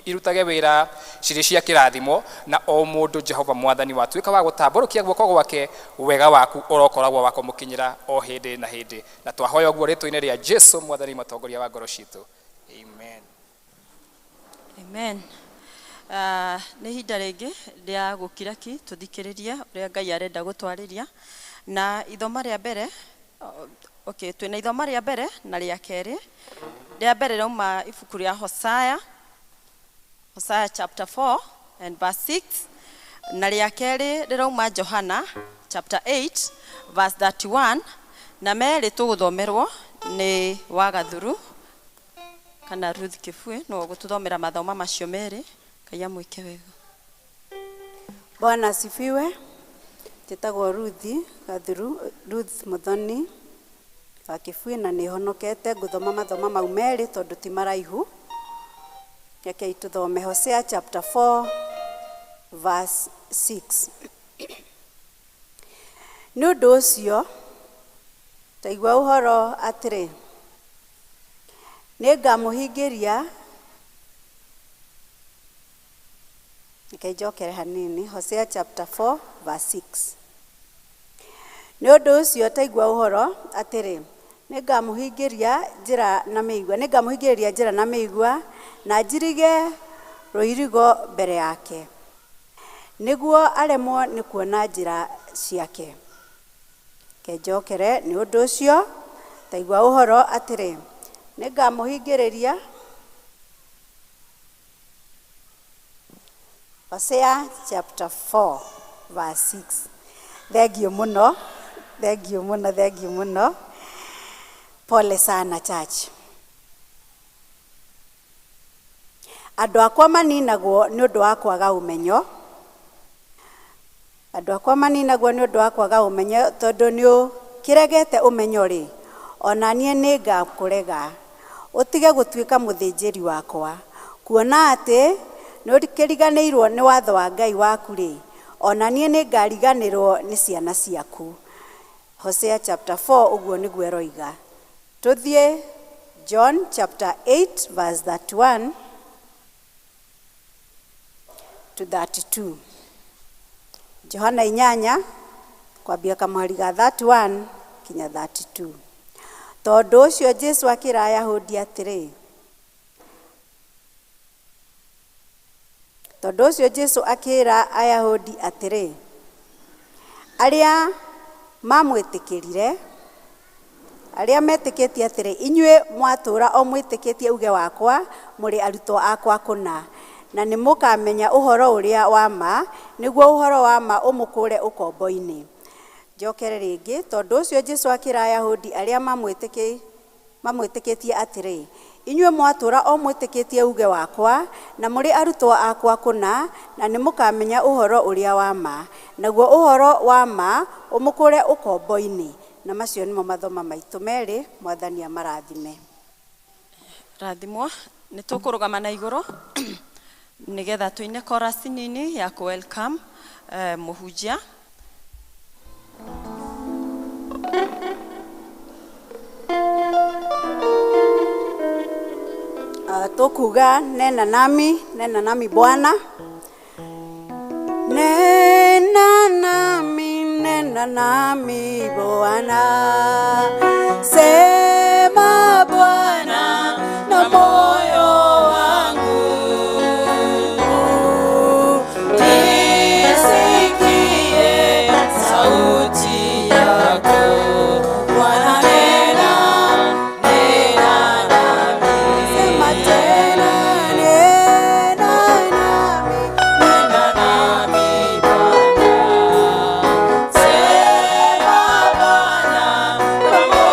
irutage wĩra cirĩ cia kĩrathimo na o mũndũ Jehova Mwathani watuĩka wa gũtambũrũkia guoko gwake wega waku ũrokoragwo wa kũmũkinyĩra o hĩndĩ na hĩndĩ na twahoya ũguo rĩtwa-inĩ rĩa Jesu Mwathani mũtongoria wa ngoro citũ, amen. Amen. Nĩ ihinda rĩngĩ rĩa gũkira ki tũthikĩrĩrie ũrĩa Ngai arenda gũtwarĩria na ithoma rĩa mbere. Okay, twĩna ithoma rĩa mbere na rĩa kerĩ. Rĩa mbere rĩauma ibuku rĩa Hosea, Hosea chapter 4 and verse 6, na rĩa kerĩ rĩrauma Johana chapter 8 verse 31, na merĩ tũgũthomerwo nĩ Wagathuru kana Ruth Kĩbue no gũtũthomera mathoma macio merĩ. Ngai amwĩke wega. Bwana asifiwe. Njĩtagwo Ruth Gathuru, Ruth Muthoni Wa Kĩbui na nĩ honokete. Ngũthoma mathoma mau merĩ tondũ ti maraihu. Rekei tũthome Hosea chapter 4 verse 6. Nĩ ũndũ ũcio taigua ũhoro atĩrĩ, nĩ ngamũhingĩria. Reke njokere hanini. Hosea chapter 4 verse 6. Nĩ ũndũ ũcio taigua ũhoro atĩrĩ, nĩ ngamũhingĩria njĩra na mĩigua, nĩ ngamũhingĩrĩria njĩra na mĩigua, na njirige rũirigo mbere yake, nĩguo aremwo nĩ kuona njĩra ciake. Reke njokere. Nĩ ũndũ ũcio taigua ũhoro atĩrĩ, nĩ ngamũhingĩrĩria. Hosea chapter 4 verse 6. Thank you mũno, thank you mũno, thank you mũno. Pole sana, church. Andũ akwa maninagwo nĩ ũndũ wa kwaga ũmenyo. Andũ akwa maninagwo nĩ ũndũ wa kwaga ũmenyo. Tondũ nĩ ũkĩregete ũmenyo rĩ, ona niĩ nĩ ngakũrega ũtige gũtuĩka mũthĩnjĩri wakwa. Kuona atĩ nĩ ũkĩriganĩirwo nĩ watho wa Ngai waku rĩ, ona niĩ nĩ ngariganĩrwo nĩ ciana ciaku. Hosea chapter 4, ũguo nĩguo ĩroiga. Tũthiĩ John chapter 8 verse 31 to 32. Johana 8 kwambia kamũhari ga 31 kinya 32. Tondũ ũcio Jesu akĩra Ayahudi atĩrĩ, tondũ ũcio Jesu akĩra Ayahudi atĩrĩ arĩa mamwĩtĩkĩrire, arĩa metĩkĩtie atĩrĩ, inyuĩ mwatũũra o mwĩtĩkĩtie uge wakwa, mũrĩ arutwo akwa kũna, na nĩ mũkamenya ũhoro ũrĩa wa ma, nĩguo ũhoro wa ma ũmũkũũre ũkombo-inĩ. Njokere rĩngĩ. Tondũ ũcio Jesu akĩra Ayahudi arĩa mamwĩtĩkĩtie atĩrĩ, inyuĩ mwatũũra o mwĩtĩkĩtie uge wakwa, na mũrĩ arutwo akwa kũna, na nĩ mũkamenya ũhoro ũrĩa wa ma, naguo ũhoro wa ma ũmũkũũre ũkombo-inĩ. Na macio nĩmo mathoma maitũ merĩ. Mwathani amarathime. Rathimwo. Nĩ tũkũrũgama na igũrũ nĩgetha tũine chorus nini ya kũ welcome mũhunjia. Tũkuga nena nami, nena nami Bwana, nena nami, nena nami Bwana, sema Bwana na moyo wangu, nisikie sauti yako Bwana, nena, nena nami. Sema tena, nena nami, nena nami Bwana, sema Bwana na moyo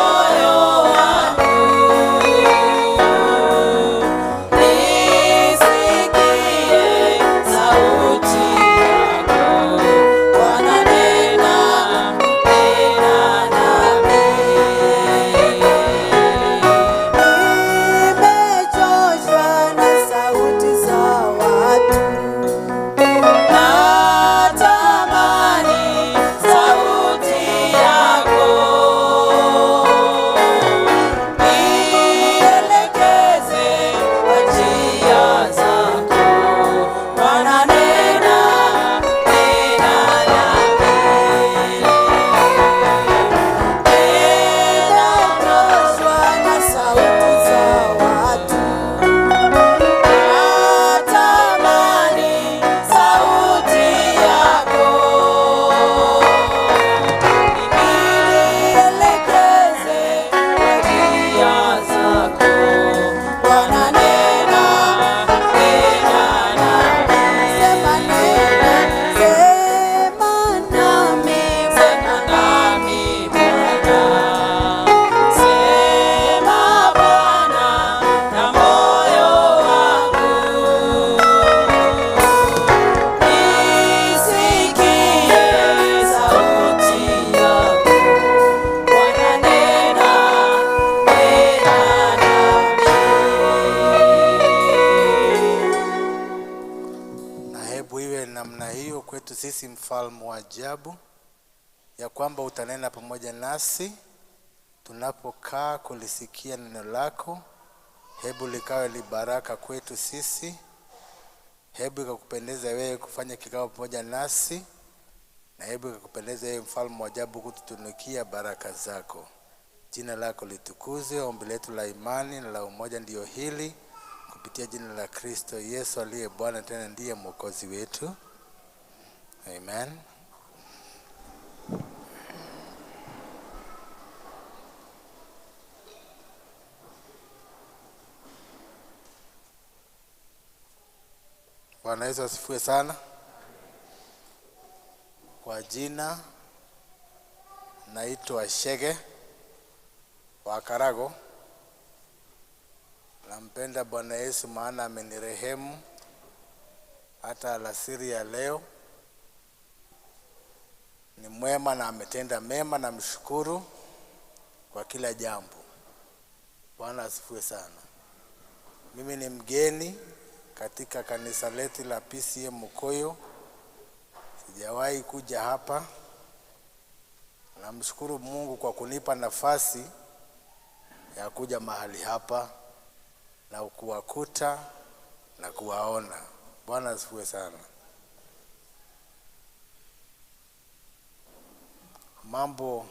mfalme wa ajabu, ya kwamba utanena pamoja nasi tunapokaa kulisikia neno lako. Hebu likawe libaraka kwetu sisi, hebu ikakupendeza wewe kufanya kikao pamoja nasi, na hebu ikakupendeza wewe mfalme wa ajabu kututunukia baraka zako. Jina lako litukuzwe. Ombi letu la imani na la umoja ndiyo hili, kupitia jina la Kristo Yesu aliye Bwana tena ndiye Mwokozi wetu. Amen. Bwana Yesu asifiwe sana. Kwa jina naitwa Shege wa Karago. Nampenda Bwana Yesu maana amenirehemu hata alasiri ya leo. Ni mwema na ametenda mema, namshukuru kwa kila jambo. Bwana asifiwe sana. Mimi ni mgeni katika kanisa letu la PCEA Mukuyu. Sijawahi kuja hapa. Namshukuru Mungu kwa kunipa nafasi ya kuja mahali hapa na kuwakuta na kuwaona. Bwana asifiwe sana. Mambo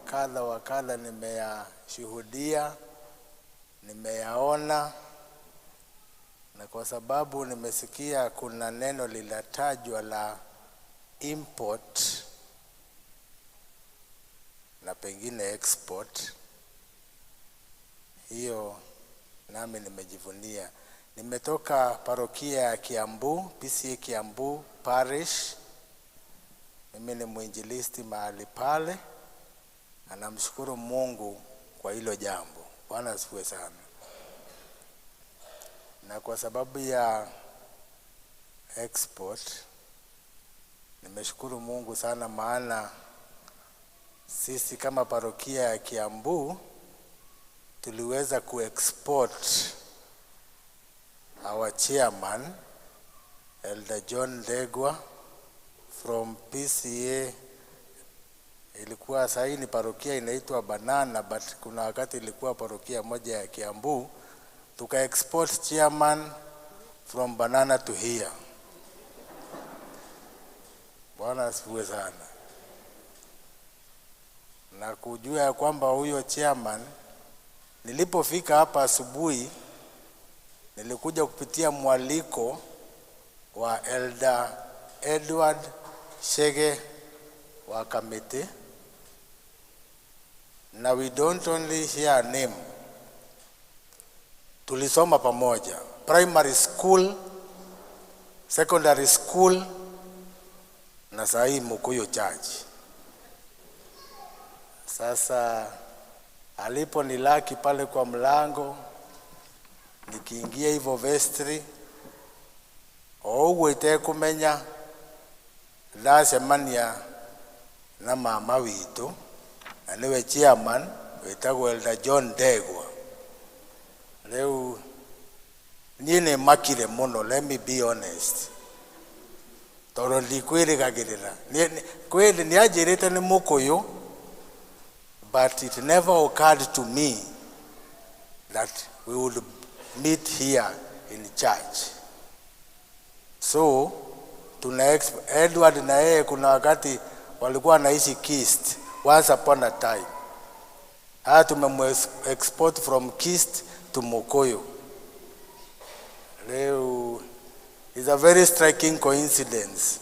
kadha wa kadha nimeyashuhudia, nimeyaona, na kwa sababu nimesikia kuna neno linatajwa la import na pengine export, hiyo nami nimejivunia. Nimetoka parokia ya Kiambu, PCEA Kiambu Parish. Mimi ni mwinjilisti mahali pale, na namshukuru Mungu kwa hilo jambo. Bwana asifiwe sana. Na kwa sababu ya export, nimeshukuru Mungu sana, maana sisi kama parokia ya Kiambu tuliweza kuexport our chairman Elder John Ndegwa from PCEA. Ilikuwa sahii ni parokia inaitwa Banana, but kuna wakati ilikuwa parokia moja ya Kiambu. Tuka export chairman from Banana to here. Bwana asifiwe sana. Na kujua ya kwamba huyo chairman, nilipofika hapa asubuhi, nilikuja kupitia mwaliko wa Elder Edward Shege wa Kamiti. Na we don't only hear name, tulisoma pamoja primary school, secondary school na saa hii Mukuyu Church. Sasa alipo nilaki pale kwa mlango, nikiingia hivyo vestry, oguo itekumenya ndacemania na mama witu na niwe chairman witagwo Elder John Ndegwa. Riu niĩ nĩ makire mũno, let me be honest, tondũ ndikwĩrĩgagĩrĩra. Kwĩ nĩ anjĩrĩte nĩ Mũkũyũ, but it never occurred to me that we would meet here in church. So tuna Edward na yeye kuna wakati walikuwa wanaishi Kist once upon a time. Haya tumemu export from Kist to Mukuyu. Leo is a very striking coincidence.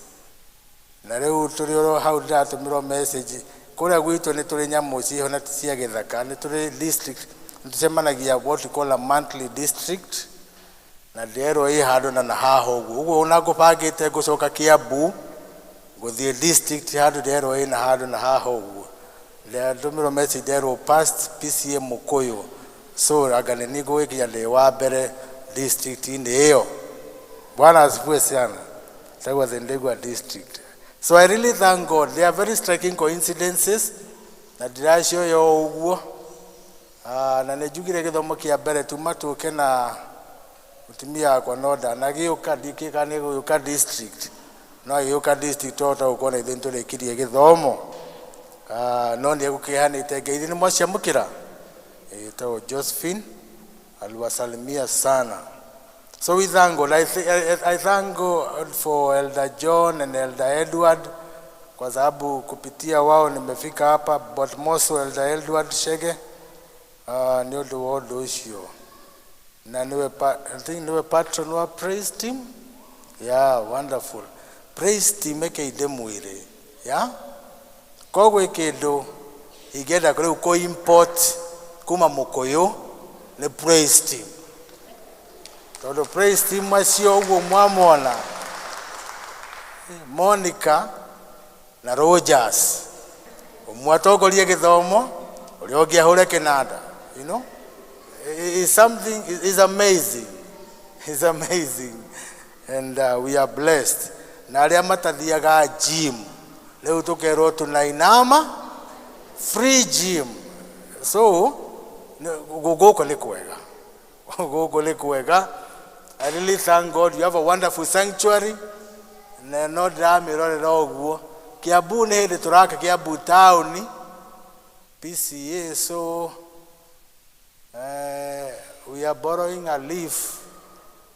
Na rĩu tũrĩ oro hau ndĩratũmĩrwo message kũrĩa gwitũ nĩ tũrĩ nyamũ ciho na cia gĩthaka, nĩ tũrĩ district, nĩ tũcemanagia what we call a monthly district, na ndĩrerwo ĩ handũ na haha ũguo ũguo ona ngũbangĩte ngũcoka Kiambu ngũthiĩ district handũ ndĩrerwo ĩ na handũ na haha ũguo. Ndĩratũmĩrwo message ndĩrerwo past PCEA Mukuyu, so anga nĩ niĩ ngũgĩkinya ndĩ wa mbere district-inĩ ĩyo. Bwana asifiwe sana. That the Ndegwa district. So I really thank God. They are very striking coincidences. Na ndĩracioya o ũguo. Na nĩ njugire gĩthomo kĩa mbere tuma tũke na mũtumia wakwa no ndanagĩũka ndikĩka nĩ gũgĩũka district. No agĩũka district twahota gũkorwo na ithuĩ nĩtũrĩkirie gĩthomo. No nĩ egũkĩheanĩte ngeithi nĩ mwaciamũkĩra. Ĩtagwo Josephine aliwasalimia sana. So we thank God. I thank God for Elder John and Elder Edward kwa sababu kupitia wao nimefika hapa, but more so Elder Edward Shege nĩ ũndũ wa ũndũ ũcio na niwe I think niwe patron wa praise team. Yeah, wonderful. Praise team eke ndĩmwĩre, yeah, koguo kĩndũ ingĩenda rĩu kũ import kuma Mũkũyũ nĩ praise team, tondũ praise team acio ũguo mwamona Monica na Rogers, ũmwe atongorie gĩthomo, ũrĩa ũngĩ ahũre kĩnanda, is something is amazing, is amazing, and we are blessed. Na arĩa matathiaga gym rĩu tũkerwo tunainama free gym, so gũkũ nĩ kwega, gũkũ nĩ kwega. I really thank God you have a wonderful sanctuary, na no ndĩramĩrorera ũguo. Kiambu nĩ hĩndĩ tũraka Kiambu town PCA, so we are borrowing a leaf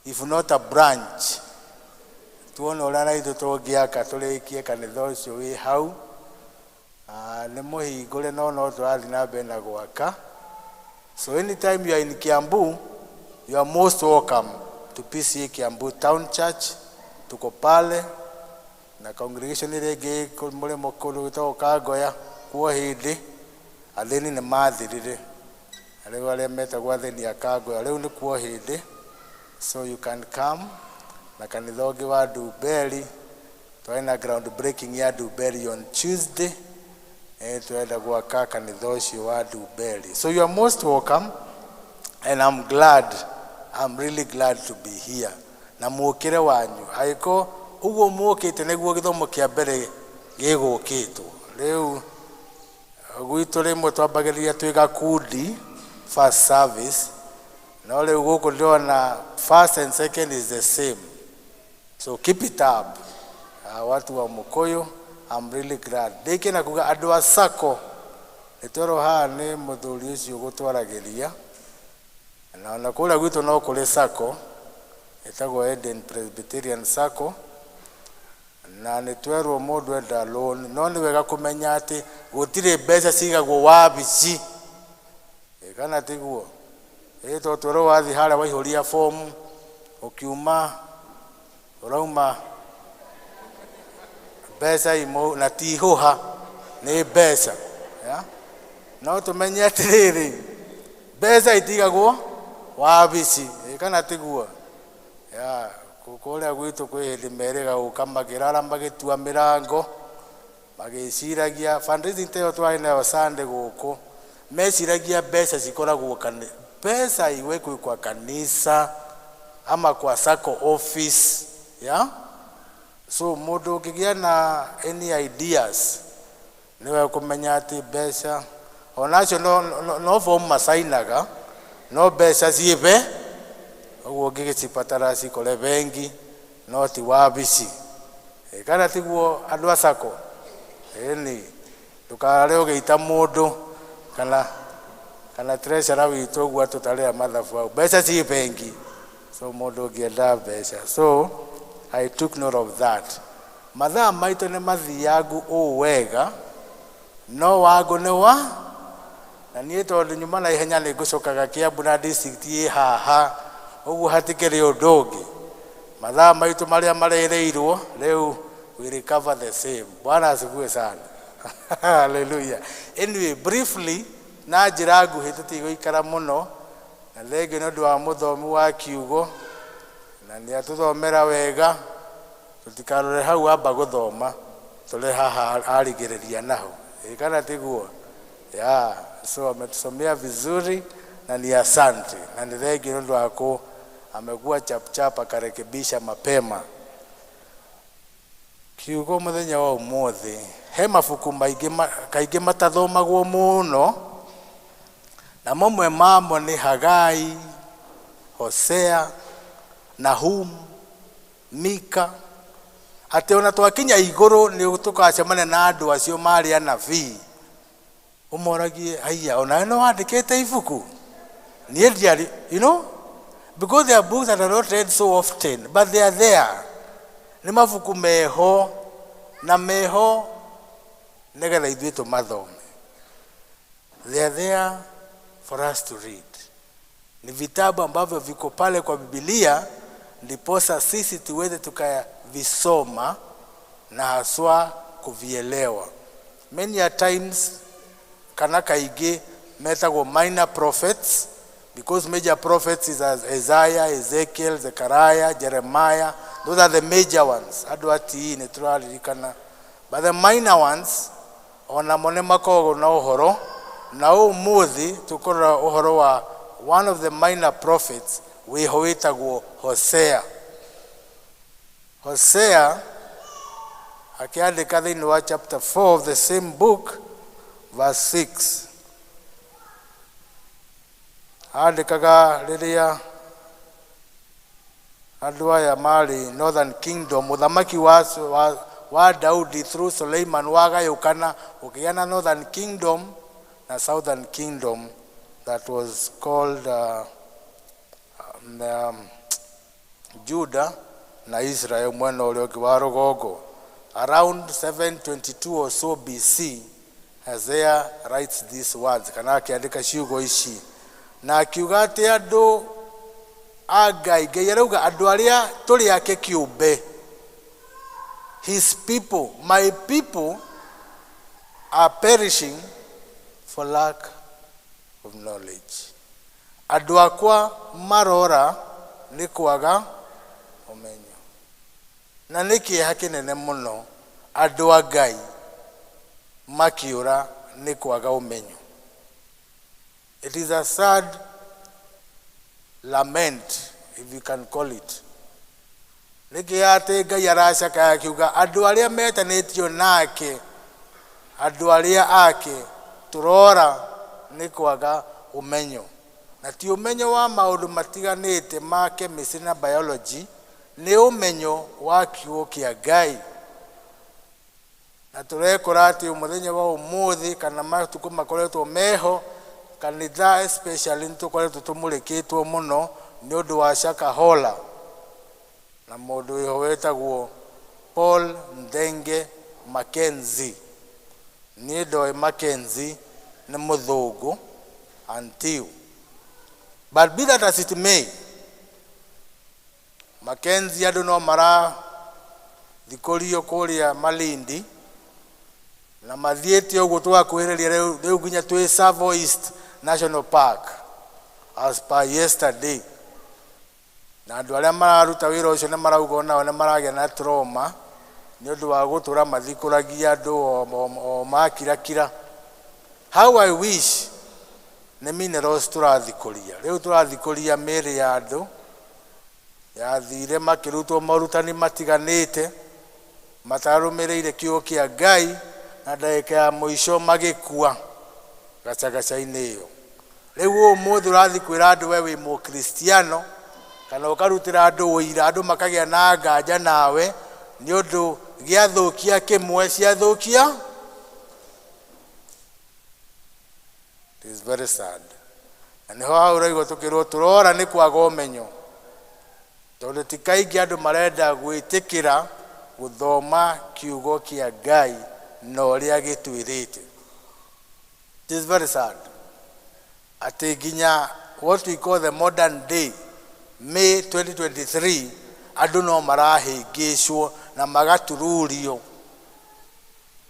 if not a branch, tuone ũrĩa na ithuĩ tũngĩaka tũrĩkie kanitha ũcio wĩ hau. Nĩ mũhingũre no no tũrathiĩ na mbere na gwaka. So anytime you are in Kiambu, you are most welcome to PCA Kiambu Town Church. Tuko pale na congregation ĩrĩa ĩngĩ mũrĩmo kũndũ gwĩtagwo Kangoya kuo hĩndĩ athĩni nĩ mathirire, na rĩu arĩa metagwo athĩni a Kangoya rĩu nĩ kuo hĩndĩ, so you can come. Na kanitha ũngĩ wa Ndumberi, twarĩ na ground breaking ya Ndumberi on Tuesday, tũrenda gwaka kanitha ũcio wa Ndumberi, so you are most welcome, and I'm glad, I'm really glad to be here. Na mũkĩre wanyu angĩkorwo ũguo mũkĩte nĩguo gĩthomo kĩa mbere gĩgũkĩtwo. Rĩu gwitũ rĩmwe twambagĩrĩria twĩ gakundi first service, no rĩu gũkũ ndĩrona first and second is the same, so keep it up. Watu wa Mũkũyũ, I'm really glad. Ndĩkĩna kuga andũ a sacco nĩ twerwo haha nĩ mũthuri ũcio gũtwaragĩria, na ona kũrĩa gwitũ no kũrĩ sacco ĩtagwo Eden Presbyterian Sacco, na nĩ twerwo mũndũ enda loan, no nĩ wega kũmenya atĩ gũtirĩ mbeca cigagwo wabici. Ĩ, kana tiguo? Ĩ, to twerwo wathiĩ harĩa waihũria fomu ũkiuma ũrauma mbeca imũ na ti hũha nĩ mbeca, ya? No tũmenye atĩrĩrĩ, mbeca itigagwo wabici. Ĩ, kana tiguo? Ya kũrĩa gwitũ kwĩ hĩndĩ merĩga gũka makĩrara magĩtua mĩrango magĩciragia fundraising ta ĩyo twarĩ nayo Sunday gũkũ, meciragia mbeca cikoragwo pesa iwekwe kwa kanisa ama kwa sacco office, ya? So mũndũ ũngĩgĩa na any ideas nĩwe kũmenya atĩ mbeca onacio no form macainaga, no mbeca ciĩbe ũguo ũngĩgĩcibatara cikore bengi no ti wabici. Ĩ, kana tiguo andũ a sacco? Ĩni ndũkarare ũgĩita mũndũ kana treasurer witũ ũguo atũtarĩra mathabu hau, mbeca ciĩ bengi, so mũndũ ũngĩenda mbeca. So I took note of that. Mathaa maitũ nĩ mathiangu ũũ wega, no wangu nĩ wa na niĩ tondũ nyuma na ihenya nĩ ngũcokaga Kiambu na district ĩ haha ũguo hatikĩrĩ ũndũ ũngĩ. Mathaa maitũ marĩa marereirwo rĩu we recover the same. Bwana asifiwe sana. Hallelujah. Anyway, briefly na njĩra nguhĩ tũtigũikara mũno, na thengio nĩ ũndũ wa mũthomi wa kiugo na nĩ atũthomera wega, tũtikarore hau amba gũthoma tũre haha arigĩrĩria naho. Ĩ, kana tiguo? Yeah, so ametusomea vizuri na ni asante na ni thengio nĩ ũndũ wa kũ amekuwa chap chap akarekebisha mapema. Kiugo mũthenya wa ũmũthĩ, he mabuku maingĩ kaingĩ matathomagwo mũno, na mamwe mamo nĩ Hagai, Hosea, Nahum, Mika. Atĩ ona twakinya igũrũ nĩ tũgacemania na andũ acio marĩ anabii, ũmoragie, haiya, onawe no wandĩkĩte ibuku? Niĩ ndiarĩ, because there are books that are not read so often, but they are there. Nĩ mabuku meho, na meho nĩgetha ithuĩ tũmathome. They are there for us to read. Ni vitabu ambavyo viko pale kwa Biblia, ndiposa sisi tuweze tukavisoma na haswa kuvielewa. Many a times, kana kaingĩ metagwo minor prophets, because major prophets is as Isaiah, Ezekiel, Zechariah, Jeremiah. Those are the major ones. Andũ atii nĩ tũraririkana. But the minor ones, onamo nĩ makoragwo na ũhoro, na ũmũthĩ tũkũrora ũhoro wa one of the minor prophets wĩho wĩtagwo Hosea. Hosea akĩandĩka thĩinĩ wa chapter 4 of the same book, verse 6, andĩkaga rĩrĩa andũ aya marĩ Northern Kingdom, mũthamaki wa Daudi through Suleiman wagayũkana, ũkĩgĩa na Northern Kingdom na Southern Kingdom that was called Judah na Israel mwena ũrĩa ũngĩ wa rũgongo. Around 722 or so BC, Hosea writes these words, kana akĩandĩka ciugo ici, na akiuga atĩ andũ a Ngai, Ngai arauga andũ arĩa tũrĩ ake kĩũmbe, his people, my people are perishing for lack of knowledge. Andũ akwa marora nĩ kwaga ũmenyo. Na nĩ kĩeha kĩnene mũno andũ a Ngai makĩũra nĩ kwaga ũmenyo. It is a sad lament, if you can call it. Nĩkĩ atĩ Ngai aracakaya akiuga andũ arĩa metanĩtio nake, andũ arĩa ake, tũrora nĩ kwaga ũmenyo. Na ti ũmenyo wa maũndũ matiganĩte ma chemistry na biology, nĩ ũmenyo wa kiugo kĩa Ngai. Na tũrekora atĩ mũthenya wa ũmũthĩ kana matukũ makoretwo meho, kanitha especially nĩ tũkoretwo tũmũrĩkĩtwo mũno nĩ ũndũ wa Shakahola na mũndũ wĩho wĩtagwo Paul Nthenge Mackenzie. Niĩ ndoĩ Mackenzie nĩ mũthũngũ until, but be that as it may, Mackenzie andũ no marathikũrio kũrĩa Malindi na mathiĩte ũguo tũgakuhĩrĩria rĩu nginya twĩ Tsavo East National Park as per yesterday. Na andũ arĩa mararuta wĩra ũcio nĩ marauga onao nĩ maragĩa na trauma nĩ ũndũ wa gũtũra mathikũragia andũ o makirakira. How I wish nĩ minerals tũrathikũria. Rĩu tũrathikũria mĩĩrĩ ya andũ yathire makĩrutwo morutani matiganĩte matarũmĩrĩire kiugo kĩa Ngai, na ndagĩka ya mũico magĩkua gacagaca-inĩ ĩyo. Rĩu ũmũthĩ ũrathiĩ kwĩra andũ we wĩ mũkristiano, kana ũkarutĩra andũ ũira, andũ makagĩa na nganja nawe nĩ ũndũ gĩathũkia kĩmwe ciathũkia. It is very sad. Na nĩho hau ũraigua tũkĩrwo tũrora nĩ kwaga ũmenyo, tondũ ti kaingĩ andũ marenda gwĩtĩkĩra gũthoma kiugo kĩa Ngai na ũrĩa gĩtwĩrĩte. It is very sad atĩ nginya what we call the modern day, May 2023, andũ no marahĩngĩcwo na magatururio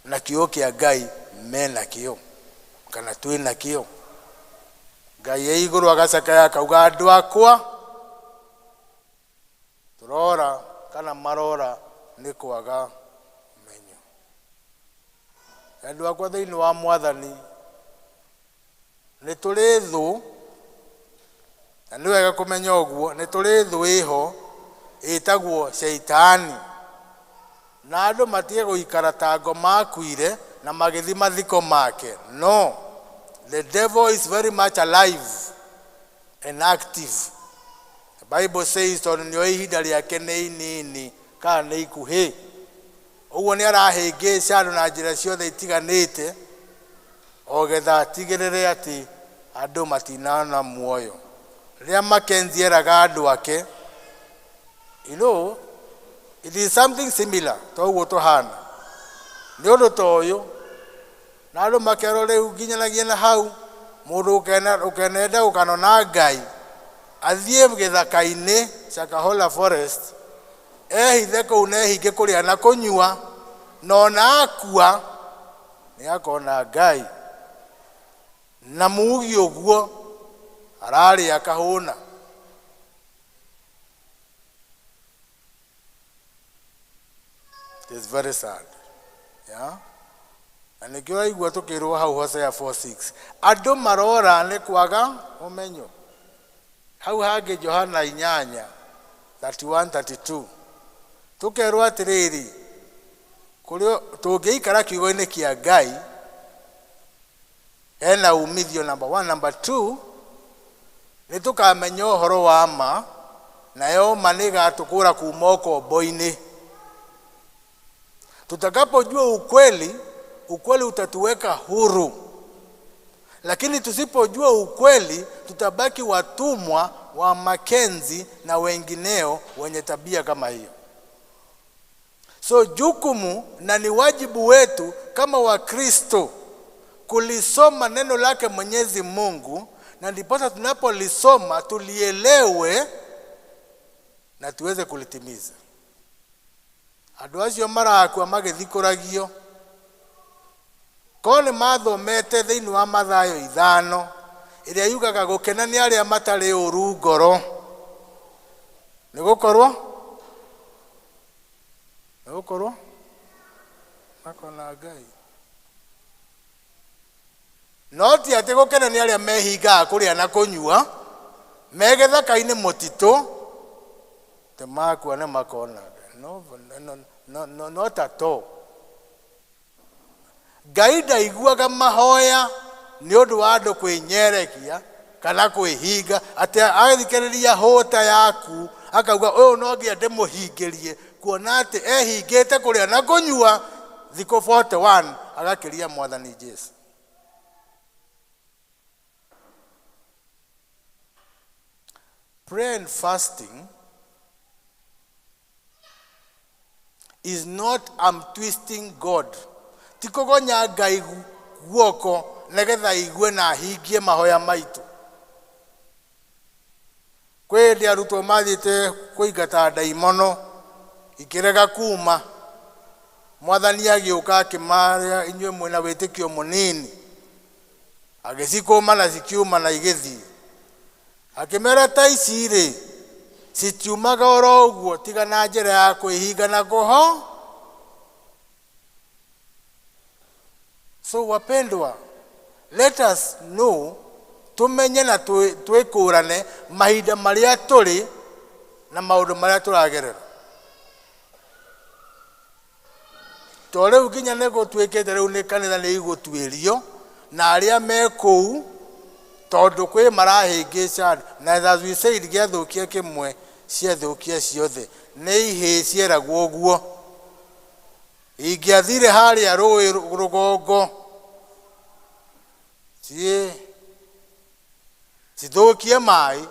na kiugo kĩa Ngai mena kĩo kana twĩna kĩo. Ngai e igũrũ agacakaya akauga andũ akwa tũrora kana marora nĩ kwaga ũmenyo. Andũ akwa thĩinĩ wa Mwathani, nĩ tũrĩ thũ, na nĩ wega kũmenya ũguo, nĩ tũrĩ thũ ĩho ĩtagwo Shaitani, na andũ matige gũikara ta ngo makuire na magĩthiĩ mathiko make. No, the devil is very much alive and active. The Bible says tondũ nĩoĩ ihinda rĩake nĩ inini kana nĩ ikuhĩ. Ũguo nĩ arahĩngĩca andũ na njĩra ciothe itiganĩte o getha atigĩrĩre atĩ andũ matinana muoyo. Rĩrĩa Mackenzie eraga andũ ake, you know, it is something similar to ũguo tũhana. Nĩ ũndũ ta ũyũ, na andũ makerwo rĩu nginyanagia na hau, mũndũ ũkenenda gũkanona Ngai, athiĩ gĩthaka-inĩ, Shakahola Forest, ehithe kũu na ehinge kũrĩa na kũnyua, na ona akua, nĩ akona Ngai. Na mugi ũguo, ararĩa akahũna. It is very sad. Yeah? Na nĩkĩo ũraigua tũkĩrwo hau Hosea 4:6 andũ marora nĩ kwaga ũmenyo. Hau hangĩ Johana 8 31 32 tũkerwo atĩrĩrĩ, kũrĩ tũngĩikara kiugo-inĩ kĩa Ngai hena umithio number one. Number two, nĩ tũkamenya ũhoro wa ma, nayo ma nĩ ĩgatũkũra kuma ũkombo-inĩ. Tutakapojua ukweli, ukweli utatuweka huru, lakini tusipojua ukweli tutabaki watumwa wa Makenzi na wengineo wenye tabia kama hiyo. So jukumu na ni wajibu wetu kama Wakristo kulisoma neno lake Mwenyezi Mungu, na ndiposa tunapolisoma tulielewe na tuweze kulitimiza. Andũ acio marakua magĩthikũragio korwo nĩ mathomete thĩinĩ wa Mathayo 5 ĩrĩa yugaga gũkena nĩ arĩa matarĩ ũru ngoro, nĩ gũkorwo makona Ngai. No ti atĩ gũkena nĩ arĩa mehingaga kũrĩa na kũnyua me gĩthaka-inĩ mũtitũ, atĩ makua nĩ makona Ngai. No, no, no, no, not at all. Ngai ndaiguaga mahoya nĩ ũndũ wa andũ kwĩnyerekia kana kwĩhinga, atĩ athikĩrĩria hũta yaku akauga ũyũ no nginya ndĩmũhingĩrie, kuona atĩ ehingĩte kũrĩa na kũnyua thikũ 41 agakĩria Mwathani Jesu. Prayer and fasting is not I'm twisting God. Ti kũgonya Ngai guoko nĩgetha aigue na ahingie mahoya maitũ. Kwĩ hĩndĩ arutwo mathiĩte kũingata ndaimono ikĩrega kuma, Mwathani agĩũka akĩmaria inyuĩ mwĩna wĩtĩkio mũnini, agĩcikũma na cikiuma na igĩthiĩ. Akĩmera ta ici rĩ citiumaga oro ũguo tiga na njĩra ya kwĩhinga na kũho. So wapendwa, let us know, tumenye na twĩkũrane mahinda marĩa tũrĩ na maũndũ marĩa tũragerera. To rĩu nginya nĩ gũtuĩkĩte rĩu nĩ kanitha nĩ igũtuĩrio na arĩa me kũu, tondũ kwĩ marahĩngĩca andũ. Na as we said, gĩathũkia kĩmwe ciathũkia ciothe, nĩ ihĩĩ cieragwo ũguo. Ingĩathire harĩa rũĩ rũgongo cithũkie maĩ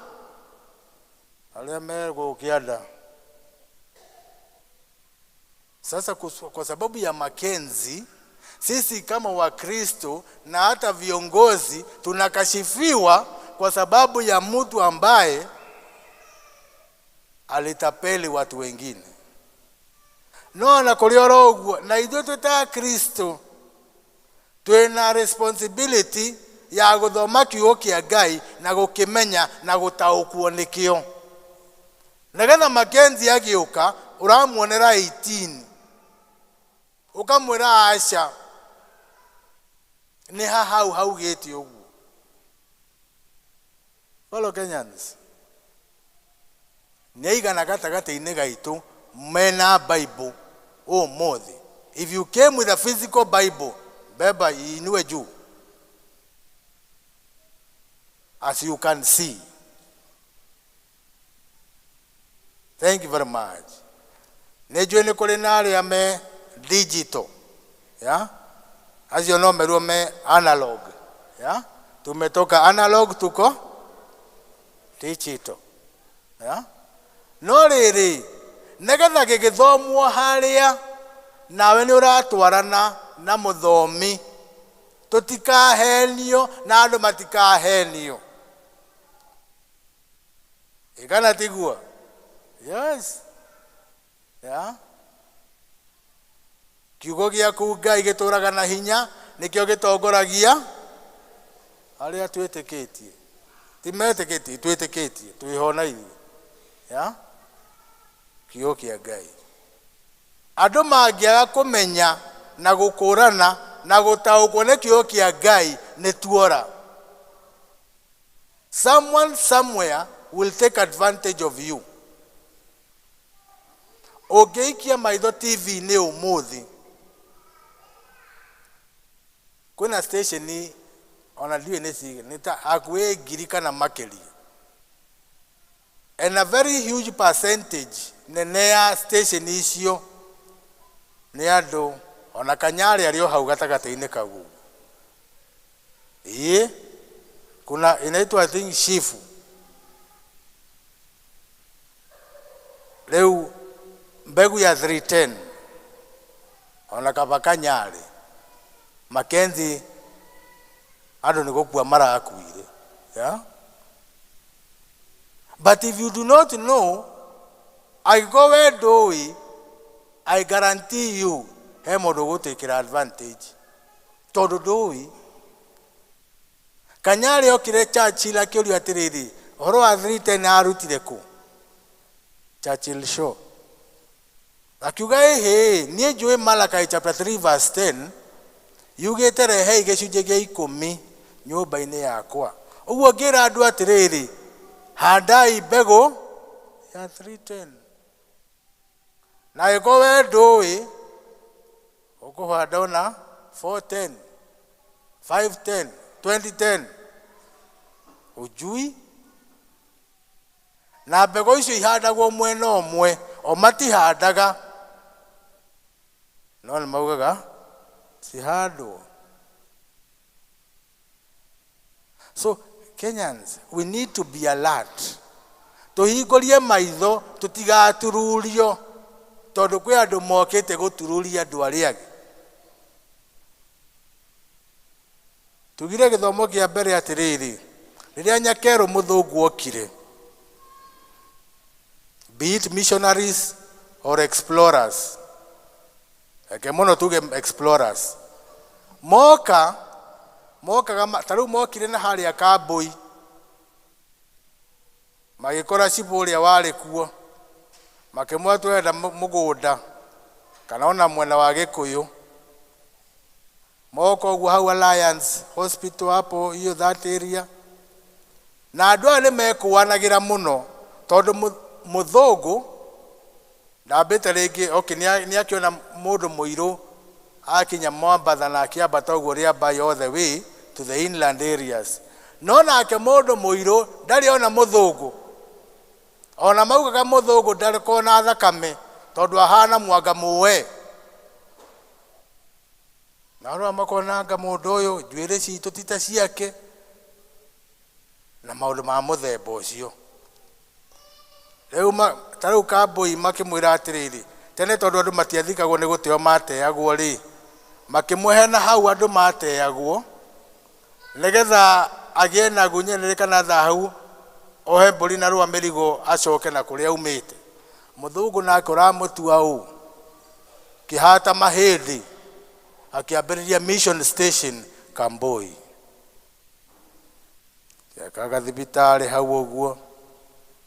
arĩa me gũkũ kĩanda. Sasa kwa sababu ya Makenzi, sisi kama Wakristo na hata viongozi tunakashifiwa kwa sababu ya mtu ambaye alitapeli watu wengine. No na kũrĩ oro ũguo, na ithuĩ twĩ ta Kristo twĩna responsibility ya gũthoma kiugo kĩa Ngai na gũkĩmenya na gũtaũkwo nĩkĩo. Nĩgetha Makenzi agĩũka ũramuonera 18 ũkamwĩra aca, nĩ ha hau haugĩte ũguo. Fellow Kenyans, nĩ aigana gatagatĩ-inĩ gaitũ mena Bible ũmũthĩ? If you came with a physical Bible, beba iinue juu as you can see. Thank you very much. Nĩ njũĩ nĩ kũrĩ na arĩa me digital yeah? Acio no merwo me analog yeah? Tumetoka analog tuko digital yeah? No rĩrĩ nĩgetha gĩgĩthomwo harĩa nawe nĩ ũratwarana na mũthomi tũtikahenio na andũ matikahenio Ĩ kana tiguo yes yeah? Kiugo gĩaku Ngai gĩtũraga na hinya nĩkĩo gĩtongoragia arĩa twĩtĩkĩtie ti metĩkĩtie twĩtĩkĩtie twĩho na ithuĩ ya kiugo kĩa Ngai andũ mangĩaga kũmenya na gũkũrana na gũtaũkwo nĩ kiugo kĩa Ngai nĩ tuora. Someone somewhere will take advantage of you. Ũngĩikia maitho TV-inĩ ũmũthĩ kwĩna station ona ndiũĩ nĩ cigana nĩ ta hakuhĩ ngiri kana makĩria and a very huge percentage nene ya station icio nĩ andũ ona Kanyarĩ arĩ o hau gatagatĩ-inĩ kau ũguo. Ĩĩ kuna inaitwa I think Shifu. Rĩu mbegu ya 310 ona kaba Kanyarĩ Mackenzie andũ nĩ gũkua marakuire yeah? But if you do not know angĩkorwo we ndũĩ I guarantee you he mũndũ ũgũtĩkĩra advantage tondũ ndũĩ. Kanyarĩ okire Churchill akĩũrio atĩrĩrĩ ũhoro wa 310 arutire kũ? Churchill Shaw akiuga ĩhĩ niĩ njũĩ Malachi chapter 3 verse 10 yugĩte rehei gĩcunjĩ gĩa ikũmi nyũmba-inĩ yakwa ũguo ngĩra andũ atĩrĩrĩ handai mbegũ ya 310 na angĩkorwo we ndũĩ ũkũhanda ona 410 510 2010 ujui na mbegũ icio ihandagwo mwena ũmwe o matihandaga no nĩ maugaga cihandwo. So Kenyans, we need to be alert. Tũhingũrie maitho tũtigatururio tondũ kwĩ andũ mokĩte gũtururia andũ arĩa angĩ. Tugire gĩthomo kĩa mbere atĩrĩrĩ, rĩrĩa Nyakerũ mũthũngũ okire, be it missionaries or explorers, reke mũno tuge explorers, moka mokaga ta rĩu mokire na harĩa Kambũi magĩkora cibũ ũrĩa warĩ kuo makĩmwĩra tũrenda mũgũnda kana ona mwena wa Gĩkũyũ moka ũguo hau Alliance Hospital hapo hiyo that area na andũ aya nĩ mekũanagĩra mũno tondũ mũthũngũ ndambĩte rĩngĩ okay, nĩ akĩona mũndũ mũirũ akinya Mombatha na akĩambata ũguo rĩamba all the way to the inland areas no nake mũndũ mũirũ ndarĩ ona mũthũngũ ona maugaga mũthũngũ ndarĩ kona thakame tondũ ahana mwanga mũe na arĩa makonanga mũndũ ũyũ njuĩrĩ citũ ti ta ciake na maũndũ ma mũthemba ũcio rĩu ta rĩu Kambũi makĩmwĩra atĩrĩrĩ tene tondũ andũ matiathikagwo nĩ gũteo mateagwo rĩ makĩmũhe na hau andũ mateagwo nĩgetha agĩe na gunyanĩrĩ kana thahu ohe mbũri na rwa mĩrigo acoke na kũrĩa aumĩte mũthũngũ nake ũramũtua ũ kĩhata mahĩndĩ akĩambĩrĩria mission station Kambui gĩakaga thibitarĩ hau ũguo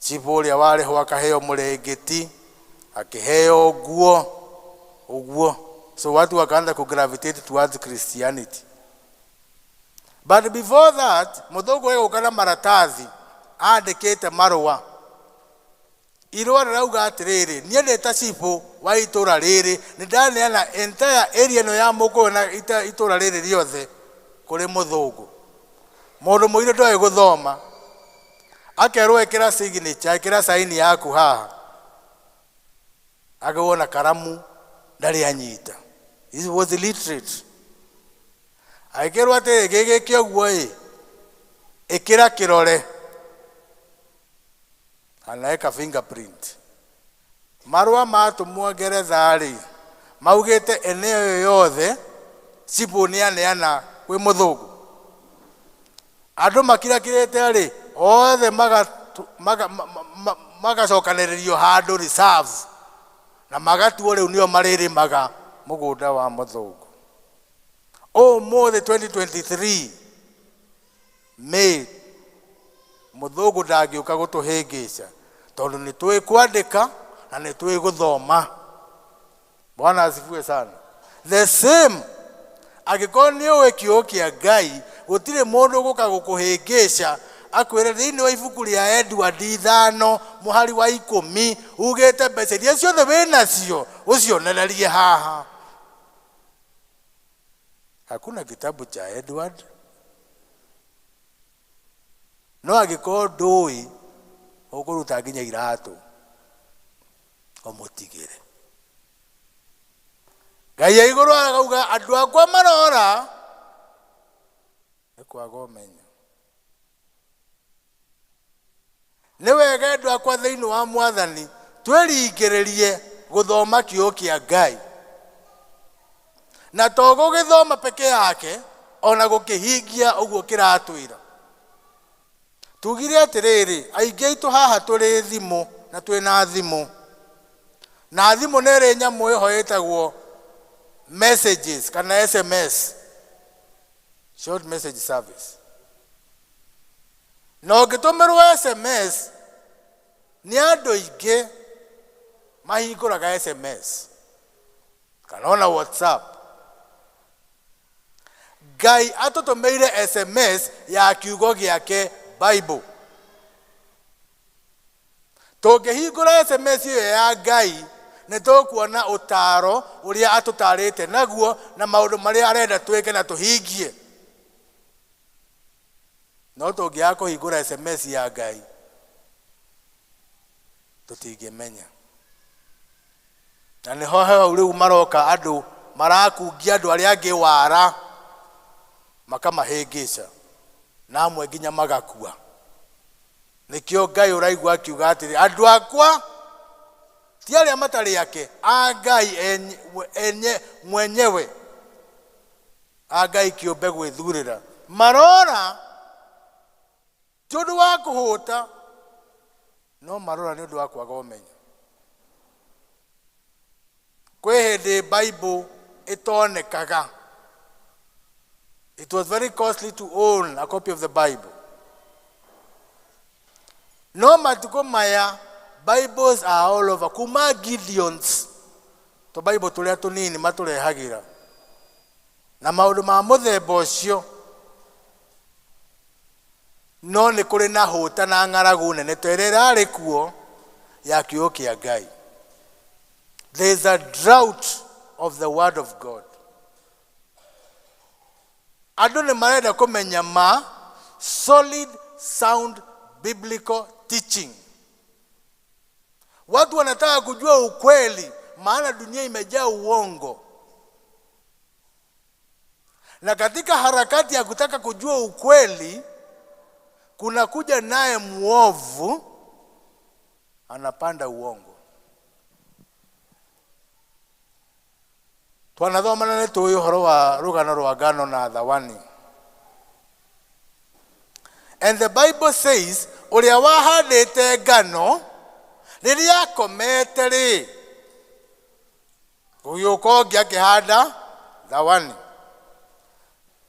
cibũ ũrĩa warĩ ho akaheo mũrengeti akĩheo nguo ũguo so watu wakaanza kugravitate towards Christianity. But before that mũthũngũ egũka na maratathi andĩkĩte marũa irũa rĩrauga atĩrĩrĩ niĩ ndĩ ta cibũ wa itũra rĩrĩ nĩ ndaneana entire area ĩno ya Mũkũyũ na itũra rĩrĩ rĩothe kũrĩ mũthũngũ mũndũ mũirũ ndoĩ gũthoma akerwo ĩkĩra signature ĩkĩra saini yaku haha agĩwo na karamu Ndarĩ anyita. He was illiterate. Agĩkĩrwo atĩrĩ, gĩgĩke ũguo ĩ, ĩkĩra kĩrore. Anaweka fingerprint. Marũa matũmwo Ngeretha rĩ, maugĩte eneo ĩyo yothe cibũ nĩ aneana kwĩ mũthũngũ. Andũ makirakirĩte rĩ, othe magacokanĩrĩrio handũ reserve na magatuo rĩu nĩo marĩrĩmaga mũgũnda wa mũthũngũ. Ũmũthĩ 2023 May, mũthũngũ ndangĩũka gũtũhĩngĩca tondũ nĩ tũĩ kwandĩka na nĩ tũĩ gũthoma. Bwana asifiwe sana. The same, angĩkorwo nĩ ũĩ kiugo kĩa Ngai, gũtirĩ mũndũ ũgũka gũkũhĩngĩca akwĩre thĩinĩ wa ibuku rĩa Edward 5 mũhari wa 10 ugĩte mbeca iria ciothe wĩnacio ũcionererie haha. Hakuna kitabu cha Edward. No angĩkorwo ndũĩ, ũkũruta nginya iratũ ũmũtigĩre. Ngai e igũrũ akauga andũ akwa marora nĩ kwaga ũmenyo. Nĩ wega andũ akwa thĩinĩ wa Mwathani twĩringĩrĩrie gũthoma kiugo kĩa Ngai, na to gũgĩthoma peke yake, ona gũkĩhingia ũguo kĩratwĩra. Tugire atĩrĩrĩ, aingĩ aitũ haha tũrĩ thimũ na twĩna thimũ, na thimũ nĩ ĩrĩ nyamũ ĩho ĩtagwo messages kana SMS, short message service. Na ũngĩtũmĩrwo SMS nĩ andũ aingĩ mahingũraga SMS kana ona WhatsApp. Ngai atũtũmĩire SMS ya kiugo gĩake Bible. Tũngĩhingũra SMS ĩyo ya Ngai nĩ tũkuona ũtaaro ũrĩa atũtarĩte naguo na maũndũ marĩa arenda twĩke na tũhingie. No tũngĩaga kũhingũra SMS ya Ngai tũtingĩmenya. Na nĩho hau rĩu maroka andũ marakungia andũ arĩa angĩ wara, makamahĩngĩca na amwe nginya magakua. Nĩkĩo Ngai ũraigua akiuga atĩrĩ, andũ akwa ti arĩa matarĩ ake, a Ngai enye mwenyewe, a Ngai kĩũmbe gwĩthurĩra, marora ti ũndũ wa kũhũta, no marora nĩ ũndũ wa kwaga ũmenyo. Kwĩ hĩndĩ Bible ĩtonekaga. It was very costly to own a copy of the Bible. No matukũ maya Bibles are all over. Kuma Gideons to Bible tũrĩa tũnini matũrehagĩra na maũndũ ma mũthemba ũcio. No nĩ kũrĩ na hũta na ng'aragu nene ta ĩrĩa ĩrarĩ kuo ya kiugo kĩa Ngai. There is a drought of the word of God. Andũ nĩ marenda kũmenya ma solid sound biblical teaching. Watu wanataka kujua ukweli, maana dunia imejaa uongo. Na katika harakati ya kutaka kujua ukweli, kuna kuja naye muovu anapanda uongo. Twanathoma na nĩtũĩ ũhoro wa rũgano rwa ngano na thawani. And the Bible says, ũrĩa wahandĩte ngano, rĩrĩa akomete rĩ, gũgĩũka ũngĩ akĩhanda thawani.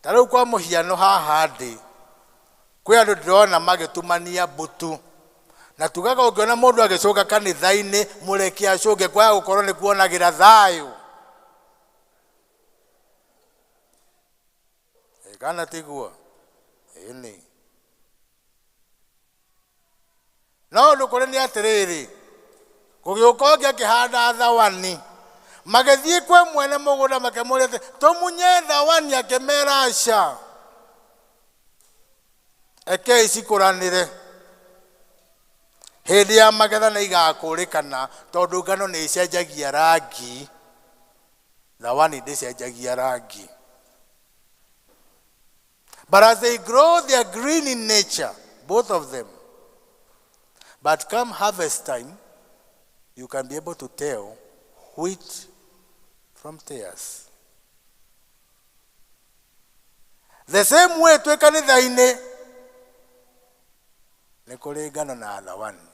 Ta rĩu kwa mũhiano haha ndĩ, kwĩ andũ ndĩrona magĩtumania mbutu. Na tugaga ũngĩona mũndũ agĩcũnga kanitha-inĩ, mũreke acũnge, kwaga gũkorwo nĩ kuonagĩra thayũ. Kana tiguo? Ĩni. No ũndũ kũrĩ nĩ atĩrĩrĩ, gũgĩũka ũngĩ akĩhanda thawani, magĩthiĩ kwĩ mwene mũgũnda makĩmũũria atĩ, tũmunye thawani, akĩmera aca, rekei cikũranĩre. Hĩndĩ ya magetha nĩ igakũrĩkana, tondũ ngano nĩ icenjagia rangi. Thawani ndĩcenjagia rangi. But as they grow, they are green in nature, both of them. But come harvest time, you can be able to tell wheat from tares. The same way twĩ kanitha-inĩ nĩ kũrĩ ngano na thawani.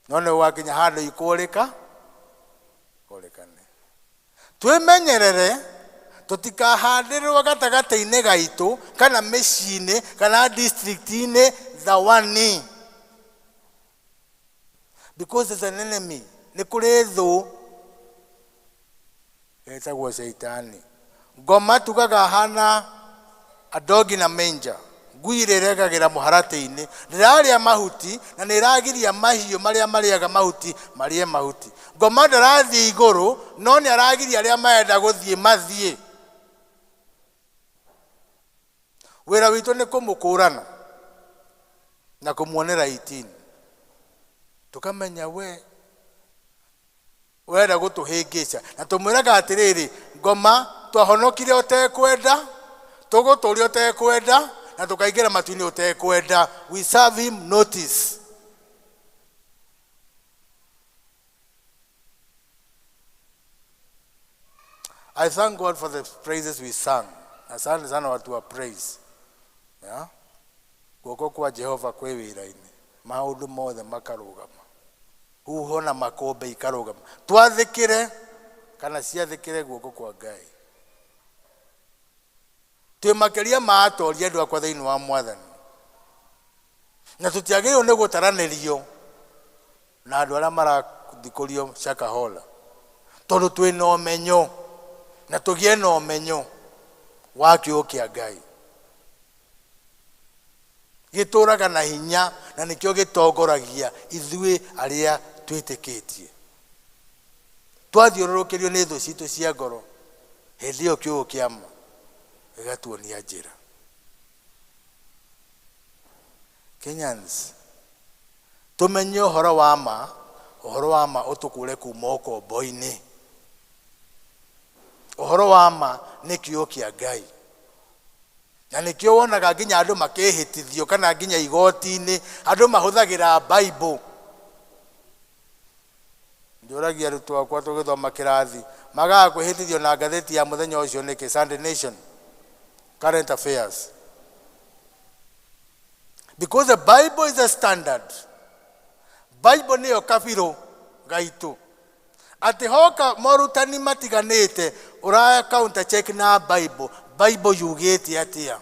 No nĩ gwakinya handũ ikũrĩka kũrĩkane. Twĩmenyerere tũtikahandĩrĩrwo gatagatĩ-inĩ gaitũ kana mĩciĩ-inĩ kana district-inĩ thawani. Because there's an enemy. Nĩ kũrĩ thũ ĩtagwo Shaitani. Ngoma tugaga hana a dog in a manger. Ngui ĩrĩa ĩregagĩra mũharatĩ-inĩ ndĩrarĩa mahuti na nĩ ĩragiria mahiũ marĩa marĩaga mahuti marĩe mahuti. Ngoma ndarathiĩ igũrũ no nĩ aragiria arĩa marenda gũthiĩ mathiĩ. Wĩra witũ nĩ kũmũkũrana na kũmuonera itini. Tũkamenya we ũrenda gũtũhĩngĩca na tũmwĩraga atĩrĩrĩ, ngoma twahonokire ũtekwenda, tũgũtũria ũtekwenda na tũkaingĩra matu-inĩ ũtekwenda. We serve him notice. I thank God for the praises we sang. Asante sana watu wa praise. Yeah? Guoko kwa Jehova kwĩ wĩra-inĩ. Maũndũ mothe makarũgama. Huho na makũmbĩ ikarũgama. Twathĩkĩre kana ciathĩkĩre guoko kwa Ngai. Twĩ makĩria ma atoria andũ akwa thĩinĩ wa Mwathani. Na tũtiagĩrĩirwo nĩ gũtaranĩrio na andũ arĩa marathikũrio Shakahola. Tondũ twĩ na ũmenyo na tũgĩe na ũmenyo wa kiugo kĩa Ngai. Gĩtũraga na hinya na nĩkĩo gĩtongoragia ithuĩ arĩa twĩtĩkĩtie. Twathiũrũrũkĩrio nĩ thũ citũ cia ngoro, hĩndĩ ĩyo kiugo kĩa ma gĩgatuonia njĩra. Kenyans, tũmenye ũhoro wa ma, ũhoro wa ma ũtũkũre kuma ũkombo-inĩ. Ũhoro wa ma nĩ kiugo kĩa Ngai. Na nĩkĩo wonaga nginya andũ makĩhĩtithio kana nginya igoti-inĩ andũ mahũthagĩra Bible. Njũragia arutwo akwa tũgĩthoma kĩrathi, magaga kwĩhĩtithio na ngathĩti ya mũthenya ũcio nĩkĩ? Sunday Nation, Current Affairs. Because the Bible is a standard. Bible nĩyo kabirũ gaitũ. Atĩ hoka morutani matiganĩte, ũraya counter check na Bible. Bible yugĩte atĩa?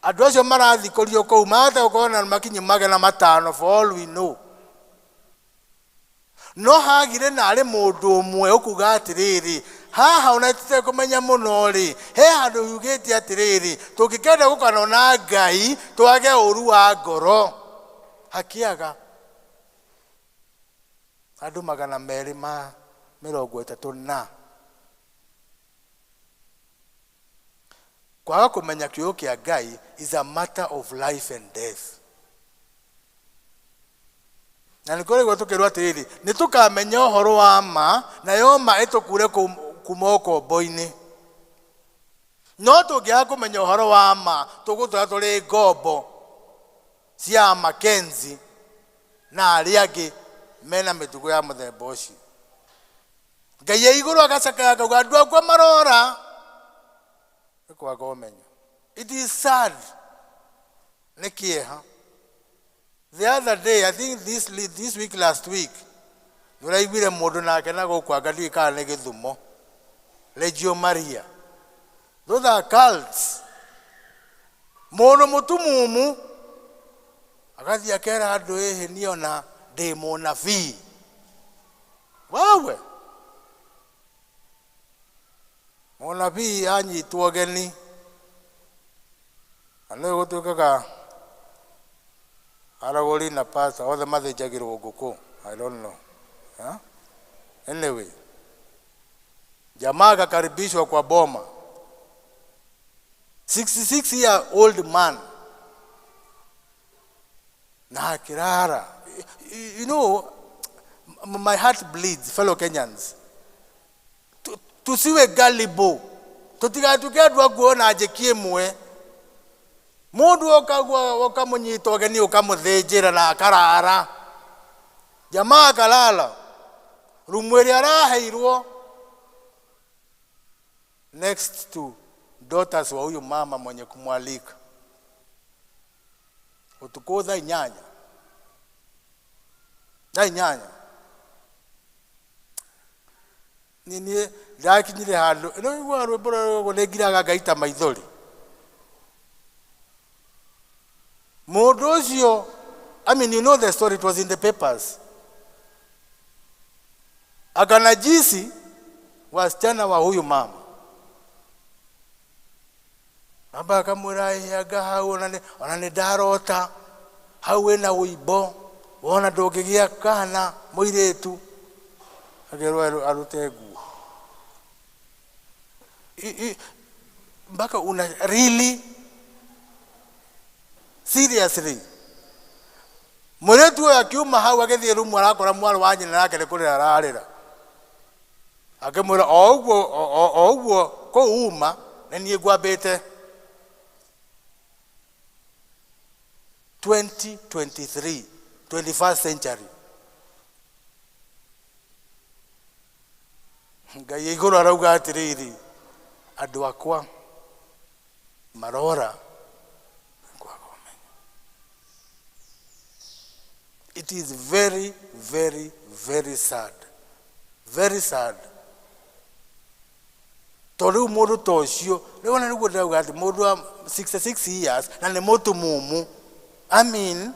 Andũ acio marathikũrio kũu mahota gũkorwo na makinyi 500 for all we know. No hagire na arĩ mũndũ ũmwe ũkuga atĩrĩrĩ, haha ona tũtekũmenya mũno rĩ, he handũ yugĩte atĩrĩrĩ, tũngĩkenda gũkanona Ngai twage ũru wa ngoro. Hakĩaga andũ 230 na kwaga kũmenya kiugo kĩa Ngai is a matter of life and death. Na nĩ kũrĩgwo tũkĩrwo atĩrĩrĩ, nĩ tũkamenya ũhoro wa ma, nayo ma ĩtũkure kuma ũkombo-inĩ. No tũngĩaga kũmenya ũhoro wa ma, tũgũtũra tũrĩ ngombo cia Mackenzie na arĩa angĩ mena mĩtugo ya mũthemba ũcio. Ngai e igũrũ agacakaya akauga andũ akwa marora nĩ kwaga ũmenyo. It is sad. Nĩ kĩeha. The other day, I think this week, last week, nĩũraiguire mũndũ nake na gũkũ anga ndiũĩ kana nĩ Gĩthumo. Legio Maria. Those are cults. Mũndũ mũtumumu agathiĩ akera andũ ĩhĩ niĩ ona ndĩ mũnabii. Wawe. Mũnabii anyitwo ũgeni. Na nĩ gũtuĩkaga aragũri na pastor othe mathĩnjagĩrwo ngũkũ. I don't know. Huh? Anyway, jamaa akakaribishwa kwa boma. 66 year old man. Na akirara. You know, My heart bleeds, fellow Kenyans. Tusiwe gullible. Tutigatuke andu a kuona njeki ĩmwe. Mũndũ oka ũkamũnyita ũgeni ũkamũthĩnjĩra na akarara. Jamaa akalala. Rumu ĩrĩa araheirwo next to daughters wa huyu mama mwenye kumwalika. Utukũ thaa 8. Thaa 8. Nini ndakinyire handũ ĩno igua rwĩmbo rũrũ nĩ ngiraga ngaita maithori. Mũndũ ũcio, I mean, you know the story, it was in the papers. Akanajisi wasichana wa huyu mama. Amba akamwĩra anga hau ona nĩ ndarota hau wĩna ũimbo wona ndũngĩgĩa kana mũirĩtu akerwo arute nguo. Mpaka una really seriously mũirĩtu ũyũ akiuma hau agĩthiĩ rumu arakora mwarĩ wa nyina nake nĩ kũrĩra ararĩra. Akĩmwĩra o ũguo kũu uma nĩ niĩ ngwambĩte. 2023, 21st century. Ngai igũrũ arauga atĩrĩrĩ, andũ akwa marora kwaga ũmenyo. It is very, very, very sad. Very sad. Tondũ rĩu mũndũ ta ũcio, rĩu ona nĩguo ndĩrauga atĩ mũndũ wa 66 years na nĩ mũtumumu. I mean,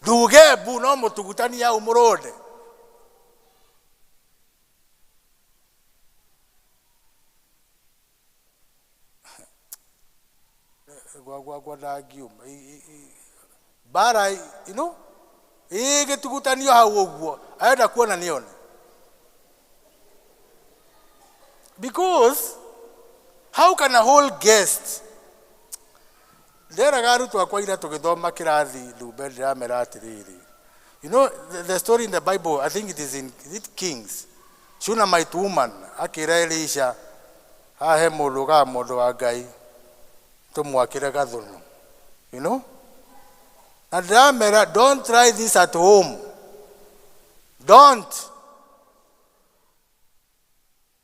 nduge mbu no mũtugutania hau mũrũnde. Gwakwa ndangiuma. Mbara, you know, ĩgĩtugutanio hau ũguo, arenda kuona nĩone. Because how can a whole guest nderaga arutwo akwa ira tũgĩthoma kĩrathi ndumbe ndĩramera atĩrĩrĩ. You know, the story in the Bible, I think it is in, is it Kings? Shunammite woman akĩra Elisha haha he mũndũ ũkaga mũndũ wa Ngai tũmwakĩre gathũnũ. You know? Na ndĩramera, don't try this at home. Don't.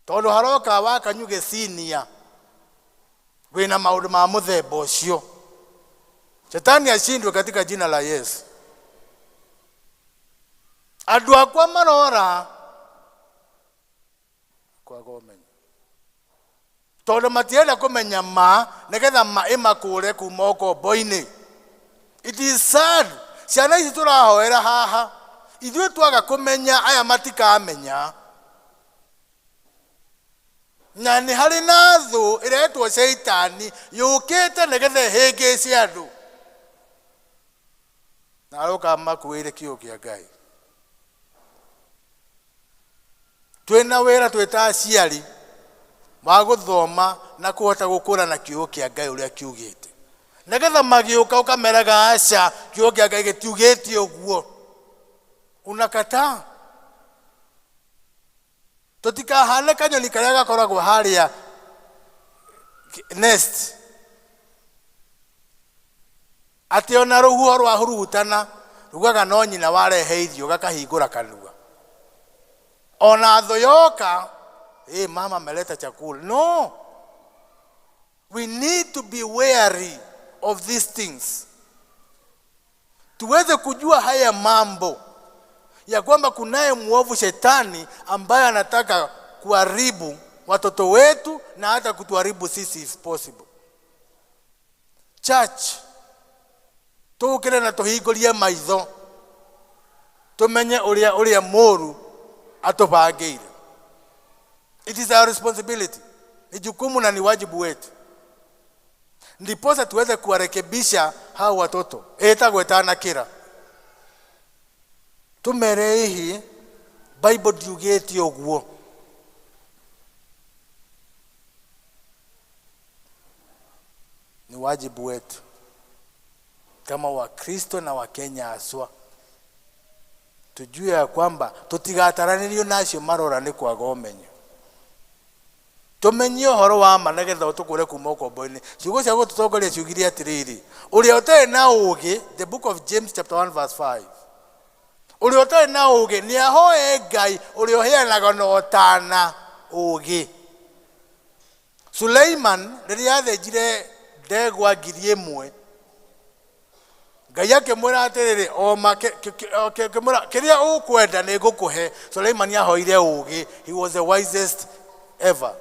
Tondũ haroka wakanyuge senior wĩna maũndũ ma mũthemba ũcio. Shetani ashindwe katika jina la Yesu. Andũ akwa marora kwaga ũmenyo. Tondũ matienda kũmenya ma nĩgetha ma ĩmakũre kuma ũkombo-inĩ. It is sad. Ciana ici tũrahoera haha ithuĩ twaga kũmenya aya matikamenya. Na nĩ harĩ na thũ ĩretwo Shaitani yũkĩte nĩgetha ĩhĩngĩce andũ. Na aroka makuĩre kiugo kĩa Ngai. Twĩna wĩra twĩ ta aciari wa gũthoma na kũhota gũkũra na kiugo kĩa Ngai ũrĩa kiugĩte. Nĩgetha magĩũka ũkameraga aca kiugo kĩa Ngai gĩtiugĩte ũguo. Unakataa. Tũtikahane kanyoni karĩa gakoragwo harĩa nest. Atĩ ona rũhuho rwahurutana rugaga no nyina warehe irio gakahingũra kanua. Ona thũ yoka, hey, mama ameleta chakula. No. We need to be wary of these things. Tuweze kujua haya mambo ya kwamba kunaye muovu shetani ambaye anataka kuharibu watoto wetu na hata kutuharibu sisi if possible. Church, tũũkĩre na tũhingũrie maitho tũmenye ũrĩa ũrĩa mũũru atũbangĩire. It is our responsibility. Ni jukumu na ni wajibu wetu. Ndiposa tuweze kuwarekebisha hao watoto. Ĩtagwo ĩtanakĩra. Tumere ihi Bible ndiugĩte ũguo. Ni wajibu wetu kama Wakristo na Wakenya haswa. Tujue ya kwamba tũtigataranĩrio na acio marora nĩ kwaga ũmenyo. Tũmenye ũhoro wa ma nĩgetha ũtũkũre kuma ũkombo-inĩ. Ciugo cia gũtũtongoria ciugire atĩrĩrĩ, ũrĩa ũtarĩ na ũũgĩ, the book of James chapter 1 verse 5, ũrĩa ũtarĩ na ũũgĩ nĩ ahoe Ngai ũrĩa ũheanaga na ũtana ũũgĩ. Suleiman rĩrĩa athĩnjire ndegwa 1000, Ngai akĩmwĩra atĩrĩrĩ, oma akĩmwĩra kĩrĩa ũkwenda nĩ ngũkũhe. Suleiman ahoire ũũgĩ, he was the wisest ever.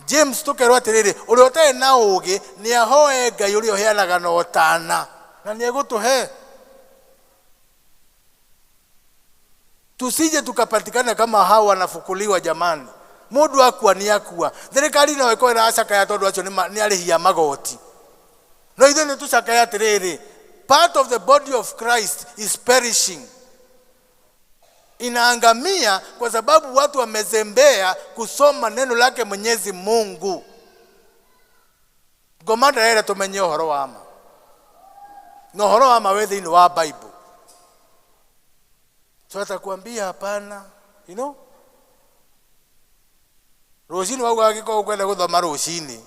James tũkerwo atĩrĩrĩ, ũrĩa ũtarĩ na ũũgĩ nĩ ahoe Ngai ũrĩa ũheanaga na ũtana na nĩ egũtũhe. Tusije tukapatikana kama hao wanafukuliwa jamani. Mundu akua ni akua. Thirikari no ĩkorwo ĩracakaya tondũ acio nĩ arĩhi a magoti. No ithuĩ nĩ tũcakaya atĩrĩrĩ, part of the body of Christ is perishing. Inaangamia kwa sababu watu wamezembea kusoma neno lake Mwenyezi Mungu. Ngoma ndarera tumenye ũhoro wa ma. Na ũhoro wa ma wĩ thĩinĩ wa Bible. So atakwambia hapana, you know? Rũcinĩ wauga angĩkorwo ũkwenda gũthoma rũcinĩ,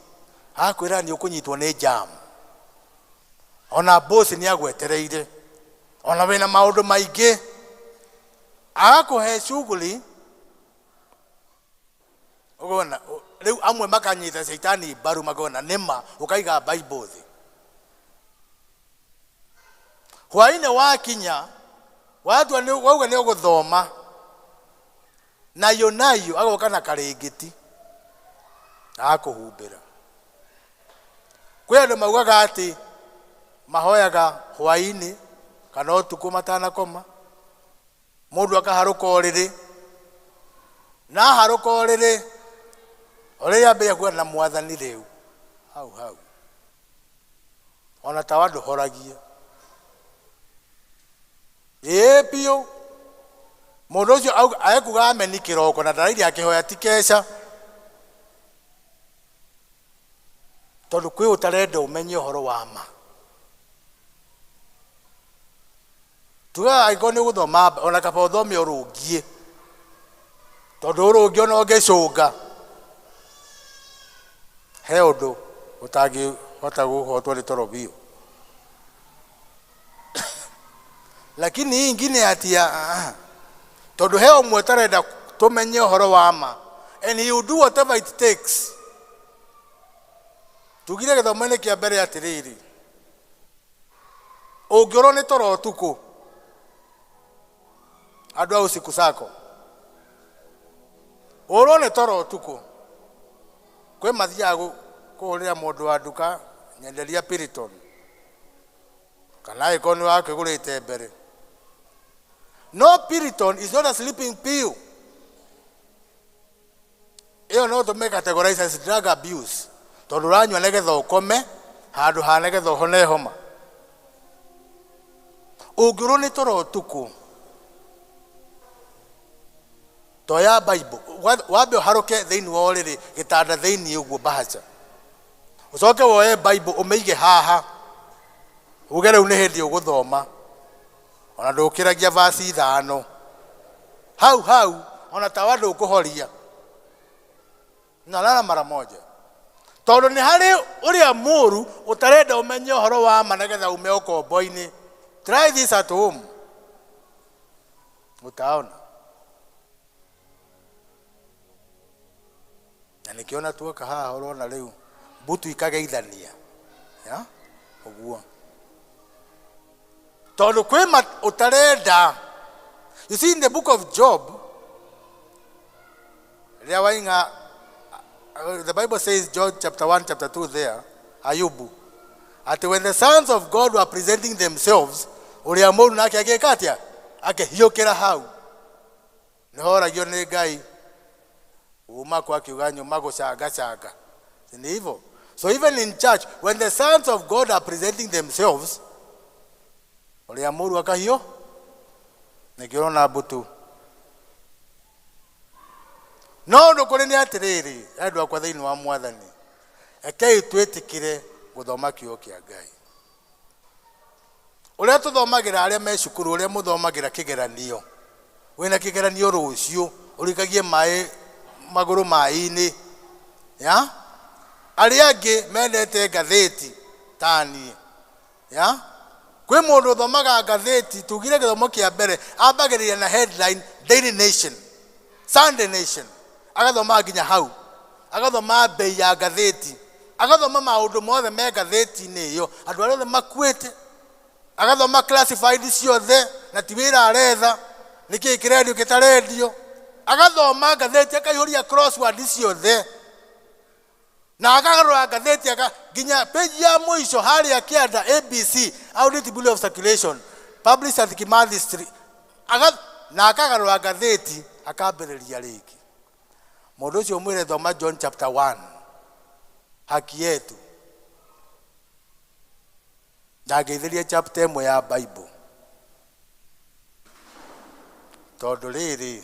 akwĩra nĩ ũkũnyitwo nĩ jam. Ona boss nĩ agwetereire. Ona wĩna maũndũ maingĩ. Agakũhe shughuli. Ũkona, rĩu amwe makanyita caitani mbaru makona nĩma, ũkaiga Bible thĩ. Hwaĩ-inĩ wakinya, watua nĩ wauga nĩ ũgũthoma. Nayo nayo agoka na karĩngĩti. Agakũhumbĩra. Kwĩ andũ maugaga atĩ mahoyaga hwaĩ-inĩ kana ũtukũ matanakoma. Mũndũ akaharũka ũrĩrĩ. Na aharũka ũrĩrĩ, ũrĩrĩ ambĩrĩria kuona na mwathani rĩu. Hau hau. Ona tawa ndũhoragia. Ĩĩ biũ. Mũndũ ũcio ekuga ameni kĩroko na ndaraire akĩhoya ti keca. Tondũ kwĩ ũtarenda ũmenye ũhoro wa ma. Tugaga angĩkorwo nĩ ũgũthoma ona kaba ũthome ũrũngiĩ. Tondũ ũrũngiĩ ona ũngĩcũnga, he ũndũ ũtangĩhota kũhotwo nĩ toro biũ. Lakini hii ingine ati tondũ he ũmwe ũtarenda tũmenye ũhoro wa ma, and he will do whatever it takes. Tugire gĩthomo-inĩ kĩa mbere atĩrĩrĩ, ũngĩũrwo nĩ toro ũtukũ, andũ a usiku sako, ũrwo nĩ toro ũtukũ, kwĩ mathiaga kũhũrĩra mũndũ wa nduka nyenderia Piriton, kana angĩkorwo nĩ wakĩgũrĩte mbere. No Piriton is not a sleeping pill. Ĩyo no tũmĩ categorize as drug abuse, tondũ ũranyua nĩgetha ũkome handũ ha nĩgetha ũhone homa. Ũngĩũrwo nĩ toro ũtukũ, toya Bible, wambe ũharũke thĩinĩ wa ũrĩrĩ, gĩtanda thĩinĩ ũguo bahaca. Ũcoke woe Bible ũmĩige haha, uge rĩu nĩ hĩndĩ ũgũthoma. Ona ndũkĩragia verse 5. Hau hau, ona tawa ndũkũhoria. Nalala mara moja. Tondũ nĩ harĩ ũrĩa mũũru ũtarenda ũmenye ũhoro wa ma nĩgetha ume ũkombo-inĩ. Try this at home. Utaona. Na nikiona tuoka haha ũrona rĩu mbutu ikageithania. Ya? Ũguo. Tondũ kwĩ ũtarenda. You see in the book of Job, rĩrĩa waing'a, the Bible says, Job chapter 1, chapter 2 there, Ayubu, at when the sons of God were presenting themselves, ũrĩa mũũru nake agĩka atĩa? Akĩhiũkĩra hau. Nĩhoragio nĩ Ngai. Uma kwa akiuga nyuma gũcangacanga. Si ni hivyo? So even in church, when the sons of God are presenting themselves, ũrĩa mũũru akahiũ, nĩkĩo ũrona mbutu. No ũndũ kũrĩ nĩ atĩrĩrĩ, andũ akwa thĩinĩ wa Mwathani, rekei twĩtĩkĩre gũthoma kiugo kĩa Ngai. Ũrĩa tũthomagĩra arĩa me cukuru, ũrĩa mũthomagĩra kĩgeranio, wĩna kĩgeranio rũciũ, ũrikagie maĩ magũrũ maĩ-inĩ ya arĩa angĩ mendete ngathĩti ta niĩ ya kwĩ mũndũ ũthomaga ngathĩti, tugire gĩthomo kĩa mbere ambagĩrĩria na headline Daily Nation, Sunday Nation, agathoma nginya hau, agathoma bei ya ngathĩti, agathoma maũndũ mothe me ngathĩti-inĩ ĩyo, andũ arĩa othe makuĩte, agathoma classified ciothe na ti wĩra aretha, nĩkĩĩ kĩrendio kĩtarendio, agathoma ngathĩti akaihũria crossword ciothe na akagarũra ngathĩti aka nginya page ya mũico harĩa kĩanda ABC, Audit Bureau of Circulation, published at Kimathi Street, aga na akagarũra ngathĩti akambĩrĩria rĩngĩ. Mũndũ ũcio mwĩre thoma John chapter 1, haki yetu, ndangĩithĩria chapter ĩmwe ya Bible, tondũ rĩrĩ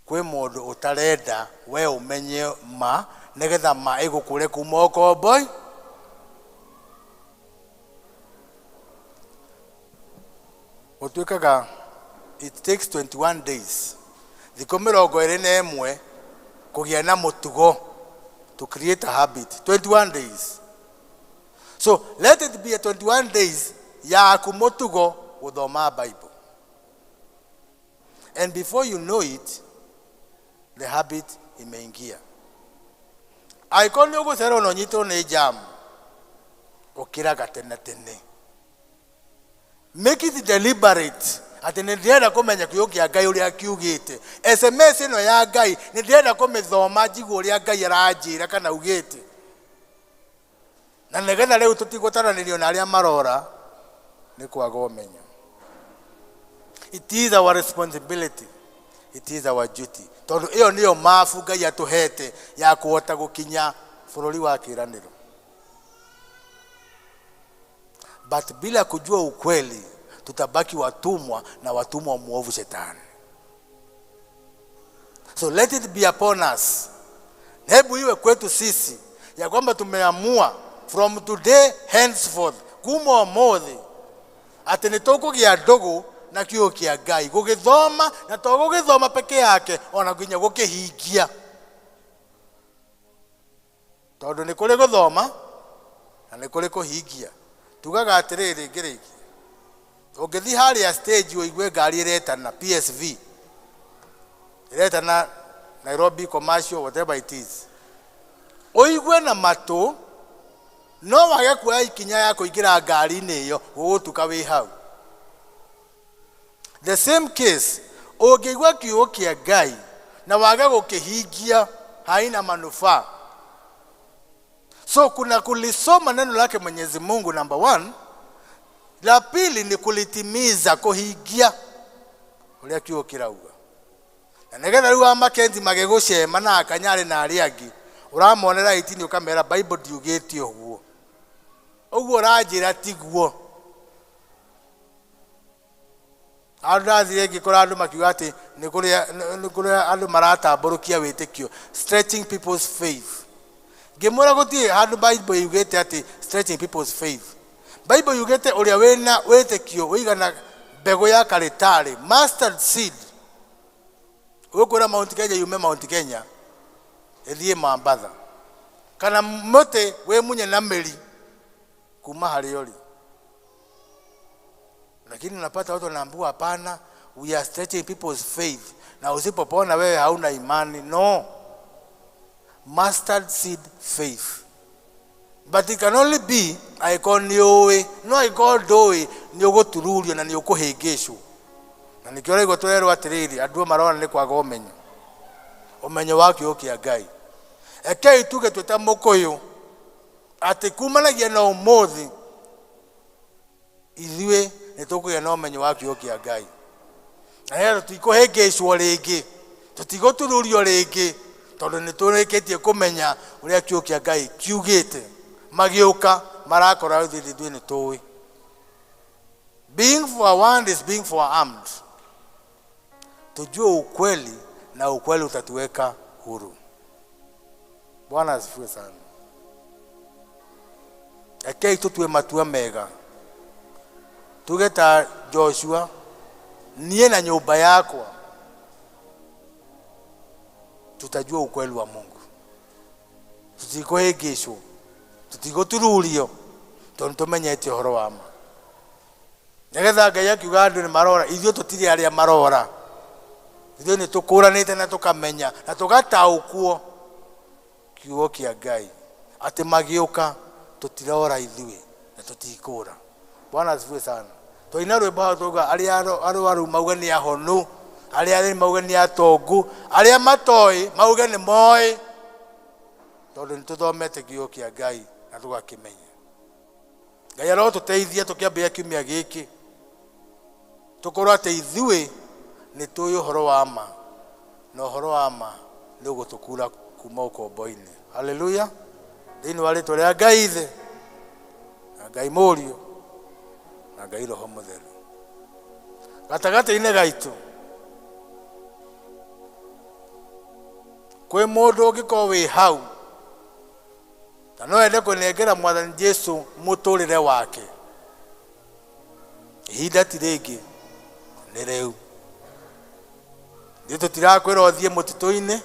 kwĩ mũndũ ũtarenda we ũmenye ma nĩgetha ma ĩgũkũre kuma ũkomboi. Gũtuĩkaga it takes 21 days, thikũ 21 kũgĩa na mũtugo, to create a habit, 21 days. So let it be a 21 days yaku mũtugo gũthoma Bible, and before you know it the habit imeingia. Angĩkorwo nĩ ũgũcererwo na ũnyitwo nĩ jam, ũkĩraga tene tene, make it deliberate atĩ nĩ ndĩrenda kũmenya kiugo kĩa Ngai ũrĩa kiugĩte. SMS ĩno ya Ngai nĩ ndĩrenda kũmĩthoma njigue ũrĩa Ngai aranjĩra kana augĩte, na nĩgetha rĩu tũtigũtaranĩrio na arĩa marora nĩ kwaga ũmenyo. It is our responsibility, it is our duty, tondũ ĩyo nĩyo mabu Ngai atũhete ya kũhota gũkinya bũrũri wa kĩĩranĩro. But bila kujua ukweli tutabaki watumwa na watumwa muovu shetani. So let it be upon us, hebu iwe kwetu sisi ya kwamba tumeamua from today henceforth, kuma ũmũthĩ, atĩ nĩ tũkũgĩa ndũgũ na kiugo kĩa Ngai, gũgĩthoma na to gũgĩthoma peke yake, ona nginya gũkĩhingia, tondũ nĩ kũrĩ gũthoma na nĩ kũrĩ kũhingia. Tugaga atĩrĩrĩ, ngĩrĩkia, ũngĩthiĩ harĩa stage ũigue ngari ĩretana PSV, ĩretana Nairobi commercial, whatever it is, ũigue na matũ no wage kuoya ikinya ya kũingĩra ngari-inĩ ĩyo, gũgũtuka wĩ hau. The same case, ũngĩigua kiugo kĩa Ngai na wage gũkĩhingia, haina manufaa. So kuna kulisoma neno lake Mwenyezi Mungu, number one. La pili ni kulitimiza, kũhingia ũrĩa kiugo kĩrauga. Na nĩgetha rĩu a Mackenzie magĩgũcema na akanyarĩ na arĩa angĩ, ũramonera itini ũkamera Bible ndiugĩte ũguo, ũguo ũranjĩra tiguo. Andũ ndathire ngĩkora andũ makiuga atĩ nĩ kũrĩa andũ maratambũrũkia wĩtĩkio, stretching people's faith. Ngĩmwĩra gũtirĩ handũ Bible yugĩte atĩ stretching people's faith. Bible yugĩte ũrĩa wĩna wĩtĩkio ũigana mbegũ ya karĩtarĩ, mustard seed, ũkwĩra Mount Kenya yume Mount Kenya ĩthiĩ Mombatha, kana mũtĩ wĩmunye na mĩri kuma harĩa ũrĩ. Lakini unapata watu wanaambiwa hapana, we are stretching people's faith, na usipopona wewe hauna imani. No, mustard seed faith, but it can only be angĩkorwo nĩ ũĩ. No angĩkorwo ndũĩ, nĩ ũgũtururio na nĩ ũkũhĩngĩcwo. Na nĩkĩo ũraigua tũrerwo atĩrĩrĩ, andũ marona nĩ kwaga ũmenyo, ũmenyo wa kiugo kĩa Ngai. Rekei tuge twĩ ta mũkũyũ atĩ kumanagia na ũmũthĩ ithuĩ nĩ tũkũgĩa na ũmenyo wa kiugo kĩa Ngai, na nĩgetha tũtikũhĩngĩcwo rĩngĩ, tũtigũtururio rĩngĩ, tondũ nĩ tũrĩkĩtie kũmenya ũrĩa kiugo kĩa Ngai kiugĩte. Magĩũka marakora ithuĩ nĩ tũĩ. Being forewarned is being forearmed. Tujue ukweli na ukweli utatuweka huru. Bwana asifiwe sana. Rekei tũtue matua mega. Tuge ta Joshua, niĩ na nyũmba yakwa tutajua ukweli wa Mungu. Tũtikũhĩngĩcwo, tũtigũtururio, tondũ tũmenyete ũhoro wa ma. Nĩgetha Ngai akiuga andũ nĩ marora, ithuĩ tũtirĩ arĩa marora. Ithuĩ nĩ tũkũranĩte na tũkamenya na tũgataũkwo kiugo kĩa Ngai atĩ magĩũka tũtirora ithuĩ na tũtikũra. Bwana asifiwe sana. Twaina rwĩmbo hau twauga arĩa arwaru mauge nĩ ahonu, arĩa athĩni mauge nĩ atongu, arĩa matoĩ mauge nĩ moĩ, tondũ nĩ tũthomete kiugo kĩa Ngai na tũgakĩmenya. Ngai arotũteithia tũkĩambĩrĩria kiumia gĩkĩ tũkorwo atĩ ithuĩ nĩ tũĩ ũhoro wa ma, na ũhoro wa ma nĩ ũgũtũkura kuma ũkombo-inĩ. Haleluya! Thĩinĩ wa rĩtwa rĩa Ngai Ithe na Ngai Mũriũ na Ngai Roho Mũtheru. Gatagatĩ-inĩ gaitũ kwĩ mũndũ ũngĩkorwo wĩ hau na no ende kũnengera Mwathani Jesu mũtũrĩre wake, ihinda ti rĩngĩ, nĩ rĩu. Ithuĩ tũtirakwĩra ũthiĩ mũtitũ-inĩ,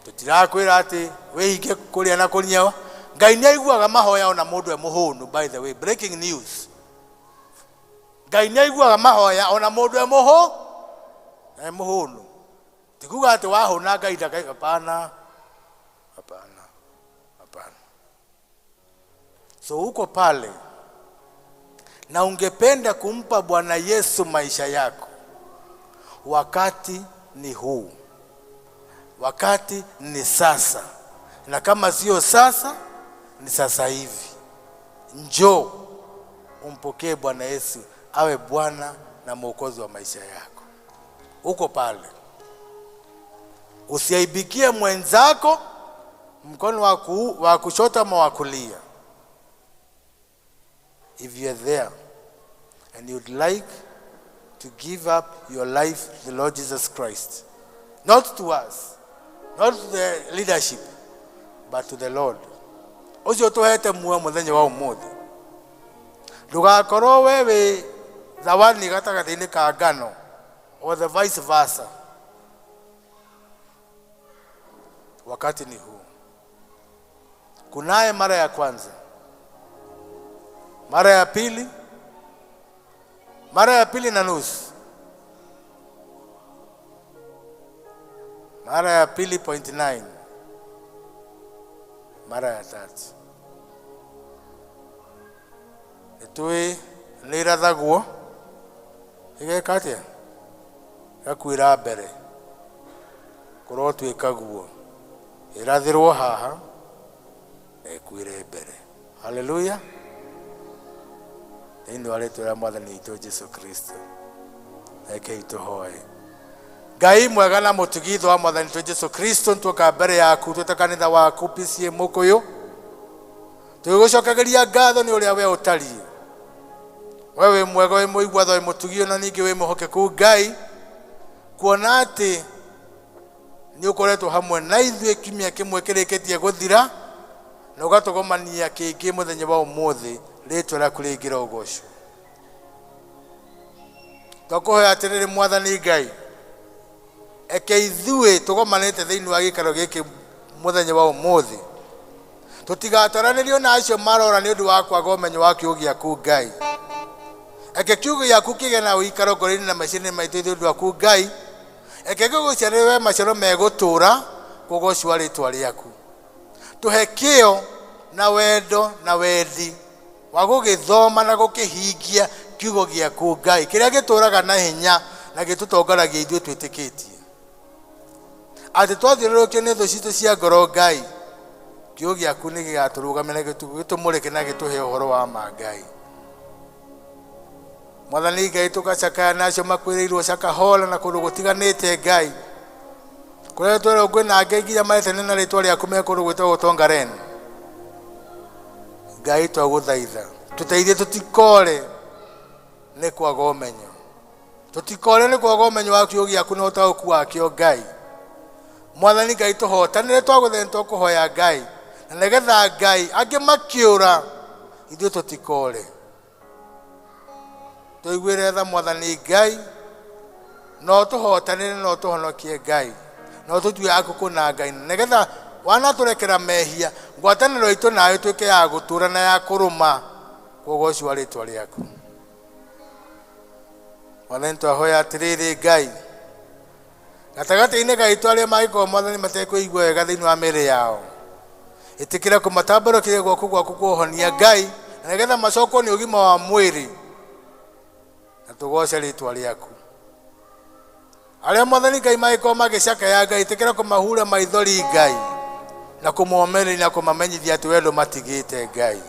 tũtirakwĩra atĩ wĩhinge kũrĩa na kũnyua. Ngai nĩ aiguaga mahoya ona mũndũ e mũhũnu. By the way, breaking news, Ngai nĩ aiguaga mahoya ona mũndũ e e mũhũnu. Ti kuga atĩ wahũna Ngai ndakaigua. Hapana, hapana, hapana. So uko pale na ungependa kumpa Bwana Yesu maisha yako, wakati ni huu, wakati ni sasa, na kama sio sasa, ni sasa hivi. Njoo umpokee Bwana Yesu awe Bwana na Mwokozi wa maisha yako. Uko pale, usiaibikie mwenzako mkono wa kushoto ama wa kulia. If you are there and you'd like to give up your life to the Lord Jesus Christ, not to us, not to the leadership, but to the Lord. Ũcio tũhete muoyo mũthenya wa ũmũthĩ, ndũgakorwo we wĩ thawani gatagatĩ-inĩ ka ngano or the vice versa. Wakati ni huu. Kunaye mara ya kwanza, mara ya pili, mara ya pili na nusu, mara ya pili point nine, mara ya tatu. Nĩtũĩ nĩ irathagwo ĩgeka atĩa? Ĩgakuĩra mbere, kũrotuĩka guo, ĩrathĩrwo haha na ĩkuĩre mbere. Haleluya! Thĩinĩ wa rĩtwa rĩa Mwathani witũ Jesu Kristo, rekei tũhoe. Ngai mwega na mũtugi wa Mwathani witũ Jesu Kristo, nĩtuoka mbere yaku twĩ kanitha waku PCEA Mũkũyũ, tũgĩgũcokagĩria ngatho nĩ ũrĩa we ũtariĩ. We wĩ mwega, wĩ mũigua tha, wĩ mũtugi, na ningĩ wĩ mwĩhokeku Ngai, kuona atĩ nĩ ũkoretwo hamwe na ithuĩ kiumia kĩmwe kĩrĩkĩtie gũthira, na ũgatũgomania kĩngĩ mũthenya wa ũmũthĩ, rĩtwa rĩaku rĩingĩre ũgocwo. Twakũhoya atĩrĩrĩ Mwathani Ngai, eke ithuĩ tũgomanĩte thĩinĩ wa gĩikaro gĩkĩ mũthenya wa ũmũthĩ, tũtigatwaranĩrio na acio marora nĩ ũndũ wa kwaga ũmenyo wa kiugo gĩaku Ngai. Eke kiugo gĩaku kĩgĩe na ũikaro ngoro-inĩ na meciria-inĩ maitũ ithuĩ ũndũ waku Ngai. Eke gĩgũciarĩre we maciaro megũtũũra kũgocwo rĩtwa rĩaku. Tũhe kĩyo na wendo na wendi wa gũgĩthoma na gũkĩhingia kiugo gĩaku Ngai, kĩrĩa gĩtũũraga na hinya na gĩtũtongoragia ithuĩ twĩtĩkĩtie. Atĩ twathiũrũrũkio nĩ thũ citũ cia ngoro Ngai, kiugo gĩaku nĩ gĩgatũrũgamia na gĩtũmũrĩke na gĩtũhe ũhoro wa ma Ngai. Mwathani Ngai, tũgacakaya na acio makuĩrĩirwo Shakahola na kũndũ gũtiganĩte Ngai, kũrĩa twerwo kwĩna angĩ nginya maretane na rĩtwa rĩaku me kũndũ gwĩtagwo Tongaren. Ngai twagũthaitha tũteithie tũtikore nĩ kwaga ũmenyo, tũtikore nĩ kwaga ũmenyo wa kiugo gĩaku na ũtaũku wakĩo Ngai. Mwathani Ngai, tũhotanĩre, twagũthaitha, twakũhoya Ngai, na nĩgetha Ngai angĩ makĩũra ithuĩ tũtikore. Tũiguĩre tha Mwathani Ngai, no tũhotanĩre, no tũhonokie Ngai, no tũtue aku kũna Ngai, nĩgetha wanatũrekera mehia, ngwatanĩro itũ nawe ĩtuĩke ya gũtũũra na ya kũrũma kũgocwo wa rĩtwa rĩaku. Mwathani, twahoya atĩrĩrĩ Ngai, gatagatĩ-inĩ gaitũ arĩa mangĩkorwo Mwathani matekũigua wega thĩinĩ wa mĩĩrĩ yao, ĩtĩkĩra kũmatambũrũkĩria guoko gwaku kũhonia Ngai, na nĩgetha macokwo nĩ ũgima wa mwĩrĩ, na tũgoce rĩtwa rĩaku. Arĩa Mwathani Ngai mangĩkorwo magĩcakaya Ngai, ĩtĩkĩra kũmahura maithori Ngai, na kũmomereria na kũmamenyithia atĩ we ndũmatigĩte Ngai.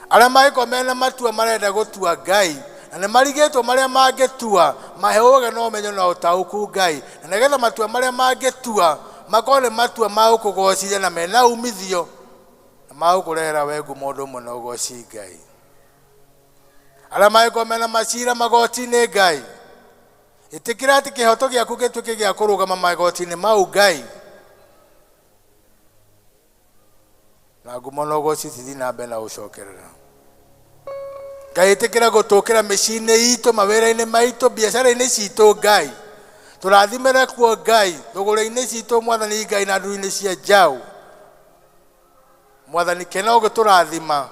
Arĩa mangĩkorwo mena matua marenda gũtua Ngai, na nĩ marigĩtwo marĩa mangĩtua, mahe ũũgĩ na ũmenyo na ũtaũku Ngai, na nĩgetha matua marĩa mangĩtua makorwo nĩ matua ma gũkũgocithia na mena umithio, na ma gũkũrehera we ngumo ũndũ ũmwe na ũgoci Ngai. Arĩa mangĩkorwo mena macira magoti-inĩ Ngai, ĩtĩkĩra atĩ kĩhoto gĩaku gĩtuĩke gĩa kũrũgama magoti-inĩ mau Ngai, na ngumo na ũgoci cithiĩ na mbere na gũcokerera. Ngai, ĩtĩkĩra gũtũkĩra mĩciĩ-inĩ itũ, mawĩra-inĩ maitũ, biacara-inĩ citũ Ngai, tũrathimĩre kuo Ngai, thũgũrĩ-inĩ citũ Mwathani Ngai, na ndũru-inĩ cia njaũ. Mwathani, kena ũgĩtũrathima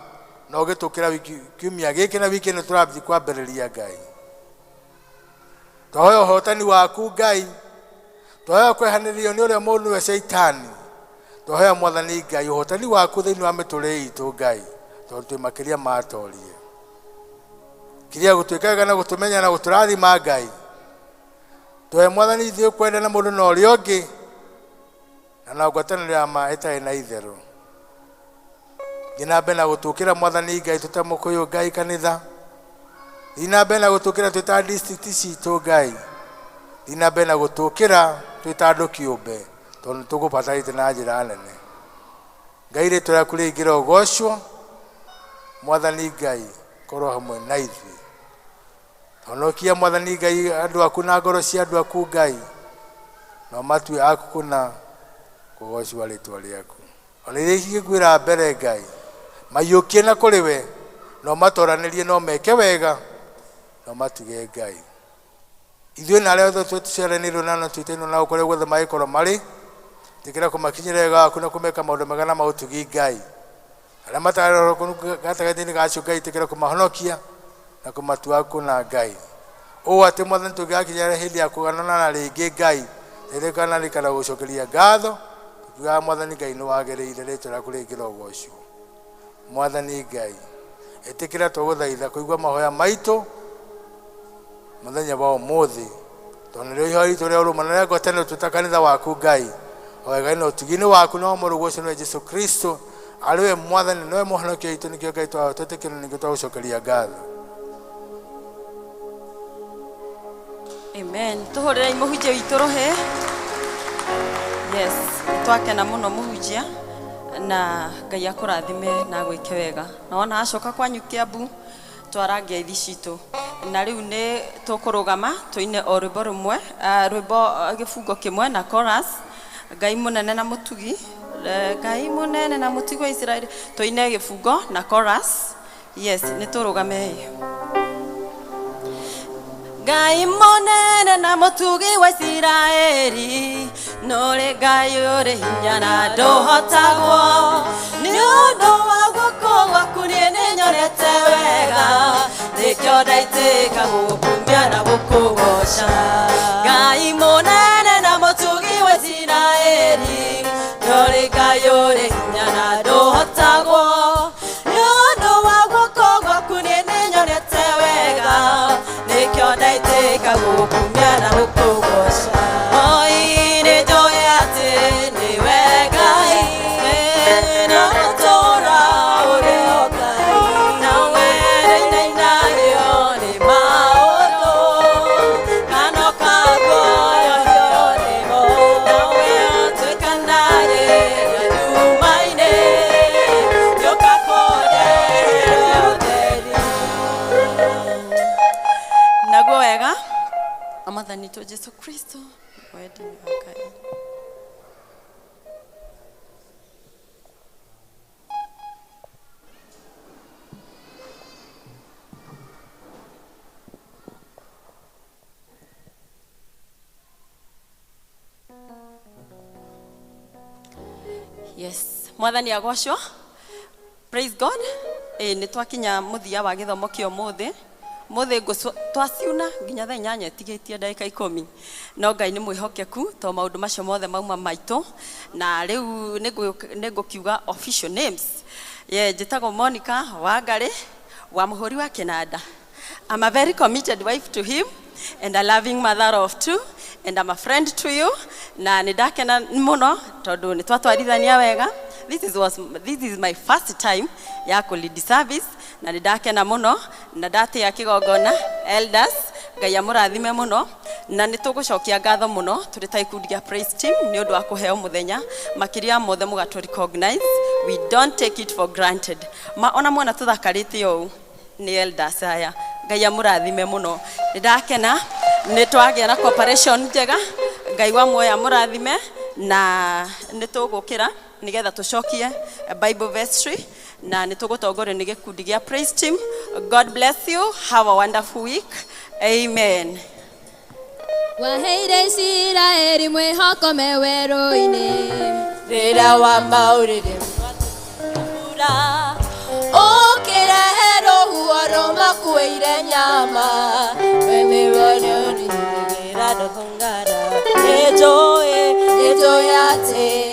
na ũgĩtũkĩra wiki kiumia gĩkĩ na wiki ĩno tũrathiĩ kwambĩrĩria Ngai. Twahoya ũhotani waku Ngai, twahoya kwehanĩrio nĩ ũrĩa mũũru nĩwe Shaitani. Twahoya Mwathani Ngai ũhotani waku thĩinĩ wa mĩtũrĩre itũ Ngai, tondũ twĩ makĩria ma atorie. Kiria gũtuĩka wega na gũtũmenya na gũtũrathima Ngai. Tũhe Mwathani ithuĩ kwendana mũndũ na ũrĩa ũngĩ, na na ngwatanĩro ya ma ĩtarĩ na itherũ. Thiĩ na mbere na gũtũkĩra Mwathani Ngai twĩ ta Mũkũyũ Ngai kanitha. Thiĩ na mbere na gũtũkĩra twĩ ta district citũ Ngai. Thiĩ na mbere na gũtũkĩra twĩ ta andũ kĩũmbe, tondũ nĩ tũgũbatarĩte na njĩra nene. Ngai, rĩtwa rĩaku rĩingĩre ũgocwo. Mwathani Ngai, korwo hamwe na ithuĩ. Honokia Mwathani Ngai andũ aku na ngoro cia andũ aku Ngai, na ũmatue aku kũna kũgocwo rĩtwa rĩaku. Ona iria ingĩkuĩra mbere Ngai, maiyũkie na kũrĩ we, na ũmatoranĩrie na ũmeke wega, na ũmatuge Ngai. Ithuĩ na arĩa othe tũciaranĩirwo na na twĩtainwo nao kũrĩa guothe mangĩkorwo marĩ, ĩtĩkĩra kũmakinyĩra wega waku na kũmeka maũndũ mega na ma ũtugi Ngai. Arĩa matarĩ gatagatĩ-inĩ ga acio Ngai, ĩtĩkĩra kũmahonokia na kũmatua kũna Ngai. Ũũ atĩ Mwathani tũngĩgakinya hĩndĩ ya kũganana rĩngĩ Ngai, rĩrĩkana rĩkana gũcokeria ngatho, tukiugaga Mwathani Ngai nĩ wagĩrĩire rĩtwa rĩaku rĩingĩre ũgocwo. Mwathani Ngai, ĩtĩkĩra twagũthaitha kũigua mahoya maitũ mũthenya wa ũmũthĩ, tondũ nĩrĩo ihoya ritũ rĩa ũrũmwe na rĩa ngwatanĩro twĩ ta kanitha waku Ngai. Hoya na ũtugi-inĩ waku na wa mũrũguo ũcio nĩwe Jesũ Kristo, arĩ we Mwathani nĩwe mũhonokia witũ, nĩkĩo Ngai twetĩkĩra nĩkĩo twagũcokeria ngatho. Amen. Tuhũrĩrei mũhunjia witũ rũhĩ. Yes, nĩtwakena mũno mũhunjia, na Ngai akũrathime na agwĩke wega. Na wona acoka kwanyu Kiambu, twara ngeithi citũ. Na rĩu nĩ tũkũrũgama tũine o rwĩmbo rũmwe, rwĩmbo gĩbungo kĩmwe na chorus. Ngai mũnene na mũtugi, Ngai mũnene na mũtugi wa Isiraeli. Tũine gĩbungo na chorus. Yes, nĩ tũrũgamei. Ngai mũnene na mũtugi wa Isiraeli, nũrĩ Ngai ũrĩ hinya na ndũhotagwo. Nĩ ũndũ wa guoko gwaku niĩ nĩnyonete wega, nĩkĩo ndaitĩka gũkumia na gũkũgoca. Ngai mũnene na mũtugi wa Isiraeli, nũrĩ Ngai ũrĩ hinya na ndũhotagwo. Nĩ ũndũ wa guoko gwaku niĩ nĩnyonete wega, nĩkĩo ndaitĩka gũkumia na gũkũgoca. Oi, nĩnjũĩ atĩ nĩwe Ngai, na ũtũũra ũrĩ o Ngai, nawe nĩinainagio nĩ maũndũ, kana ũkaguoyohio nĩmo, nawe ũtuĩkanagia nduma-inĩ, nĩũkakũndehera ũtheri. Naguo wega, Mwathani witũ Jesũ Kristo, wendani wa Ngai. Mwathani agocwo. Praise God. Ĩ nĩ twakinya mũthia wa gĩthomo kĩa ũmũthĩ. Mũthĩ twaciuna nginya thaa 8 ĩtigĩtie ndagĩka 10. No Ngai nĩ mwĩhokeku to maũndũ macio mothe mauma maitũ. Na rĩu nĩ ngũkiuga official names. Ye njĩtagwo Monica Wangari wa mũhũri wa kĩnanda. I'm a very committed wife to him and a loving mother of two, and I'm a friend to you. Na nĩ ndakena mũno tondũ nĩ twatwarithania wega. This is my first time ya kũ lead service na nĩ ndakena mũno na ndatĩa kĩgongona elders. Ngai amũrathime mũno na nĩ tũgũcokia ngatho mũno tũrĩ ta ikundi gĩa praise team nĩ ũndũ wa kũheo mũthenya makĩria mothe mũgatũ recognize. We don't take it for granted. Ma ona mwana tũthakarĩte ũũ nĩ elders aya. Ngai amũrathime mũno. Nĩ ndakena nĩ twagĩa na cooperation njega. Ngai wa muoyo amũrathime na nĩ tũgũkĩra nĩgetha tũcokie Bible vestry na nĩ tũgũtongorio nĩ gĩkundi gĩa praise team. God bless you. Have a wonderful week. Amen. Waheire Isiraeli mwĩhoko me werũ-inĩ. Rĩrĩa wamaũrire mbura, ũkĩrehe rũhuho rũmakuĩire nyama. We nĩwe ũrĩũrigĩra ndũthũngara. Nĩnjũĩ, nĩnjũĩ atĩ